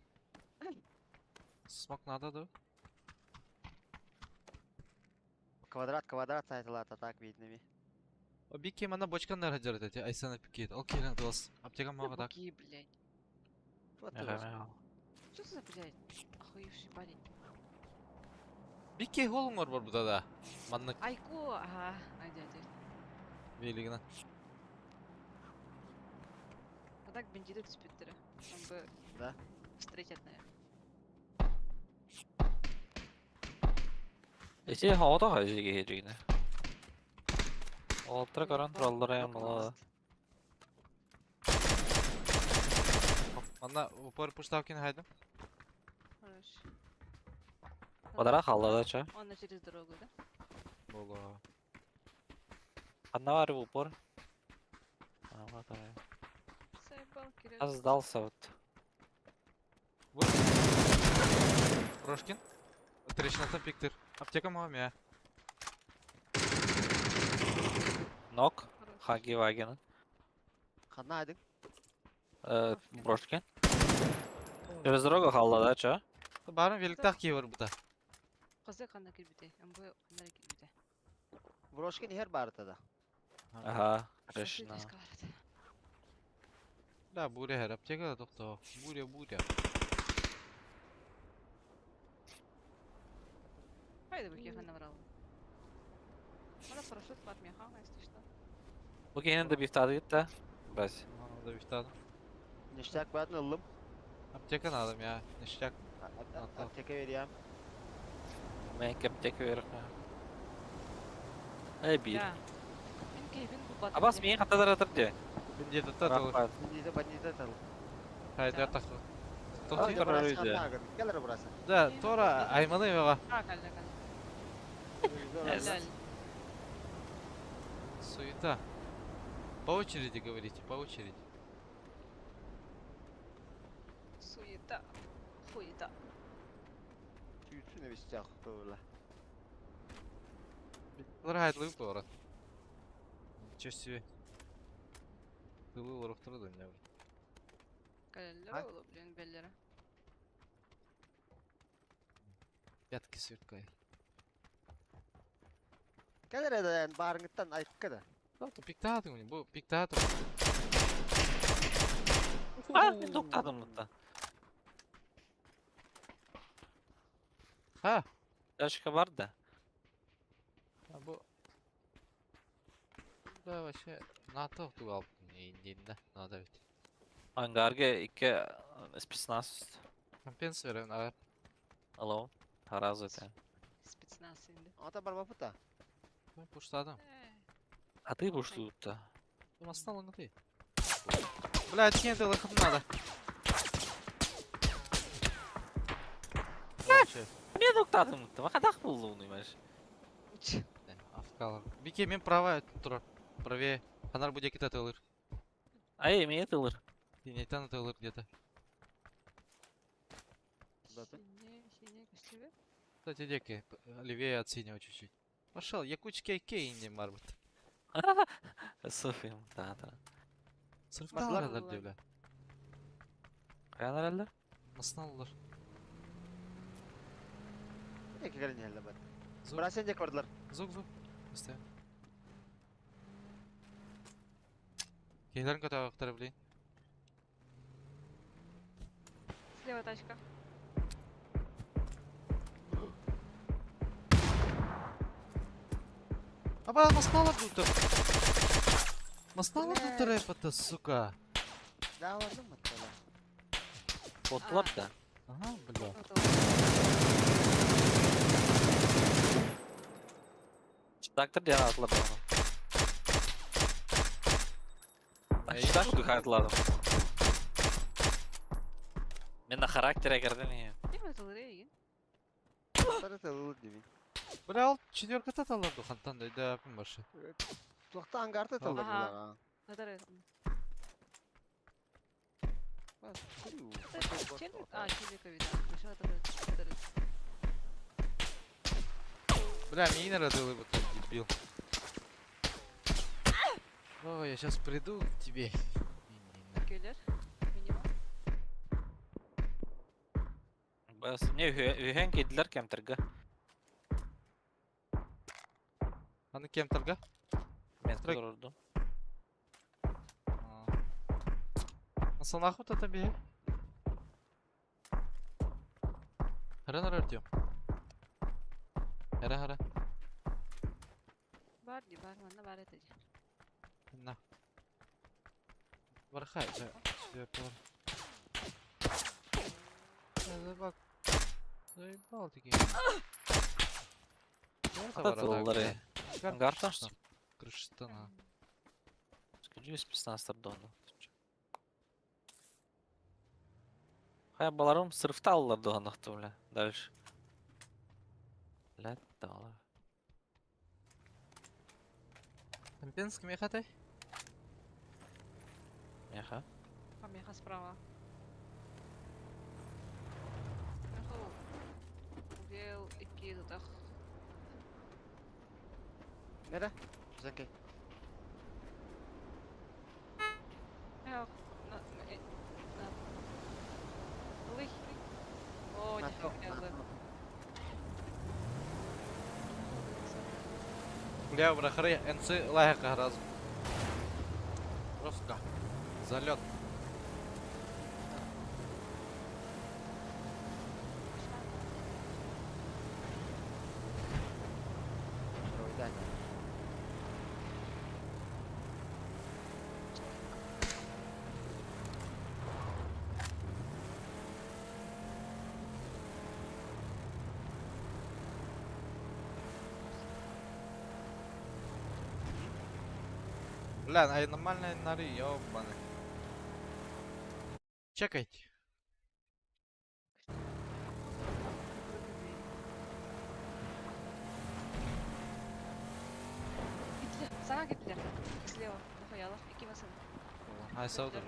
S4: Смок надо, да?
S2: Квадрат, квадрат сайтылата так видно ми.
S4: Обики мана бочка нар хаджар эти, айсана пикет. Окей, на дос. Аптека мага так.
S1: Буги, блядь.
S2: Вот ты.
S1: Что за, блядь, охуевший парень?
S4: Бики холуңор бар буда да. Манна
S1: Айко, ага, ай, дядя.
S4: велигина.
S1: А так бандиты түспеттері. Он бы
S2: Да.
S1: встретят, наверное.
S5: Эти хавада хажиге хежигине. Олтра каран траллар ям бала.
S4: Манна упор пуштавкин хайдым.
S1: Хорошо.
S5: Квадрат халлада ча.
S1: Он на через дорогу, да?
S4: Бола.
S5: Ханна бар упор. А, вот
S1: Заебал, Кирилл.
S5: А сдался вот.
S4: Вот. Прошкин. Трещинатан пиктер. Аптека мага мя.
S5: Нок.
S1: Хорош.
S5: Хаги вагина.
S2: Хана айдың.
S5: Брошкин. Через дорогу халлада ча.
S4: Барын великтах кии бар буда.
S1: Кызы кандай кирбите? МБ кандай кирбите?
S2: Брошкин хер бар да.
S5: Ага, решено.
S4: Да, буря хер аптека да тохто. Буря, буря.
S1: Хайда бу кехана барал. Мана парашют бар меха, если что.
S5: Бу кehин да бифтады гитта. Бәс.
S4: Да бифтады.
S2: Ништяк барын ыллым.
S4: Аптека надо мя. Ништяк.
S2: Аптека берем.
S5: Мен кэптек үөрэх. Эй биир.
S1: Да. Мин киһибин булбатым
S5: Абас
S1: дии.
S5: миин хаттадар атыр дии.
S4: Бандиты татылыр.
S5: Рахмат.
S2: Бандиты, бандиты тал.
S4: Хайда
S1: Да.
S4: тахы.
S5: Тоқтый
S4: Тоқтый.
S5: тұрар үйде.
S2: Келер burası.
S4: Да, Тора айманы беға.
S1: А, калла, калла.
S5: Yes.
S1: Ляль.
S4: Суета. По очереди говорите, по очереди.
S1: Суета. Хуета.
S2: Сүйітсін өбіс жақты ола.
S4: Бұлар hayatlı bu arada. Ничего себе. Тылы olarak тұрды не бар.
S1: Калла
S2: А?
S1: болу, блин, беллere.
S4: Пятки сверкай.
S2: Келер еді ән барыңыттан айыққа да.
S4: Да, тупиктаатын міне, бұл пиктаатын.
S5: А, мен тоқтадым мұнда.
S4: Ха,
S5: Тачка бар да.
S4: а бұл... Да, вообще, НАТО туг алып дейін да, надо ведь.
S5: Ангарга икки спецназ.
S4: Компенс верен, ағар.
S5: Алло. Таразы өте.
S1: Спецназ енді.
S2: Ата бар бапыта.
S4: Пуштадым.
S5: А ты будешь тут-то?
S4: Мастан ты. Блядь, нет, лохом надо. Вообще,
S5: Мен тоқтадым мұнда. Мақадақ болды оны имаш.
S4: Афкалар. Бике, мен права тұр. Правее. Ханар буде кита тылыр.
S5: Ай, мен етілір.
S4: Инейтан тылыр где-то.
S1: Сине, сине, күштебе.
S4: Кстати, деки, левее от синего чуть-чуть. Пошел, якучки кей не марбот.
S5: София, да, да.
S4: Сырфталар
S1: Маслар.
S4: девля.
S5: Қаян әлі?
S4: Масналар.
S2: Екі келін елі бар.
S4: Звук,
S2: Burası endek vardılar.
S4: звук, звук. Поставим. Кейлерин көтө блин.
S1: Слева тачка.
S4: Аба, масналар тут. Масналар тут рэпа-то, сука.
S2: Да, vardım mı?
S5: Ботлар да.
S4: Ага, бля.
S5: Трактор диэн атылар да.
S4: Эй.
S5: Читак кудук атыладым. Мен на характере кірдім е.
S1: Ким атылыр егин?
S2: Sarı tılıl gibi.
S4: Бля, ал четверка таталар хантан да, да, башы.
S2: Tuakta angarta tılır
S1: Aha.
S2: bunlar ha.
S1: Надары.
S2: Bak, kuyu.
S1: Челик? А, челика вида. Ошо атылыр. Атылыр.
S4: Бля, мина родила вот этот дебил. О, я сейчас приду к тебе. Нина.
S1: Келер. Минимум.
S5: Бас, мне үйген кейділер кемтіргі.
S4: Аны кем торга?
S5: Мен
S4: Строй.
S5: тұрырдым.
S4: Насанах вот это бе. Хара нара Артем. Хара хара.
S1: Бар ди, бар, манна бар этеди.
S4: На. Бархай, да. Четвертый. Бак. Заебал такие.
S5: Ата тылылар е. Ангарта?
S4: Крыштана.
S5: Скажи, спецназ донду. Хая баларым сырфта алылар доғандықты, бля. Дальше. Бля, дала.
S4: Компенск мехатай?
S5: Меха.
S1: Помеха справа. Меха убил икки тутах.
S2: Nere? Zeki.
S1: Эх, на, на, на. Лых. О,
S2: НАТО,
S1: нихуя.
S4: Бля, брахары, НЦ лайка раз. Просто залет.
S2: Oydan.
S4: Бля, а нормальные нары, ёбаный. Чекайте.
S1: Gittiler. Sana gittiler. Слева. Нахуялах. Ики басын.
S4: Ай, сау да.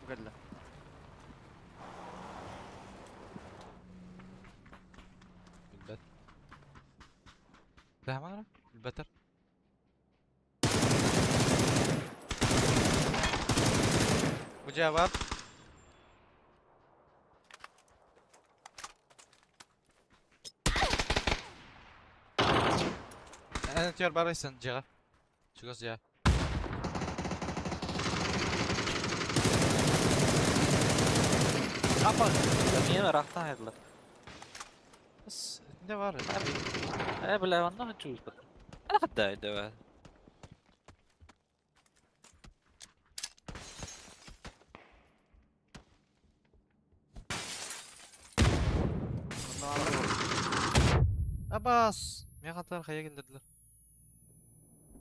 S3: Кэллэ.
S4: Билбэт. Бля, мара? Билбэтэр. Бу жавап. Эн өтөр барайсын жыга. Чугас жа.
S5: Апа, мені рахтан айдылар.
S4: С, не бар?
S5: Э, бля, онно чуйбут. Ах, да, да.
S4: Абас! Мен хатар хая келдилер.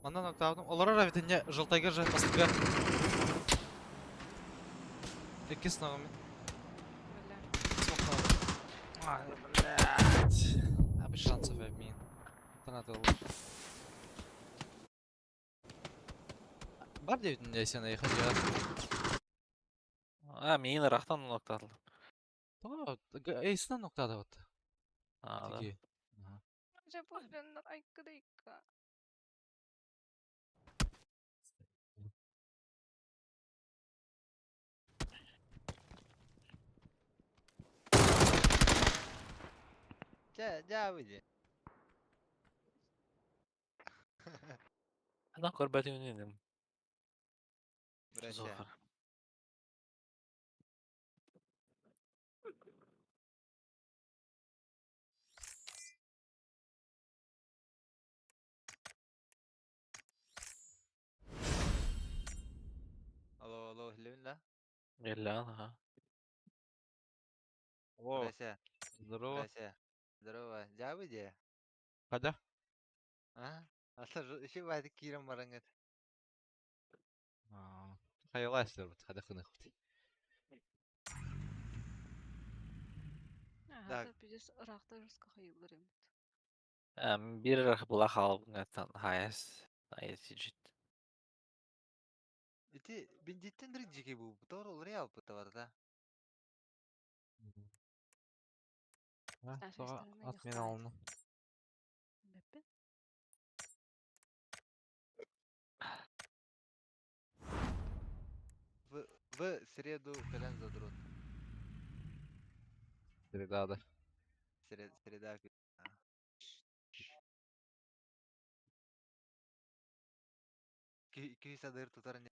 S4: Манан октавдым. Олар ара битинне жылтайгыр же бастыга. Иккис ногами.
S1: Бля.
S4: Ай, блядь. А без шансов я мин. Тонатыл. Бар девитинне сен ехать я.
S5: А, мені рахтан ноктадылар.
S4: Тоға, эйсінен ноктады вот.
S5: А, да.
S4: Тиги. Ага.
S1: Жапондар айкыдайка.
S2: Дьэ, дьэ дии.
S5: Адам көрбәтин үненем.
S2: Братья.
S5: Зохар.
S2: Алло, алло, иһиллибин да?
S5: Иллән, ага.
S4: О,
S2: Братья,
S4: здорово.
S2: братья. Здорово. Дьэ дии.
S4: Қада?
S2: А? Аса еще байды киирэн бараҥҥыт.
S4: Хайалайсыздар бит, қада қынық бит.
S2: Так.
S1: Ага, пиздец, ырахта жестко хайылыр эмит.
S5: Бир рах була халып ngаттан хаяс. Айс жит.
S2: Ити бендиттен дыр жеке бу. Тор ол реал бу да.
S4: А,
S1: Нашей
S4: соға
S1: стороны
S4: ат мен
S1: яқтан.
S4: алыны.
S1: Беппин.
S2: В среду кэлэн задрот.
S4: Средада.
S2: Среда. Күй садыр тутар не.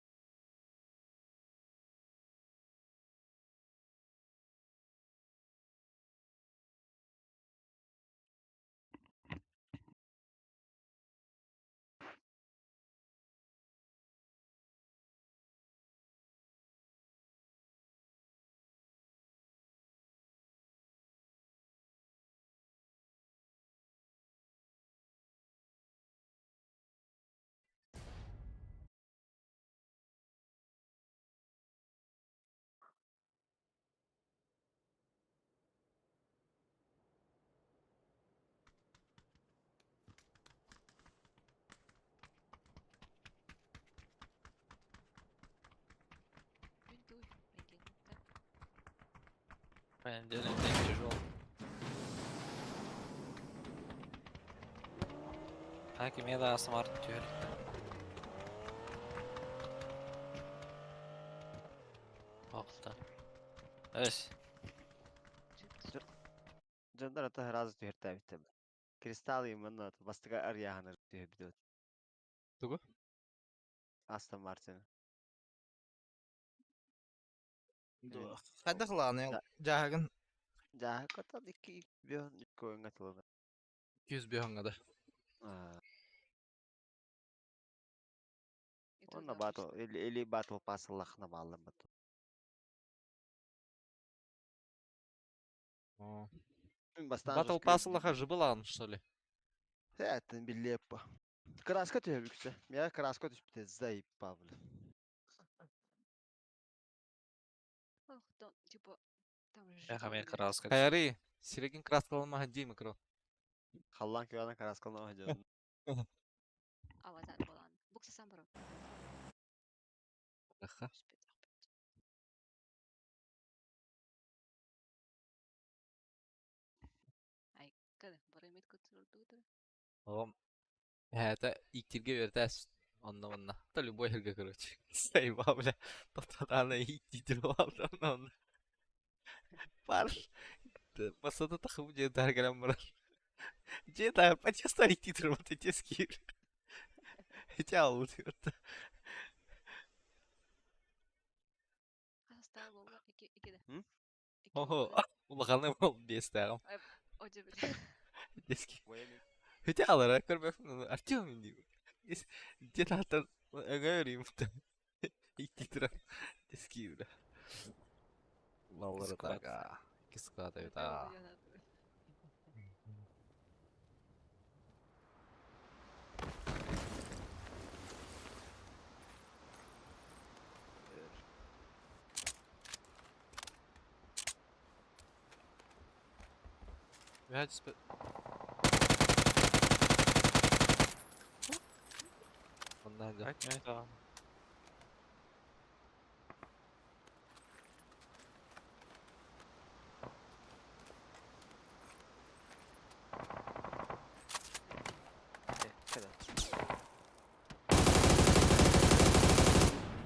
S1: Күн туй. Понедельникта.
S5: Понедельник день тяжелый. Так, имеда смарт тюрь. Оқта. Өс.
S2: Дьоннор ата разы түһэртээбиттэр. Кристалл именно бастыга арыйаһанар түһэрбит.
S4: Тугу?
S2: Астон Мартин.
S4: Қайда қыланы жағын
S2: Дьэ, котон икки бион көңө тылына.
S4: 200 бүйіңгада.
S2: Онна батл или батл пасыллахна бааллар бат. Бастан
S4: Батл пасыллаха жыбылан, что ли?
S2: Сәтен билеппа. Краска түһэр үксэ. Миэхэ краска түспүтэ заебал.
S1: Ох, там, типа, там
S5: Эх,
S1: ждём,
S5: мен
S1: блядь.
S5: краска.
S4: Хайарый, сирегин краскаланма дии микро.
S2: Халлаан күөҕүнэн краскалана сылдьабын.
S1: Аватар болан. Букса сам барар.
S4: Аха.
S1: Ай, када, барымит көтөрдүгүтөр.
S4: Оҕом эһээтэ ииктииргэ үөрэтээс онно-манна. Да любой сиргэ короче. Заебал, бля. Тотатаана ииктиир буолла онно. Пар. Басата тахым дьиэ таһар кэлэн баран. Дьиэ таһар почастар ииктиир вот эти скир. Эти албыт.
S1: Хастаа буолла? Ики икиде.
S2: М?
S1: Ики
S4: Охо,
S1: буолла.
S4: улаханы бол биэстээҕим.
S1: Ожо бile.
S4: Дески. Хөтэ алара көрбөппүн Артем диибин. Дьиэ таһыттан өҥөөрүйүм ииктии турар дески бля. Лаллары
S5: Склад.
S4: тага. Икки склад эбит аа. Үһэ түспүт. Онно дьэ.
S5: Айт, да.
S2: Кэлэн.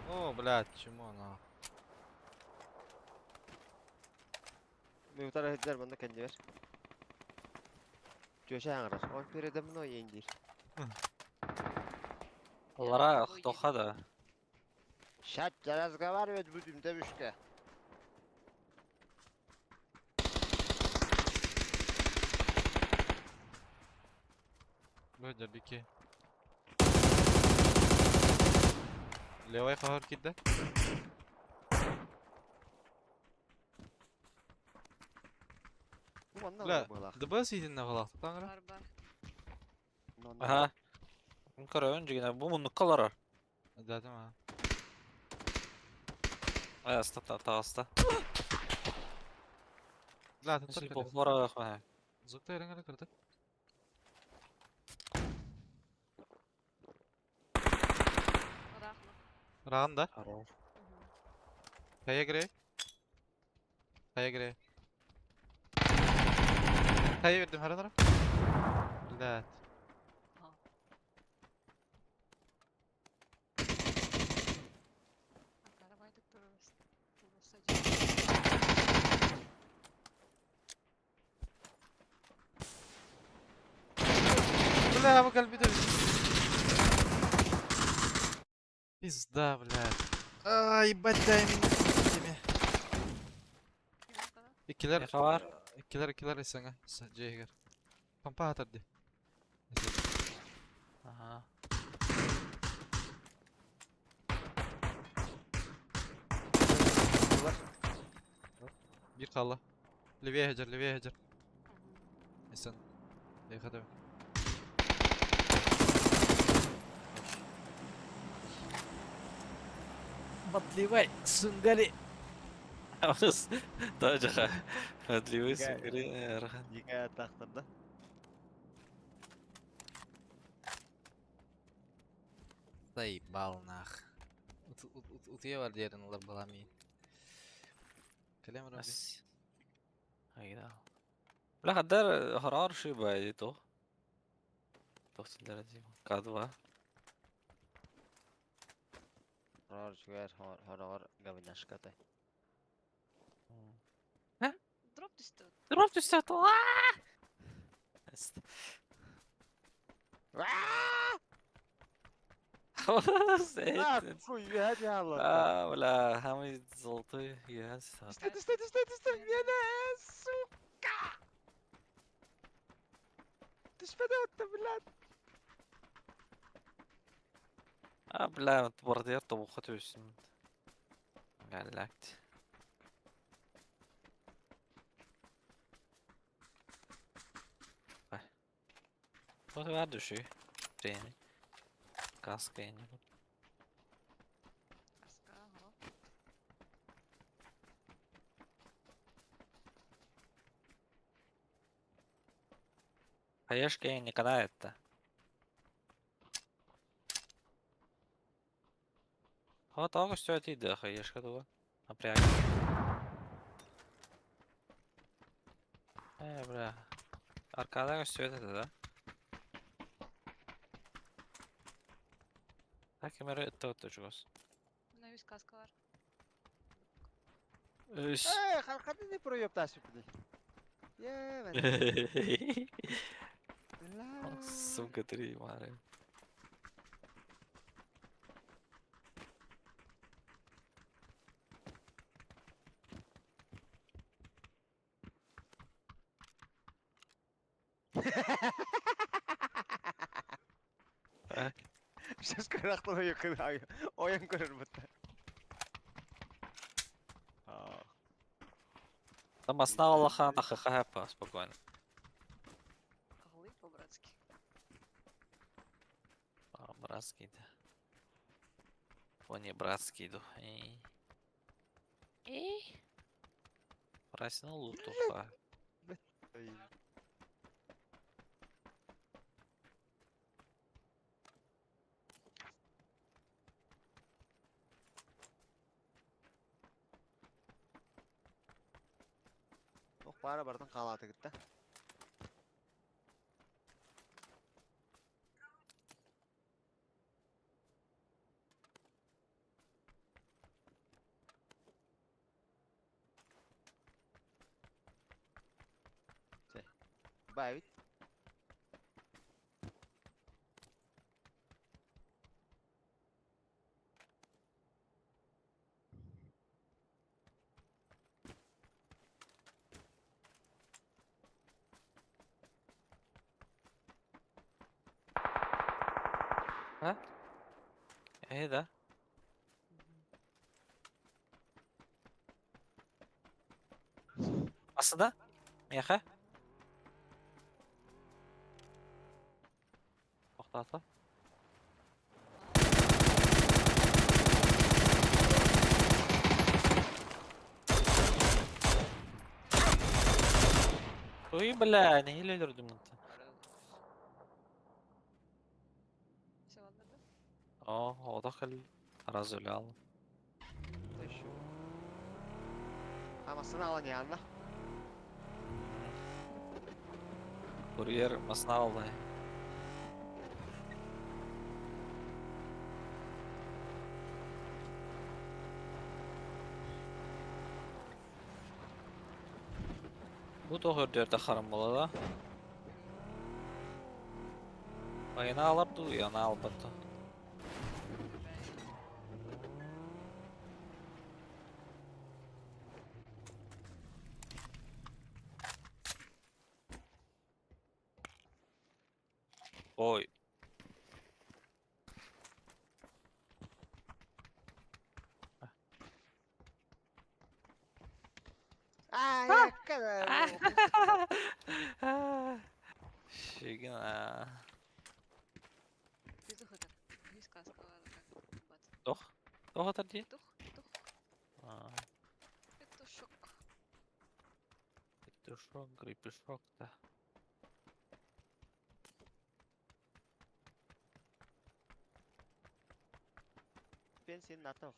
S4: О, блядь, чему она?
S2: Мен утары сылдьар манна кэннибэр. Чүөчэ аҥарар. Он передо мной иэн диир.
S5: Лара тоха да.
S2: Щас разговаривать будем, девушка.
S4: Бу бики. Левай хаар кидде.
S2: Бу манна
S4: Бля,
S2: быһыылаах.
S4: ДБ сиитинне халаахтык таҥара.
S1: Бар бар.
S2: Манна
S5: Аха. Көрөөн жигине бу муннукка олорор.
S4: Датым а.
S5: Аста таҕыста.
S4: Бля, туттар кэлэр.
S5: Бохлора хаа.
S4: Зукта эреңere кырдык.
S1: Рахма.
S4: Раган да. Хайа кире. Хайа кире. Хайа бердим хара тара. Блядь.
S1: Карабайтык турабыз.
S4: Бля, бу кэлбит эбит. Пизда, блядь. Ай, ебать, дай меня. Иккилэр,
S5: Бар.
S4: иккилэр, иккилэр эсэҥэ. Дьиэһигэр. Помпа хатар ди.
S5: Аха.
S4: Бир хаалла. Левее сылдьар, левее сылдьар. Эсэн. Эйхэ Подливай, сунгари.
S5: Тажаха. Подливай
S2: Га-
S5: сугари.
S2: Дикая тахтарда.
S4: Заебал нах. Утуйа бар диэрин олар балами. Кэлем робби.
S5: Ас. Айда. Бля хаддар харар ши бай то. Тохтилер ди. Кадва.
S2: Хороор үчүгэр, хороҕор говняшкатай.
S1: Дроп түстү.
S5: Дроп түстэ то.
S2: Хуй, үһэ хаалла.
S5: А, бля, хамый золотой яс.
S2: Түстэ, түстэ, түстэ, түстэ. Миэнэ, сука! Түспэтэ отто, блядь.
S5: А, бля, бардыяр тобуха төсүн. Галлакт. Вот var düşüyor. Treni. Каска я не буду.
S1: Аска, ага.
S5: Хаешка я не канает-то. Вот того все это иди, хаешка тула. Напряг. Бля. Аркада все это, да? Так, эмер это чугас.
S1: Мына үс каска бар.
S5: Үс.
S2: Э, халкаты не проёптасы били. Е, мен.
S5: Сука, три мары.
S2: Сейчас карахтан ойын ойын көрөр бутта.
S5: Там основа лоха на ххп, спокойно.
S1: Голый по-братски.
S5: А, братский, да. О, не, братский иду. Эй. Эй. Брать на лутуха.
S2: Ох, бара бардын қалаты гитте. Бавит.
S5: Эй, да. Асыда? Меха? Тоқтата. Ой, бля, не өлдірдім мұнда.
S1: Все, ладно, да?
S5: О, одақ разулял.
S2: Еще. Амасын алан yanına.
S5: Курьер масна алды. Бу тоғыр дөрді харам болады. Айна алар ду, яна албатты. Ой.
S2: Ай, kadar.
S5: Шигина.
S1: Жүзі хытыр. Үс каска бар. Бат.
S5: Тох? Тох атар ди?
S1: Тух, тух. Петушок.
S5: Петушок, гребешок, да.
S2: Пенсин натов.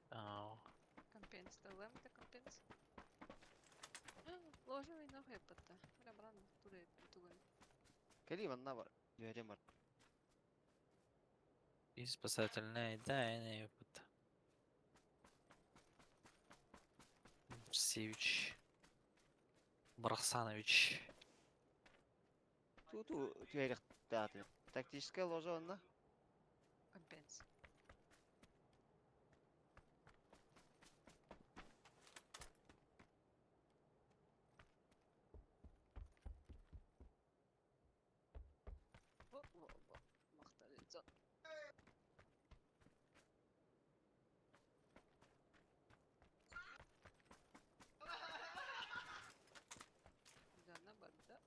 S5: Ау.
S1: Компенс. Лем это компенс. Ложевый нахуй патта. Бля, бран, туда туган.
S2: Кели манна бар. Дүйәрем бар.
S5: И спасательная, да, и не опыт. Севич. Бархсанович.
S2: Туту түәрек тағаты. Тактическая ложа онна.
S1: Компенс. Во, во, во. Мақталицо. Жана барда.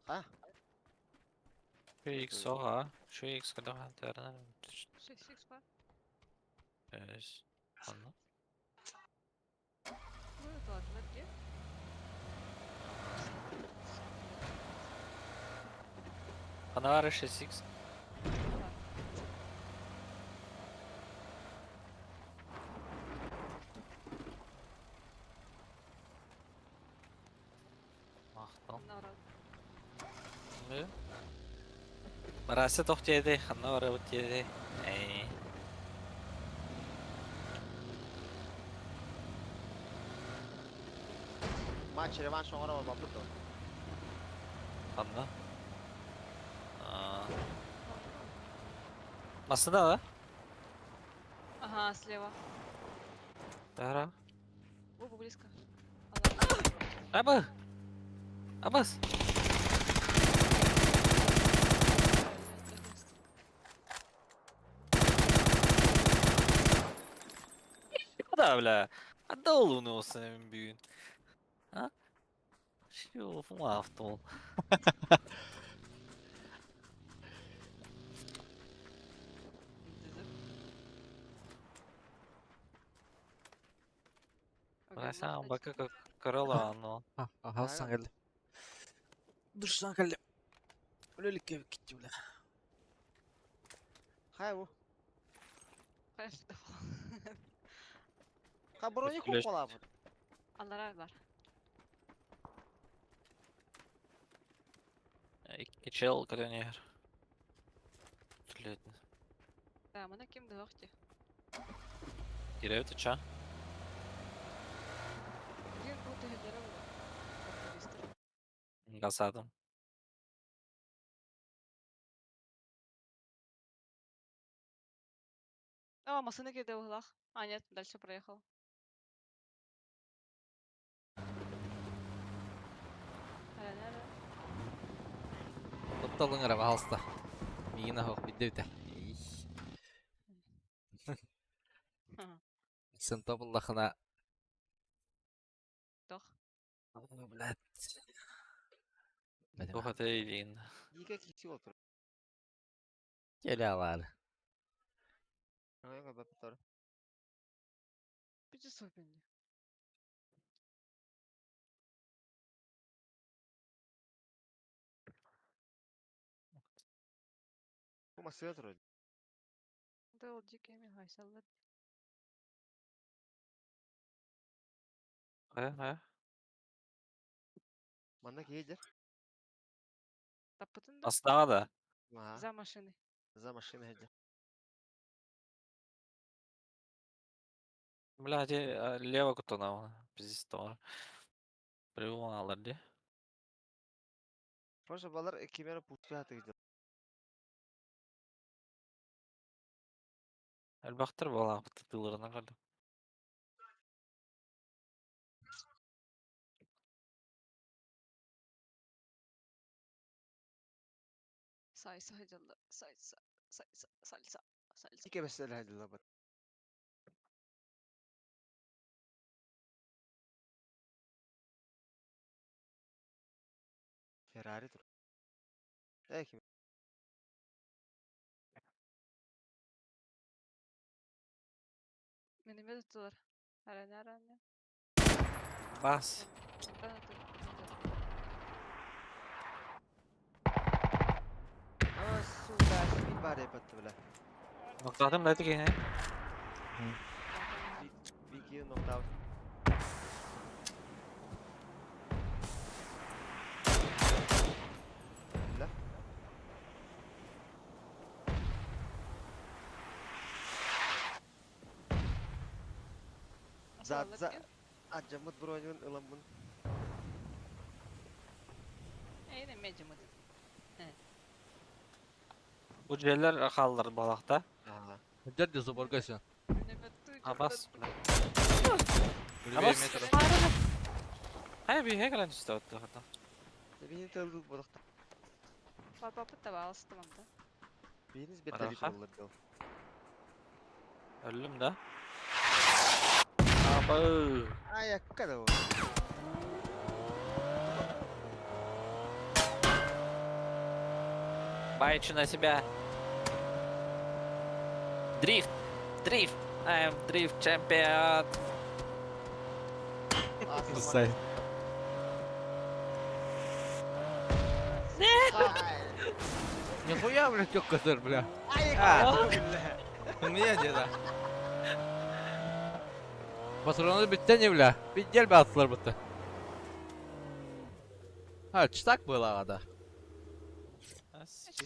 S2: А?
S5: Үчүгэй X суох аа. Үчүгэй X көрдөххө
S1: 6 X бар.
S5: Эс. Ханна? Ханна 6X? Махтал. Не? Барасы тох диэтэй, ханна барабыт диэтэй. Эй.
S2: Матч реванш оҥоро барбаппыт дуо?
S5: Ханна? Аа. Массыына да?
S1: Ага, слева.
S5: Тара.
S1: Оба близко.
S5: Аба! Абас! Да, бля. Отдал у него самим бүйін. А? Чё, автол. Бля, бака как крыла, но.
S4: Аха, сан кэллим. Дурсан кэллим. Үлэликке киттим бля.
S2: Хай бу. Ха брони куколабыт.
S1: Аллара бар.
S5: Икки чел көрөнөр. Түлөтүн.
S1: Да, мына ким дыгык
S5: Кирэбит ыча.
S1: Биир бу төһөлөрө буолар.
S5: Гасадым.
S1: О, машина кирде углах. А, нет, дальше проехал.
S4: Тоттолуң эрэ, пожалуйста. Миигин оһох бидде бүтэ. Сын тобуллахына.
S1: Тох.
S4: Блядь.
S5: Туох этэй илиин.
S2: Дике киси отур.
S4: Келе алар.
S2: Аңа баптар.
S1: Пичи сопенди.
S2: Бу масыга турар.
S1: Да ол дикий мен хайсаллар.
S5: Хайа, хайа.
S2: Манна киһи
S1: Таппытын да.
S5: Астаға да.
S2: Аха.
S1: За машиной.
S2: За машина хеджер.
S5: Бля, де лево кутана. Пиздец товар. Привон алар ди.
S2: Просто балар кимера путка хатыгы.
S5: Элбахтар бала тылырына калды.
S1: Сайса хадьалла. Сайса. Сайса. Сальса. Сальса.
S2: Дике бесел хеджер бат. Ferrari тур. Э ким?
S1: Миномет туттулар. Арана арана.
S5: Бас.
S2: А сука, спин бар эпатты бля.
S5: Ноктадым да тиги.
S2: Бики нокдаун. Бля. За за Аджамыт бронюн ыламмын.
S1: Эй, не меджимыт.
S5: Бу жерлер халлар балакта.
S2: Ага.
S4: Дерди заборгайся.
S5: Абас. Бля.
S4: Абас.
S5: Абас. Хайа би хекалан түстө отты хата.
S2: Бини тылдыл бодохта.
S1: Папа табалысты манда.
S2: Бинис бир
S5: Аха.
S2: боллар дел.
S5: Өллүм да. Абы.
S2: Ай, акка да.
S5: Байчу на себя. Дрифт! Дрифт! I'm drift champion!
S4: Сай. Нихуя, блядь, тёкка бля. А, у меня где-то. Патроны bitti бля. Bir be attılar bitti. Ha, çıtak было да.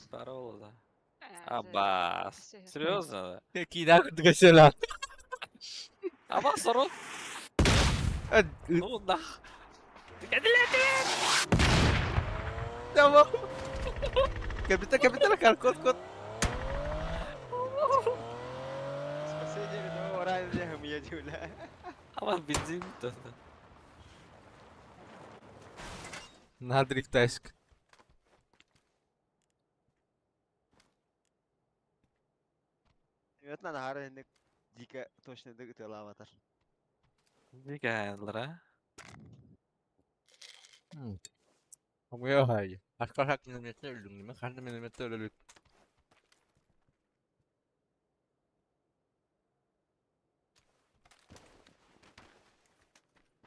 S5: Парола, да. Абас. Серьезно?
S4: Кида кырдыга
S5: Абас, урут. Ну нах.
S4: Tamam. Капитан, капитан, кот, кот.
S2: Спасение рядового Райана я бля.
S5: Абас бензин.
S4: На дрифтайск.
S2: Evet lan hara дико точно ытыалаабатар.
S5: Дико а?
S4: Хомуйа Ашкашак минометне өлдүң, мен қанша минометте өлөлүк.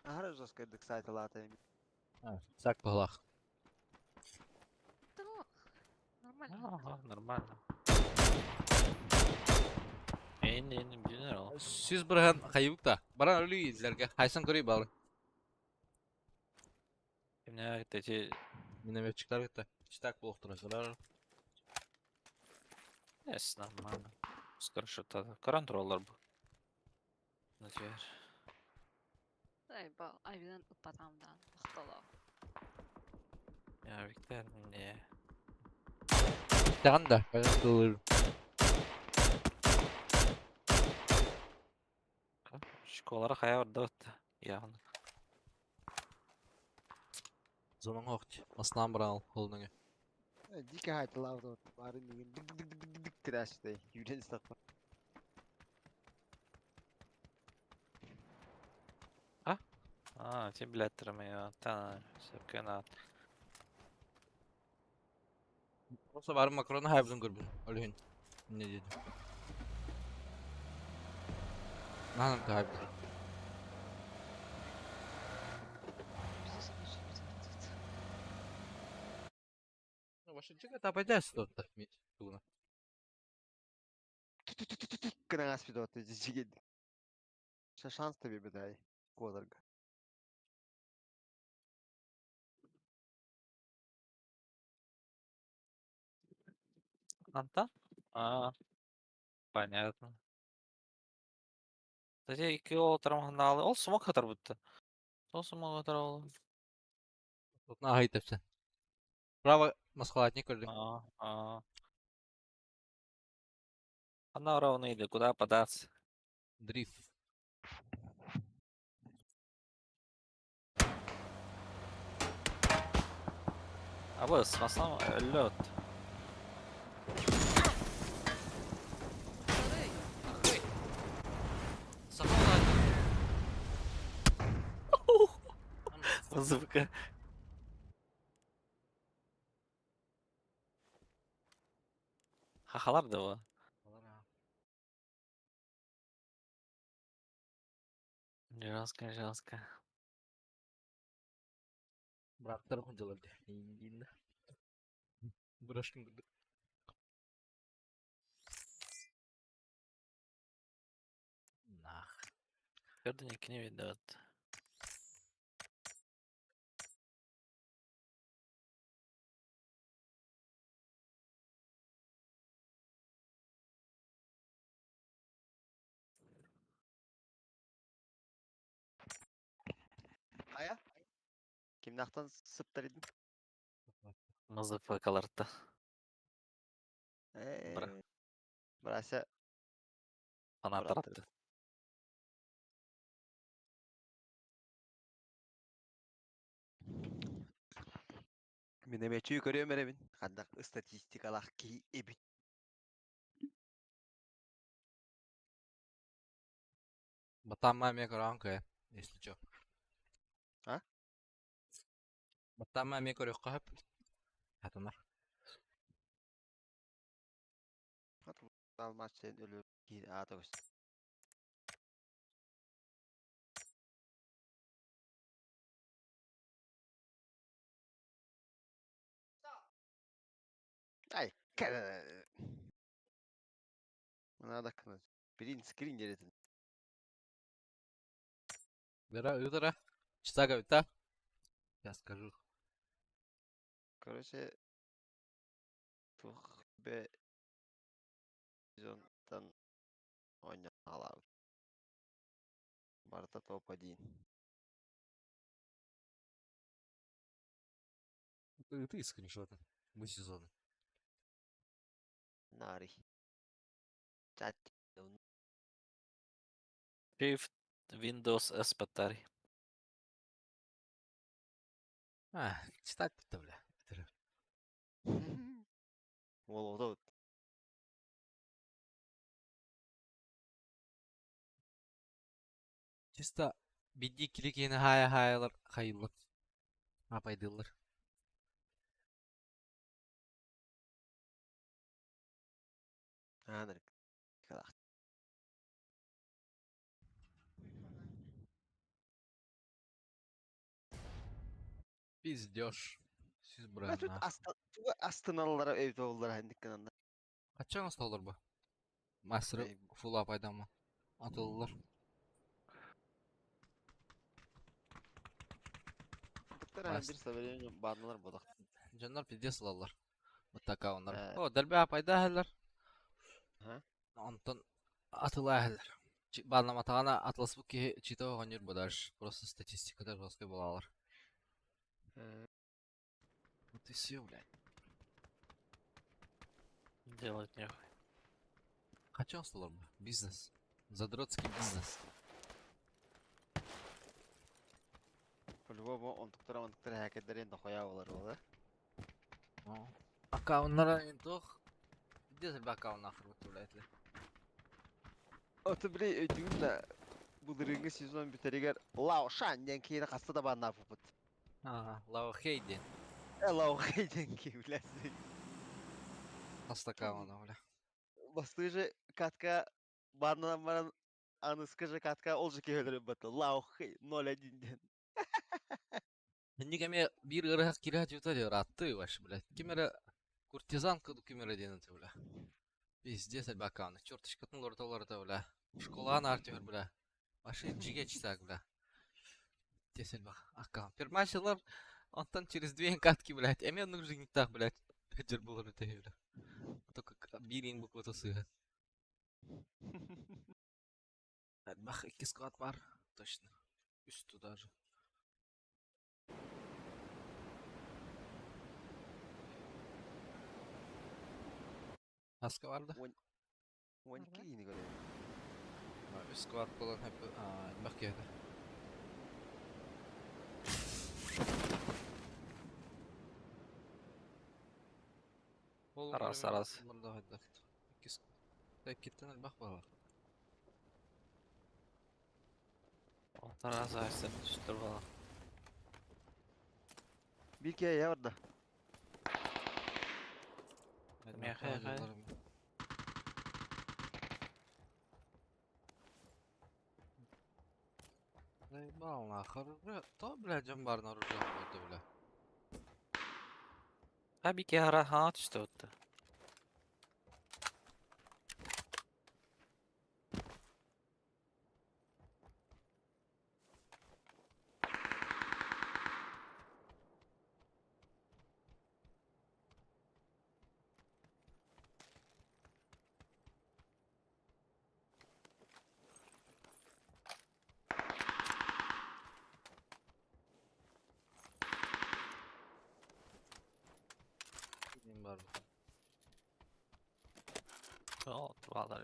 S2: Аһара жесткайдык сайталаата эми.
S4: Сак баһылаах.
S1: Нормально.
S5: Ага, нормально. Эйн, эйн, генерал.
S4: Сүүс бырыһан хайыбык Баран өлүү излерге. Хайсан көрүй балы.
S5: Кимне эти
S4: Минометчиктар кетті. Читак болуқтырасылар.
S5: Эс, нормально. Скоро что-то. Контроллер бу. Например.
S1: Ай, ба, айбынан ыппатамдан. Мактала.
S5: Я Виктор, не.
S4: Таган да. Долыр.
S5: Школара хая орда явно.
S4: Зонаң оқти. Аслан брал холдыңы.
S2: Дико хайталаабат бары мигин дик дик дик дик дик тирашты. Юрен стакпа.
S5: А, ти блядь, трамая, та, сепкена.
S4: Просто бары макроны хайбын көрбүн. Өлүһүн. Не деди. Наһан хайбын. Тапайдас тут. Тугуна.
S2: Кынагас пидоты жигед. Шанс тебе бедай. Кодарга.
S5: Антон? А, понятно. Кстати, ики ол тарамханалы. Ол смок хатар бутта. Сол смок хатар ол.
S4: Тут на хайтепсен. Право маскалатник көрдүк.
S5: А, а. Она ровно или куда податься?
S4: Дрифт.
S5: А вот, с лед. Музыка. Хахалар да bu. Жестко, жестко.
S4: Браттар хунжалар. Бурашкин көрдүк. Нах.
S5: Көрдүн не ведет.
S2: Ая? Кимнахтан сыптар идин?
S5: Мазафакаларта.
S2: Бра. Брася.
S5: Ана таратты.
S2: Минометчү көрөм эребин. Хандак статистикалах ки эбит.
S4: Батамма ме көрөн кэ, если чё.
S2: А?
S4: Батамма ме көрөк кахып. Хатынар.
S2: Алмаас сен өлөр киһи аата көстөр. Ай, Надо Print screen диэтин.
S4: Бера ыытара. Читага бита. Я скажу.
S2: Короче, туох бе сезонтан оонньоон Барыта топ-1.
S4: Ты скриншоты. Бу сезоны.
S2: Нари. Чат.
S5: Shift Windows S батарей.
S4: А, читать бля. Это
S2: Ол вот.
S4: Чисто бидди киликини хая хаялар хайыллар. Апайдылар.
S2: Аныр. Калах.
S4: Пиздеж. Сиз
S2: Бә тут
S4: брана.
S2: астыналлара өйдө оллар хәндик кынан.
S4: Качан осталар бу? Мастер
S2: Эй.
S4: фул апайдамы? Атылылар.
S2: Туктар һәм бер сәбәлән барналар бодак.
S4: Жаннар пиздец алалар. Вот такая онлар.
S2: Э.
S4: О, дәрбе апайда әһәлләр.
S2: Ага.
S4: Онтон атыла әһәлләр. Барнаматағана атлас бу ки чито гонюр бу дальше. Просто статистикада жесткий булалар. Вот и все, блядь.
S5: Делать нехуй.
S4: Качан осталар бу? Бизнес. Задротский бизнес.
S2: По-любому он туктар он туктар хәкәдәрен дә коя булар ул.
S4: Аккауннара интох. Пиздец бу аккаунт нахер бу блядь.
S2: Аты биле өйдүн дә булырынгы сезон битеригер Лао Шан дигән кире касты да барна бу.
S4: Ага, Лао Хейден.
S2: Э Лао Хейден ки биләсең.
S4: Аст аккаунта, бля.
S2: Бастыгы же катка барнан баран аныскы же катка ол же киһелер бат. Лао Хей 0-1 ден.
S4: Никаме бир ырыгак кире жута диyor атты ваш, блядь. Кимере куртизанка ду кимере ден бля. Пиздец аккаунт. Черточкатын лорталар бля. Школаны артер, бля. Ваши джиге читак, бля. Тесель бак аккаунт. Пермачылар онтон через две катки, блядь. Эме нужно не так, блядь. Хеджер булыр это, бля. Только бирин буквы сыга. Бах, икки склад бар. Точно. Үстü даже. Аска барды.
S2: 12 yine göre.
S4: Үс склад болан хеп бах кеде.
S5: Раз, раз.
S4: Иккиттен бах бар.
S5: Раз айсын түстүр бала.
S2: Bir kere ya vardı.
S5: Меха, хай.
S4: Заебал нахуй, бля. То, бля, дьон бар оружие болды, бля.
S5: Ha bir kere ha түстү отты.
S4: Kim бар.
S5: О, твалар.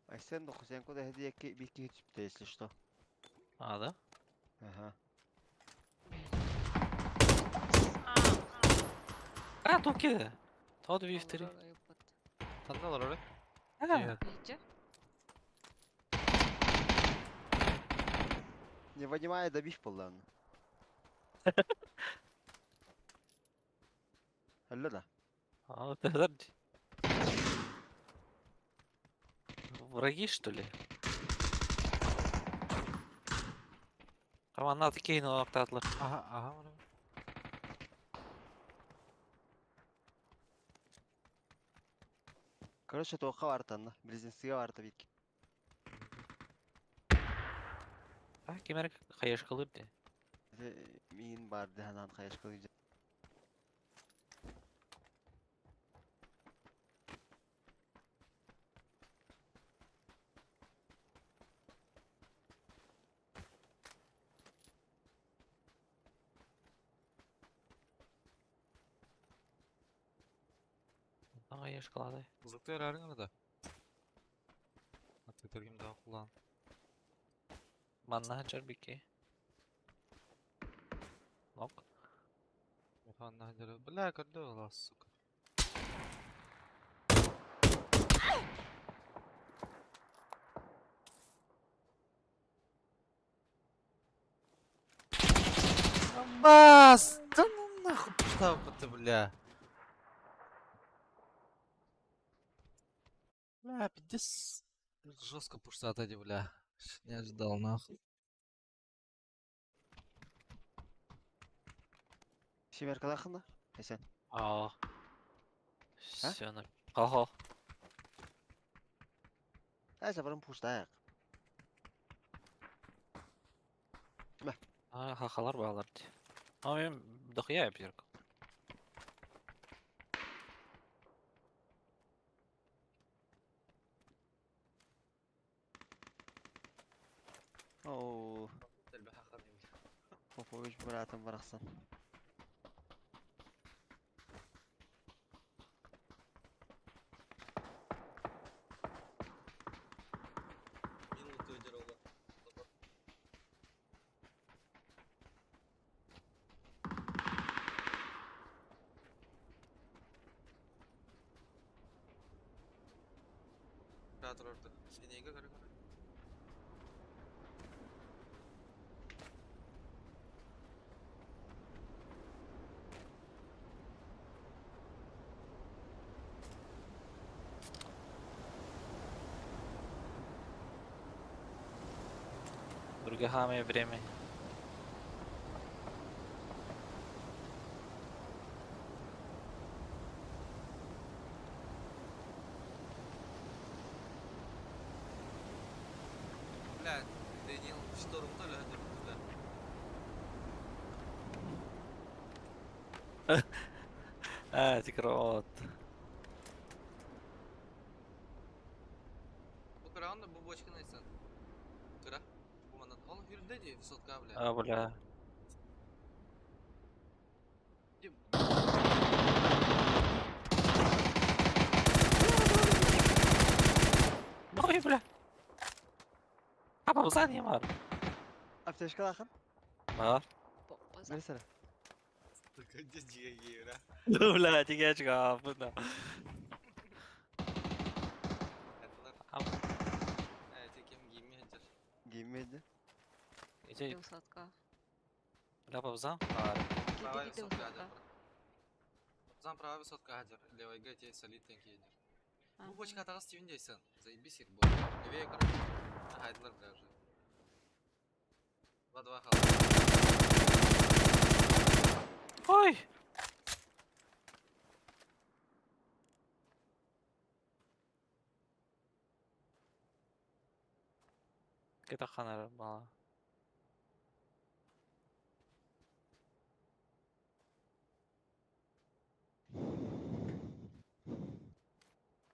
S2: Ay sen de sen koda hediye ki bir iki hiç если что.
S5: А, да?
S2: Ага.
S5: А, токи. Тод вифтери.
S4: Tanrılar öyle.
S5: Ha.
S1: Iyice.
S2: Не понимаю, да биф был. Өллө да?
S5: А, это Враги, что ли? Команда кейн октатлар.
S4: Ага, ага, оны.
S2: Короче, туохха баартанна. Близнецыга баарта бик.
S5: А, кимер хаешкалыр ди.
S2: Миин бар дыханан хаешкалыр.
S5: Хаешкалады.
S4: Ызыкты ярарың да. Аты daha kullan.
S5: Манна хачар бики. Нок.
S4: Механна хажары. Бля, көрдө ола, сука. Бас! Да ну нахуй пошла ты, бля. Бля, пиздец. Жестко пуштат эти, бля. Не ожидал, нахуй.
S2: Семеркалахына? Эсен.
S5: А. Все на. Хал-хал.
S2: Әсә барын пуштайық.
S5: А, хахалар балар ди. А мен дохуя япирк.
S2: Оу, Попович братым барахсан.
S5: Другое время.
S4: Бля, Даниил шторм то ли бля.
S5: А, тикрот.
S4: Бу кыраганда бу бочканы айтсан. Кыра. Бу манан. Ол хүрдө ди высотка, бля.
S5: А, бля. Ой, бля. А, пауза бар.
S2: Аптечкалахын?
S5: Бар.
S1: База.
S2: Берсene.
S5: Бля, тигечка, буда.
S2: Геймеди.
S5: Иди,
S1: Высотка.
S5: бля, пауза.
S4: Правая
S1: Где
S4: высотка
S1: высотка?
S4: хадер. Зам правая высотка хадер. Левая г солид тенки едер. Бу бочка атагас тивин дейсен. Заебись их бо. Левее, короче. Хайдлар, бля, уже. Два-два хал.
S5: Ой! Кета ханар бала.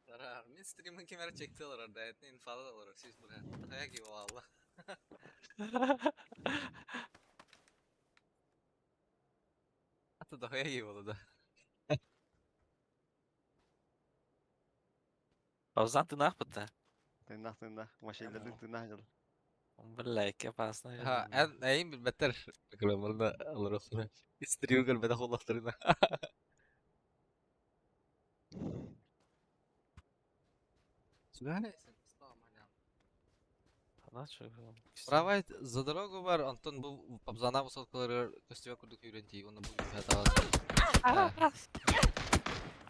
S4: Тарар, мен стримын кемер чекти алар, да, этне инфада алар, сиз бля. Тая ки валла. Ата да хая ки да.
S5: Паузан ты нахпыта.
S2: Тыннах тыннах. Машиналардың тыннах жыл.
S5: Бля, опасно.
S4: Ha, en эйин билбеттер. Кыламырда алар окуна. Стрим көлбөдө холлохторуна. Правай за дорогу бар, Антон бу пабзана высоткалары көстүбө курдук үйрөнти, оны бу хатагас.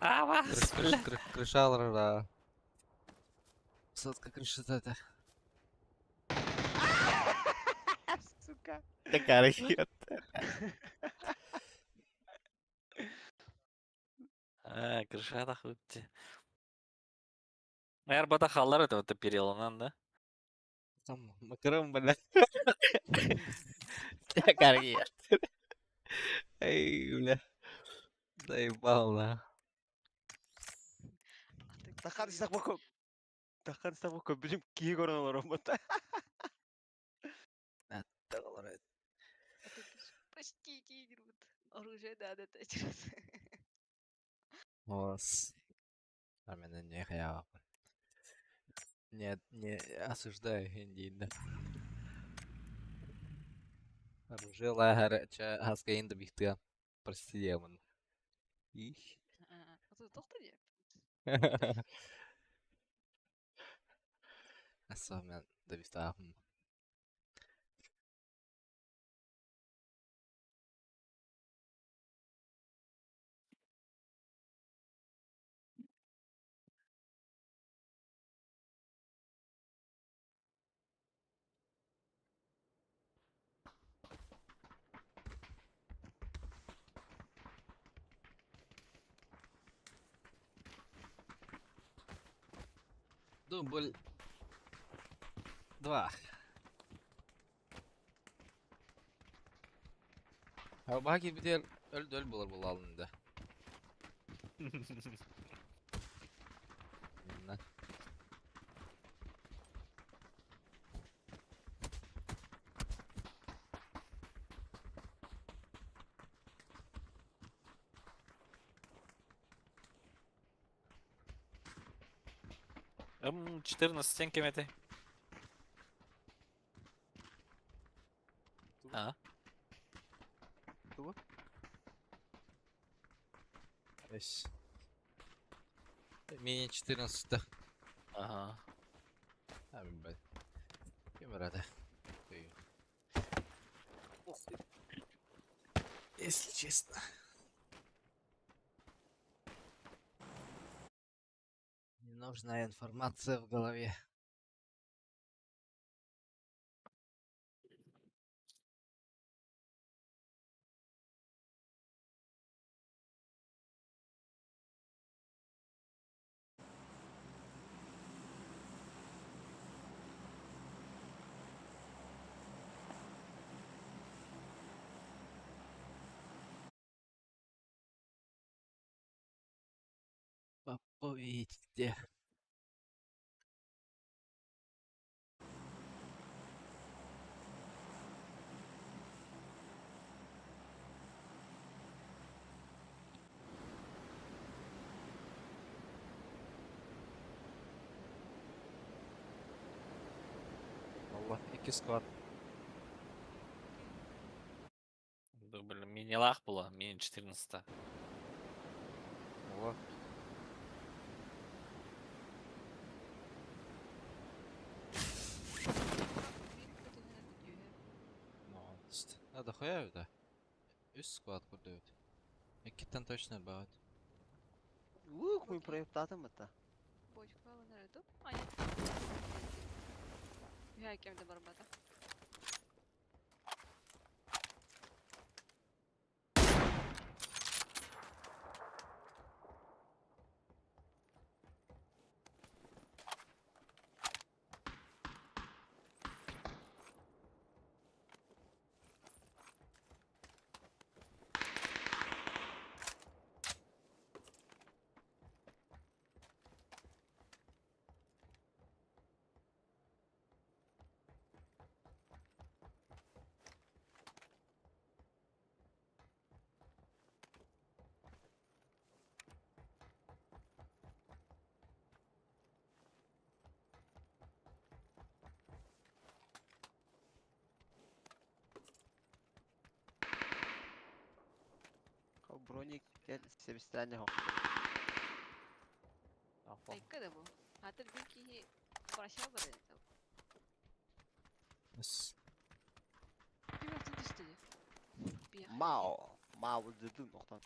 S5: Авас, бля.
S4: Крышалар, да. Сотка крышата это.
S2: Сука.
S4: Такая хер.
S5: А, крыша тахыбыт. Эр халлар это вот переланан, да?
S4: Там макарон, бля. Такая хер. Эй, бля. Заебал, на.
S2: Тахар сак Тахар сак көбүлүм кии көрөн олорон бата.
S1: Почти тигр. Оружие да, да, через.
S4: Ос. Армена не хаява. Не, не осуждаю Индии, да. Оружие лагерь, ча хаска инда бихтыга. Прости, демон. Их.
S1: Тоқтар
S4: Особенно добивтаахым. Дубль 2. Баки битер өл болар бұл алынды. На.
S5: М14 стенки этой. А?
S4: Эс. Мини 14
S5: Ага.
S4: А, блядь. Кем рада. Если честно. Ненужная информация в голове. Поповите. Allah iki squad.
S5: Дубль. Мини-лах было, мини 14.
S4: Allah. Надо хуя да. Үс склад курдуют. Иккиттен точно баат.
S2: Ух, мы проектатым это.
S1: Бочка нарыду. А, нет. Я кем-то барбата.
S2: Броник кел себистәне хо.
S1: Айка бу. Хатыр бир киһи баша бар это.
S4: С.
S1: Ким атын түстү?
S2: Мао. Мао дедим ноктан.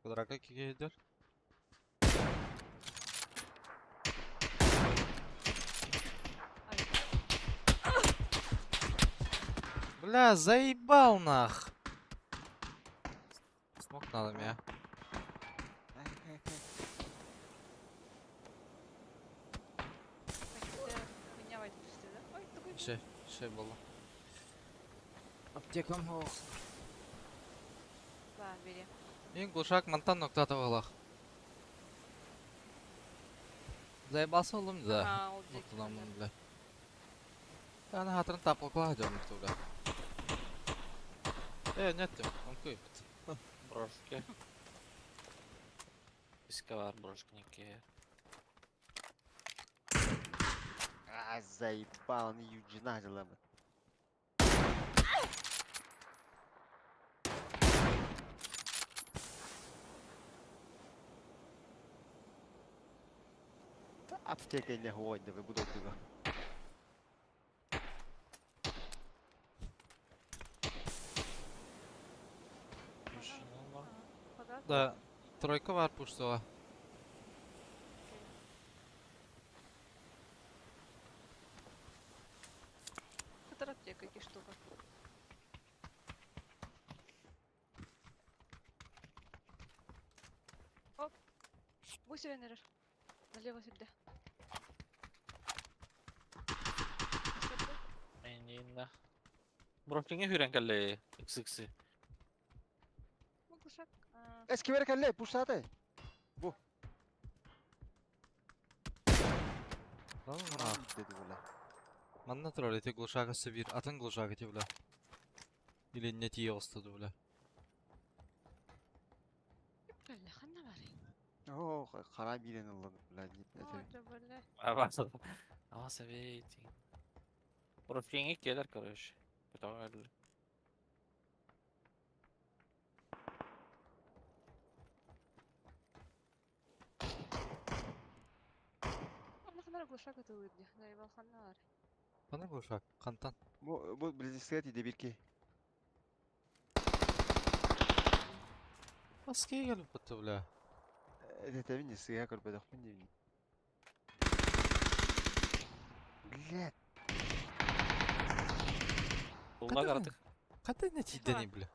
S4: Квадракка киһи Бля, заебал нах. Смог надо меня. Все, все было. Аптекам ох. Ең глушак мантан ноктата балах. Заебался олым да. Нокталамын бля. Таны хатырын тапылкыла жонукту бля. Э, нет, он күйбит.
S5: Брошки. Иска бар брошканики.
S2: А, заебал, не юджина дела. Аптека не гонь, вы буду туда.
S4: Да, тройка var пуштала.
S1: Это аптека, какие штука. Оп. Бусин Налево сюда.
S5: Мэнина. Брошкиңе хүрен калле. XX.
S2: Эски бер калле, пуштаты. Бу. Dedi бля.
S4: Манна турар эти глушага сибир, атын глушага ти бля. Или не тие остады бля.
S1: Бля, ханна бар.
S2: О, хара билен аллан бля.
S5: Аваса. Аваса бейти. Брошкиңе келер, короче. Потом
S1: Глушак это выйди. Заебал ханна бар.
S4: Кана глушак, кантан.
S2: Бу бу близкий де бирки.
S4: Аскеге келип бутты бля.
S2: Это не сыга көрбөдөх мен. Блядь.
S5: Улна каратык.
S4: Кандай не тиидени бля.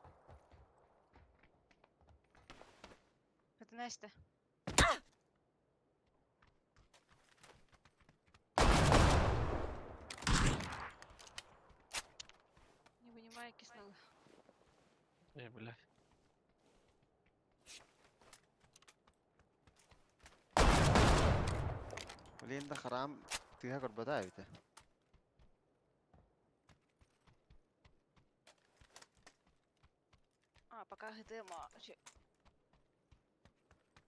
S1: Это Настя. Не вынимай кислород.
S5: Эй, бля.
S2: Блин, да харам тыга көрбөдө айбыта.
S1: А, пока ГДМ.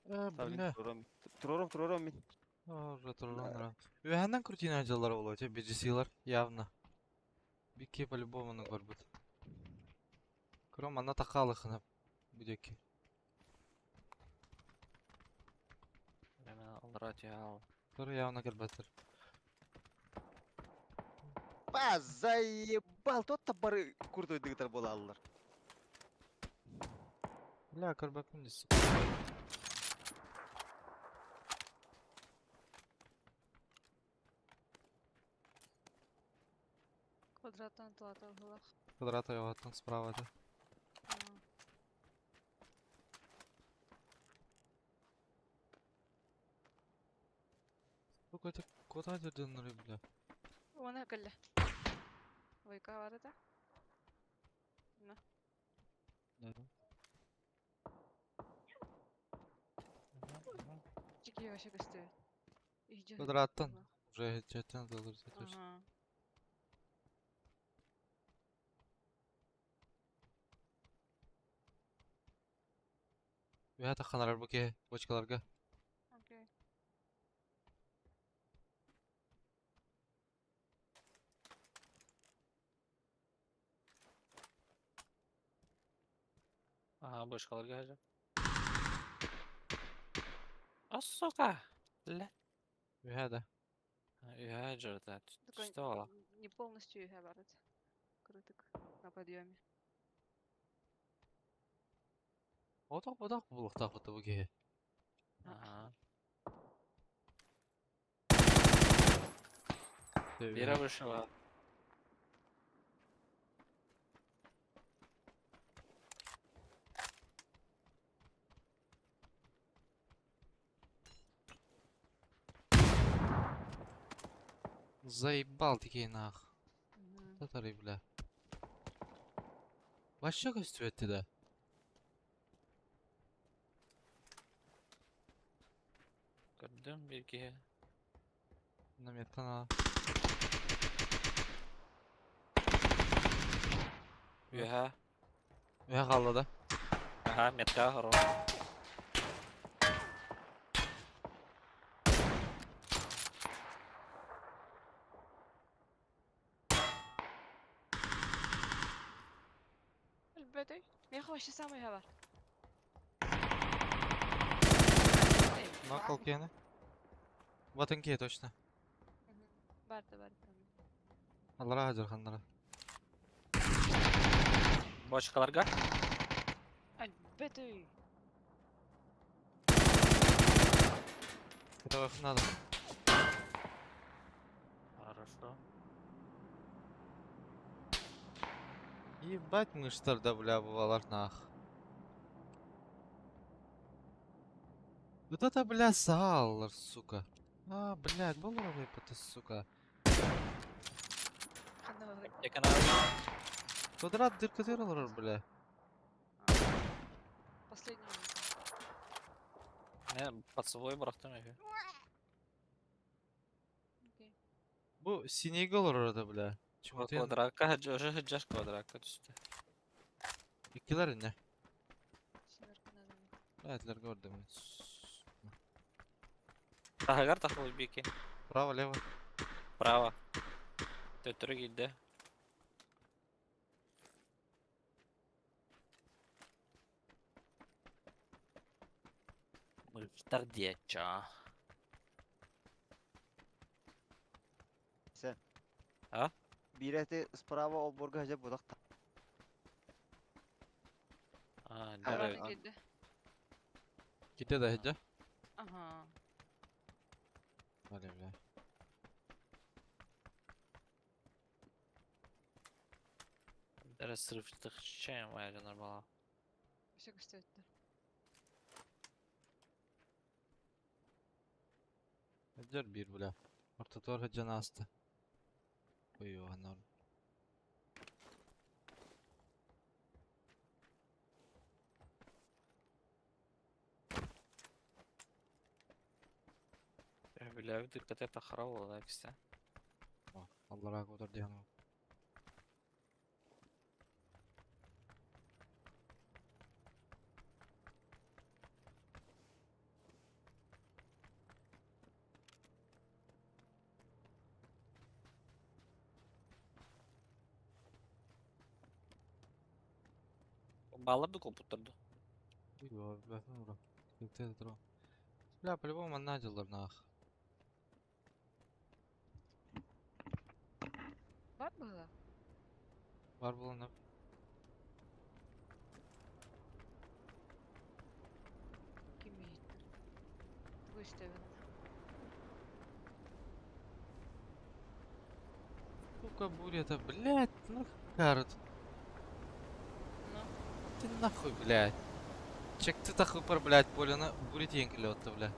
S4: Э, бля.
S2: Турорум, турорум мен.
S4: Уже турорум. Үһәннән крутина жалар болот, BGC-лар явно. Бикке по-любому на көрбүт. Кром ана такалыхына будеки.
S5: Мен алдрат я.
S4: Тур явно көрбөтөр.
S2: Ба, заебал, тот бары куртой дыгытар бола аллар.
S4: Бля, көрбөпмүн дес.
S1: Квадраттан туата углах.
S4: Квадрат айгаттан справа да. Сука, это куда жерден нуры, бля?
S1: Она калле. Войка бар это? На.
S4: Да.
S1: Чики вообще костюм.
S4: Квадраттан. Уже жеттен долыр жетер.
S1: Ага.
S4: Үһә таханарар буке бочкаларга.
S1: Окей.
S5: Ага, бочкаларга хажа. А, сука! Бля.
S4: Үһә да.
S5: Үһә жырда.
S1: Такой
S5: Что ала?
S1: Не полностью бар это. Крытык на подъеме.
S4: Отох бодох булуохтаахпыт бу киһи.
S5: Ага.
S4: Дьэ,
S5: Вера
S4: үһэ.
S5: вышла.
S4: Заебал такие нах.
S1: Мгм.
S4: Татары, бля. Вообще көстүбэт да.
S5: Көрдүм бир киһи.
S4: Наметтан а.
S5: Үөһэ.
S4: Үһэ хаалла да.
S5: Аха, метка хоро.
S1: Өлбөтүй. Миэхэ вообще самый бар.
S4: Накол киэнэ. Батын киһи точно.
S1: Барда барда.
S4: Аллара хадьар ханнара.
S5: Бочкаларга.
S1: Өлбөтүй.
S4: Этого надо.
S5: Хорошо.
S4: Ебать мыштар да бля бывалар нах. Вот это бля сааллар, сука. А, блядь, был это, сука.
S1: Ханна бар.
S5: Екана.
S4: Квадрат дырка олорор, бля.
S1: Последний.
S5: Не, поцелуй бырахтым эфи.
S1: Окей.
S4: Бу синеге олорор это, бля. Чемотен
S5: Квадратка, уже хаджаш квадратка түстэ.
S4: иккилер не?
S1: Сигарка надо.
S4: Блядь, көрдүм.
S5: Тахагар тахыл бики.
S4: Право, лево.
S5: Право. Төттөрү киирдэ. Мыштар диэчча.
S2: Се.
S5: А?
S2: Бирети справа олборга хажа будак.
S5: А,
S1: Барда
S5: дары.
S1: киирдэ.
S4: Ките да хеджа.
S1: Ага.
S4: Бля, бля.
S5: Дары сырыптых чаем айжанар бала.
S1: Вообще көстүбэттэр.
S4: Хеджер бир, бля. Ортотор хеджа аста. Ой, анар.
S5: Бля, диккате тахара буолла кисте.
S4: Аллара котор диэн.
S5: Баллар ду компьютерду.
S4: Ой, бля, ну, бля. Бля, по-любому надилар нах.
S1: Бар было?
S4: Бар буланы.
S1: Ким иһиттэр? Тугу истэбин?
S4: Сука, буря это, блядь, ну карт.
S1: Ну?
S4: Ты нахуй, блядь. Чек ты тахы пар, блядь, полена буря тиен бля.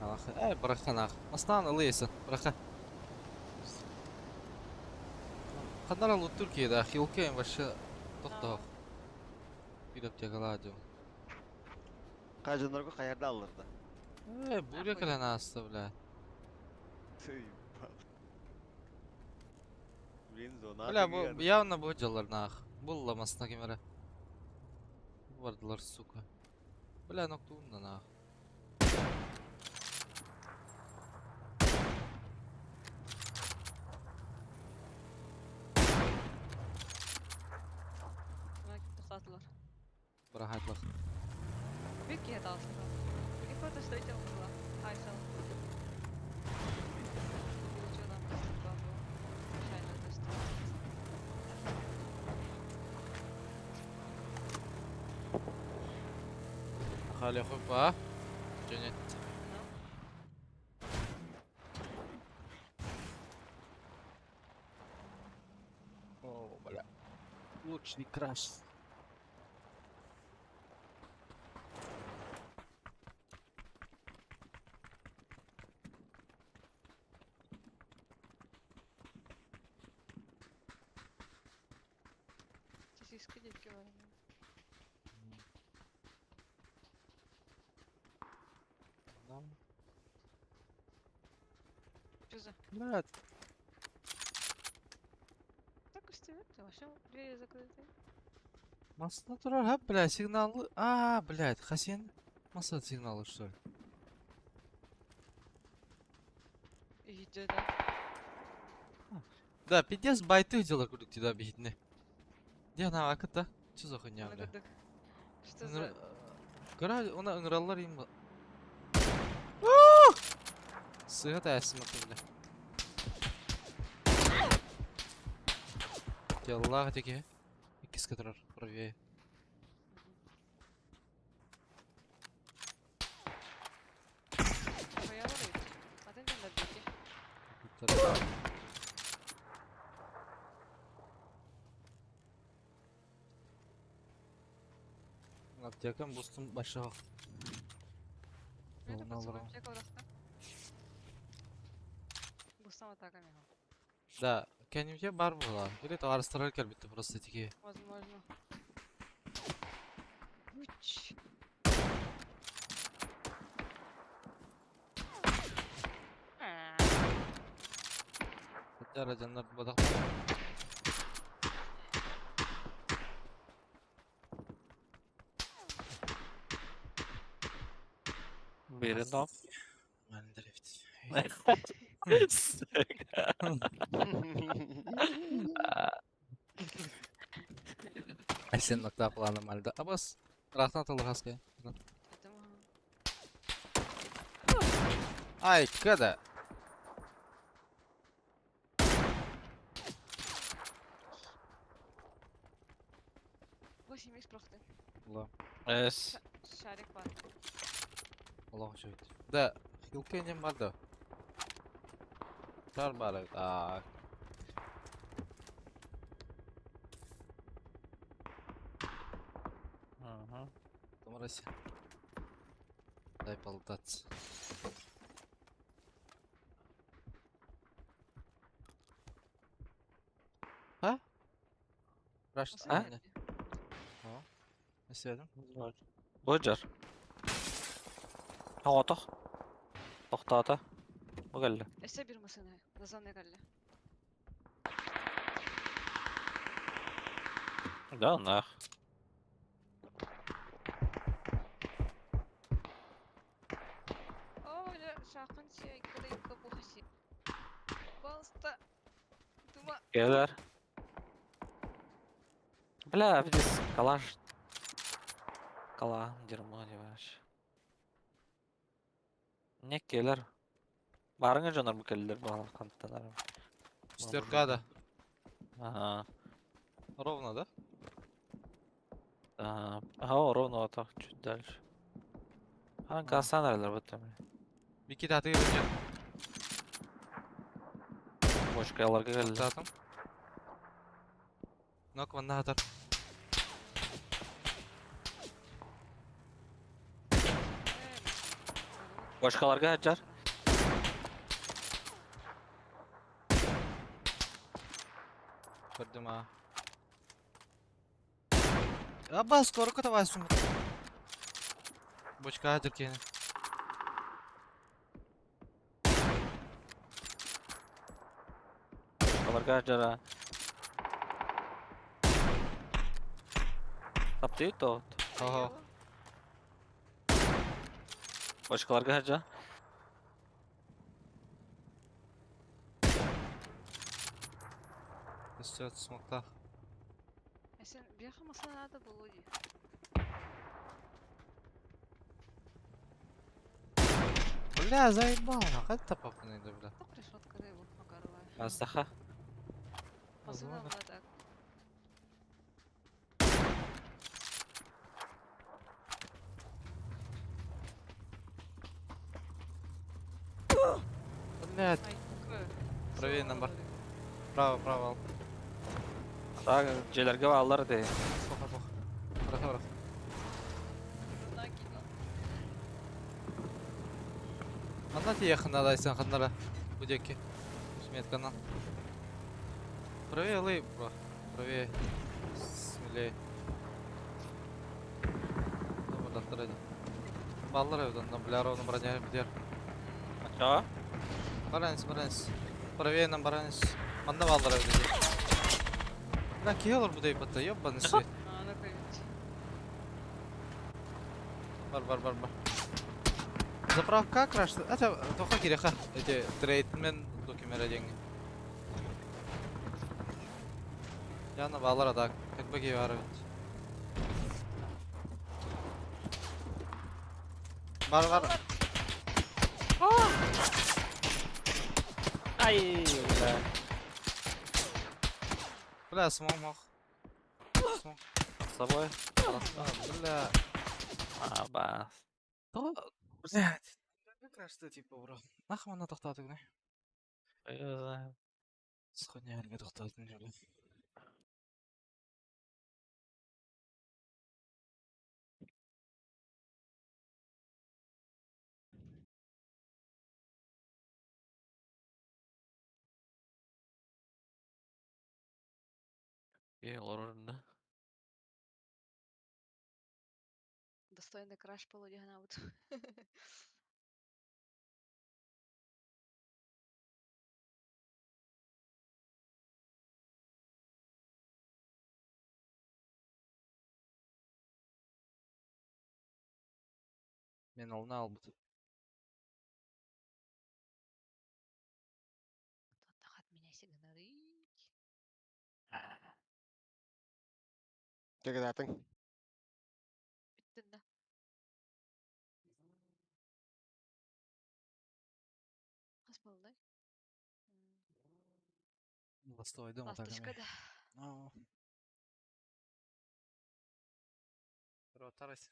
S4: Аллах, эй, браха нах. Аснан ылыйсын, браха. Ханнара лут Түркияда, хилкейм вообще тоқтоқ. Билеп тягаладю.
S2: Кажанарга каярда алырды.
S4: Эй, буря
S1: Нахуй.
S4: кэлэн ааста, бля.
S2: Тый, Блин, зона.
S4: Бля, бу явно бу дьаллар нах. Булла масна кемере. Бардылар, сука. Бля, ноктуун да нах.
S1: Мына тоқтатылар.
S4: Бырахатлах.
S1: Бир киһи таҕыстылар. И фото что эти была. Айсал.
S4: Хаалыахпыт ба? Дьонет. О, бля. Лучный краш.
S1: Сосиска диэки баран. Что за?
S4: Блядь.
S1: Так устает, вообще двери закрыты.
S4: Масына турар, ха, блядь, сигналы. А, блядь, Хасен. Маса сигналы, что ли?
S1: Иди, да.
S4: Да, пиздец, байты делал, кудык тебя бихитне. Где она, акыта? Что за хуйня, бля?
S1: Что за...
S4: Кыра, она ыңыраллар им. Сыга тәсім бля. Яллах теке. Иккис кытырар, правее. Аптекам бустум башыга. Да, кәнемге бар була. Или товарыстар кел битте просто теке.
S1: Возможно. Уч.
S4: Жара жаннар бадак.
S5: Бери дом. Сука.
S4: Сен нокта планы мальда. Абас. Рахмат Аллахаска. Ай, когда?
S1: 8 икс прохты.
S4: Ла.
S5: Эс.
S1: Шарик бар.
S4: Аллах жойт. Да, хилке не бар да. Шар бар. Так.
S5: Ага.
S4: Томарась. Дай полутаться. А? Раш,
S5: А?
S4: Не следом.
S5: Боджар. Тоғытық. Тоқтаты. Бұл кәлі.
S1: Эссе bir masana. Назан не калли.
S5: Да, нах.
S1: О, шақын се кыдайка бухаси. Пожалуйста. Тума.
S5: Келер. Бля, здесь калаш. Кала, дерьмо, не вообще. Не келер. Барыңа жонар бу келер бағалар қанттанар.
S4: Четверка, да.
S5: Ага.
S4: Ровно, да?
S5: Ага, ага, ровно вот так, чуть дальше. А, гасан аралар bu там.
S4: Бики таты ирген.
S5: Бочкаларга келdi.
S4: Татым. Нок ванна хатар.
S5: Бочкаларга жар.
S4: Көрдүм а. Абас, корку табасың. Бочка хатыр кені.
S5: Бочкаларга жара. Тапты то.
S4: Ага.
S5: Бочкаларга жа.
S4: Үстөт смоктах.
S1: Сен бияха масана надо было ди.
S4: Бля, заебал, нахуй папа найду, бля.
S1: Так решетка рыбу макаровая.
S5: Астаха.
S1: Масана
S4: Возможно.
S1: так.
S4: Блядь,
S1: Айкы.
S4: правее нам бар. Право, право.
S5: Так, дьиэлэргэ бааллар дии.
S4: Плохо, плохо. Бырах, бырах. Манна тиийэххин наада Айсен ханнара бу диэки сметканан. Правее ылый, бро. Правее. Смелее. Бардахтар эди. Баллар эбит онно, бля, ровно броня битер.
S5: Ачаа?
S4: Баранс, баранс. Правее нам баранс. Манна баллар эбит эди. Бля, киһи олорбут өйбөттө, ёбаный свет. Бар, бар, бар, бар. Заправка краш. Это тоха киреха. Эти трейдмен докумера деньги. Яна баллар атак. Как бы бар бит. Бар, бар.
S5: Ай, бля.
S4: Бля, смог мог. Смог.
S5: С собой?
S4: А, бля.
S5: А, бас.
S4: То, блядь. Крашты типа, бро. Нахуй она тохтатыгны.
S5: Я знаю.
S4: Сходня әлге тохтатын бля.
S5: И олорор да.
S1: Достойный краш полудиганабыт.
S4: Мен олна албыт.
S1: От меня сигналить.
S2: Тегедатын.
S1: Бүттүн да. Хас буоллай?
S4: Ластовайдым
S1: Ласточка да.
S4: Ротарась.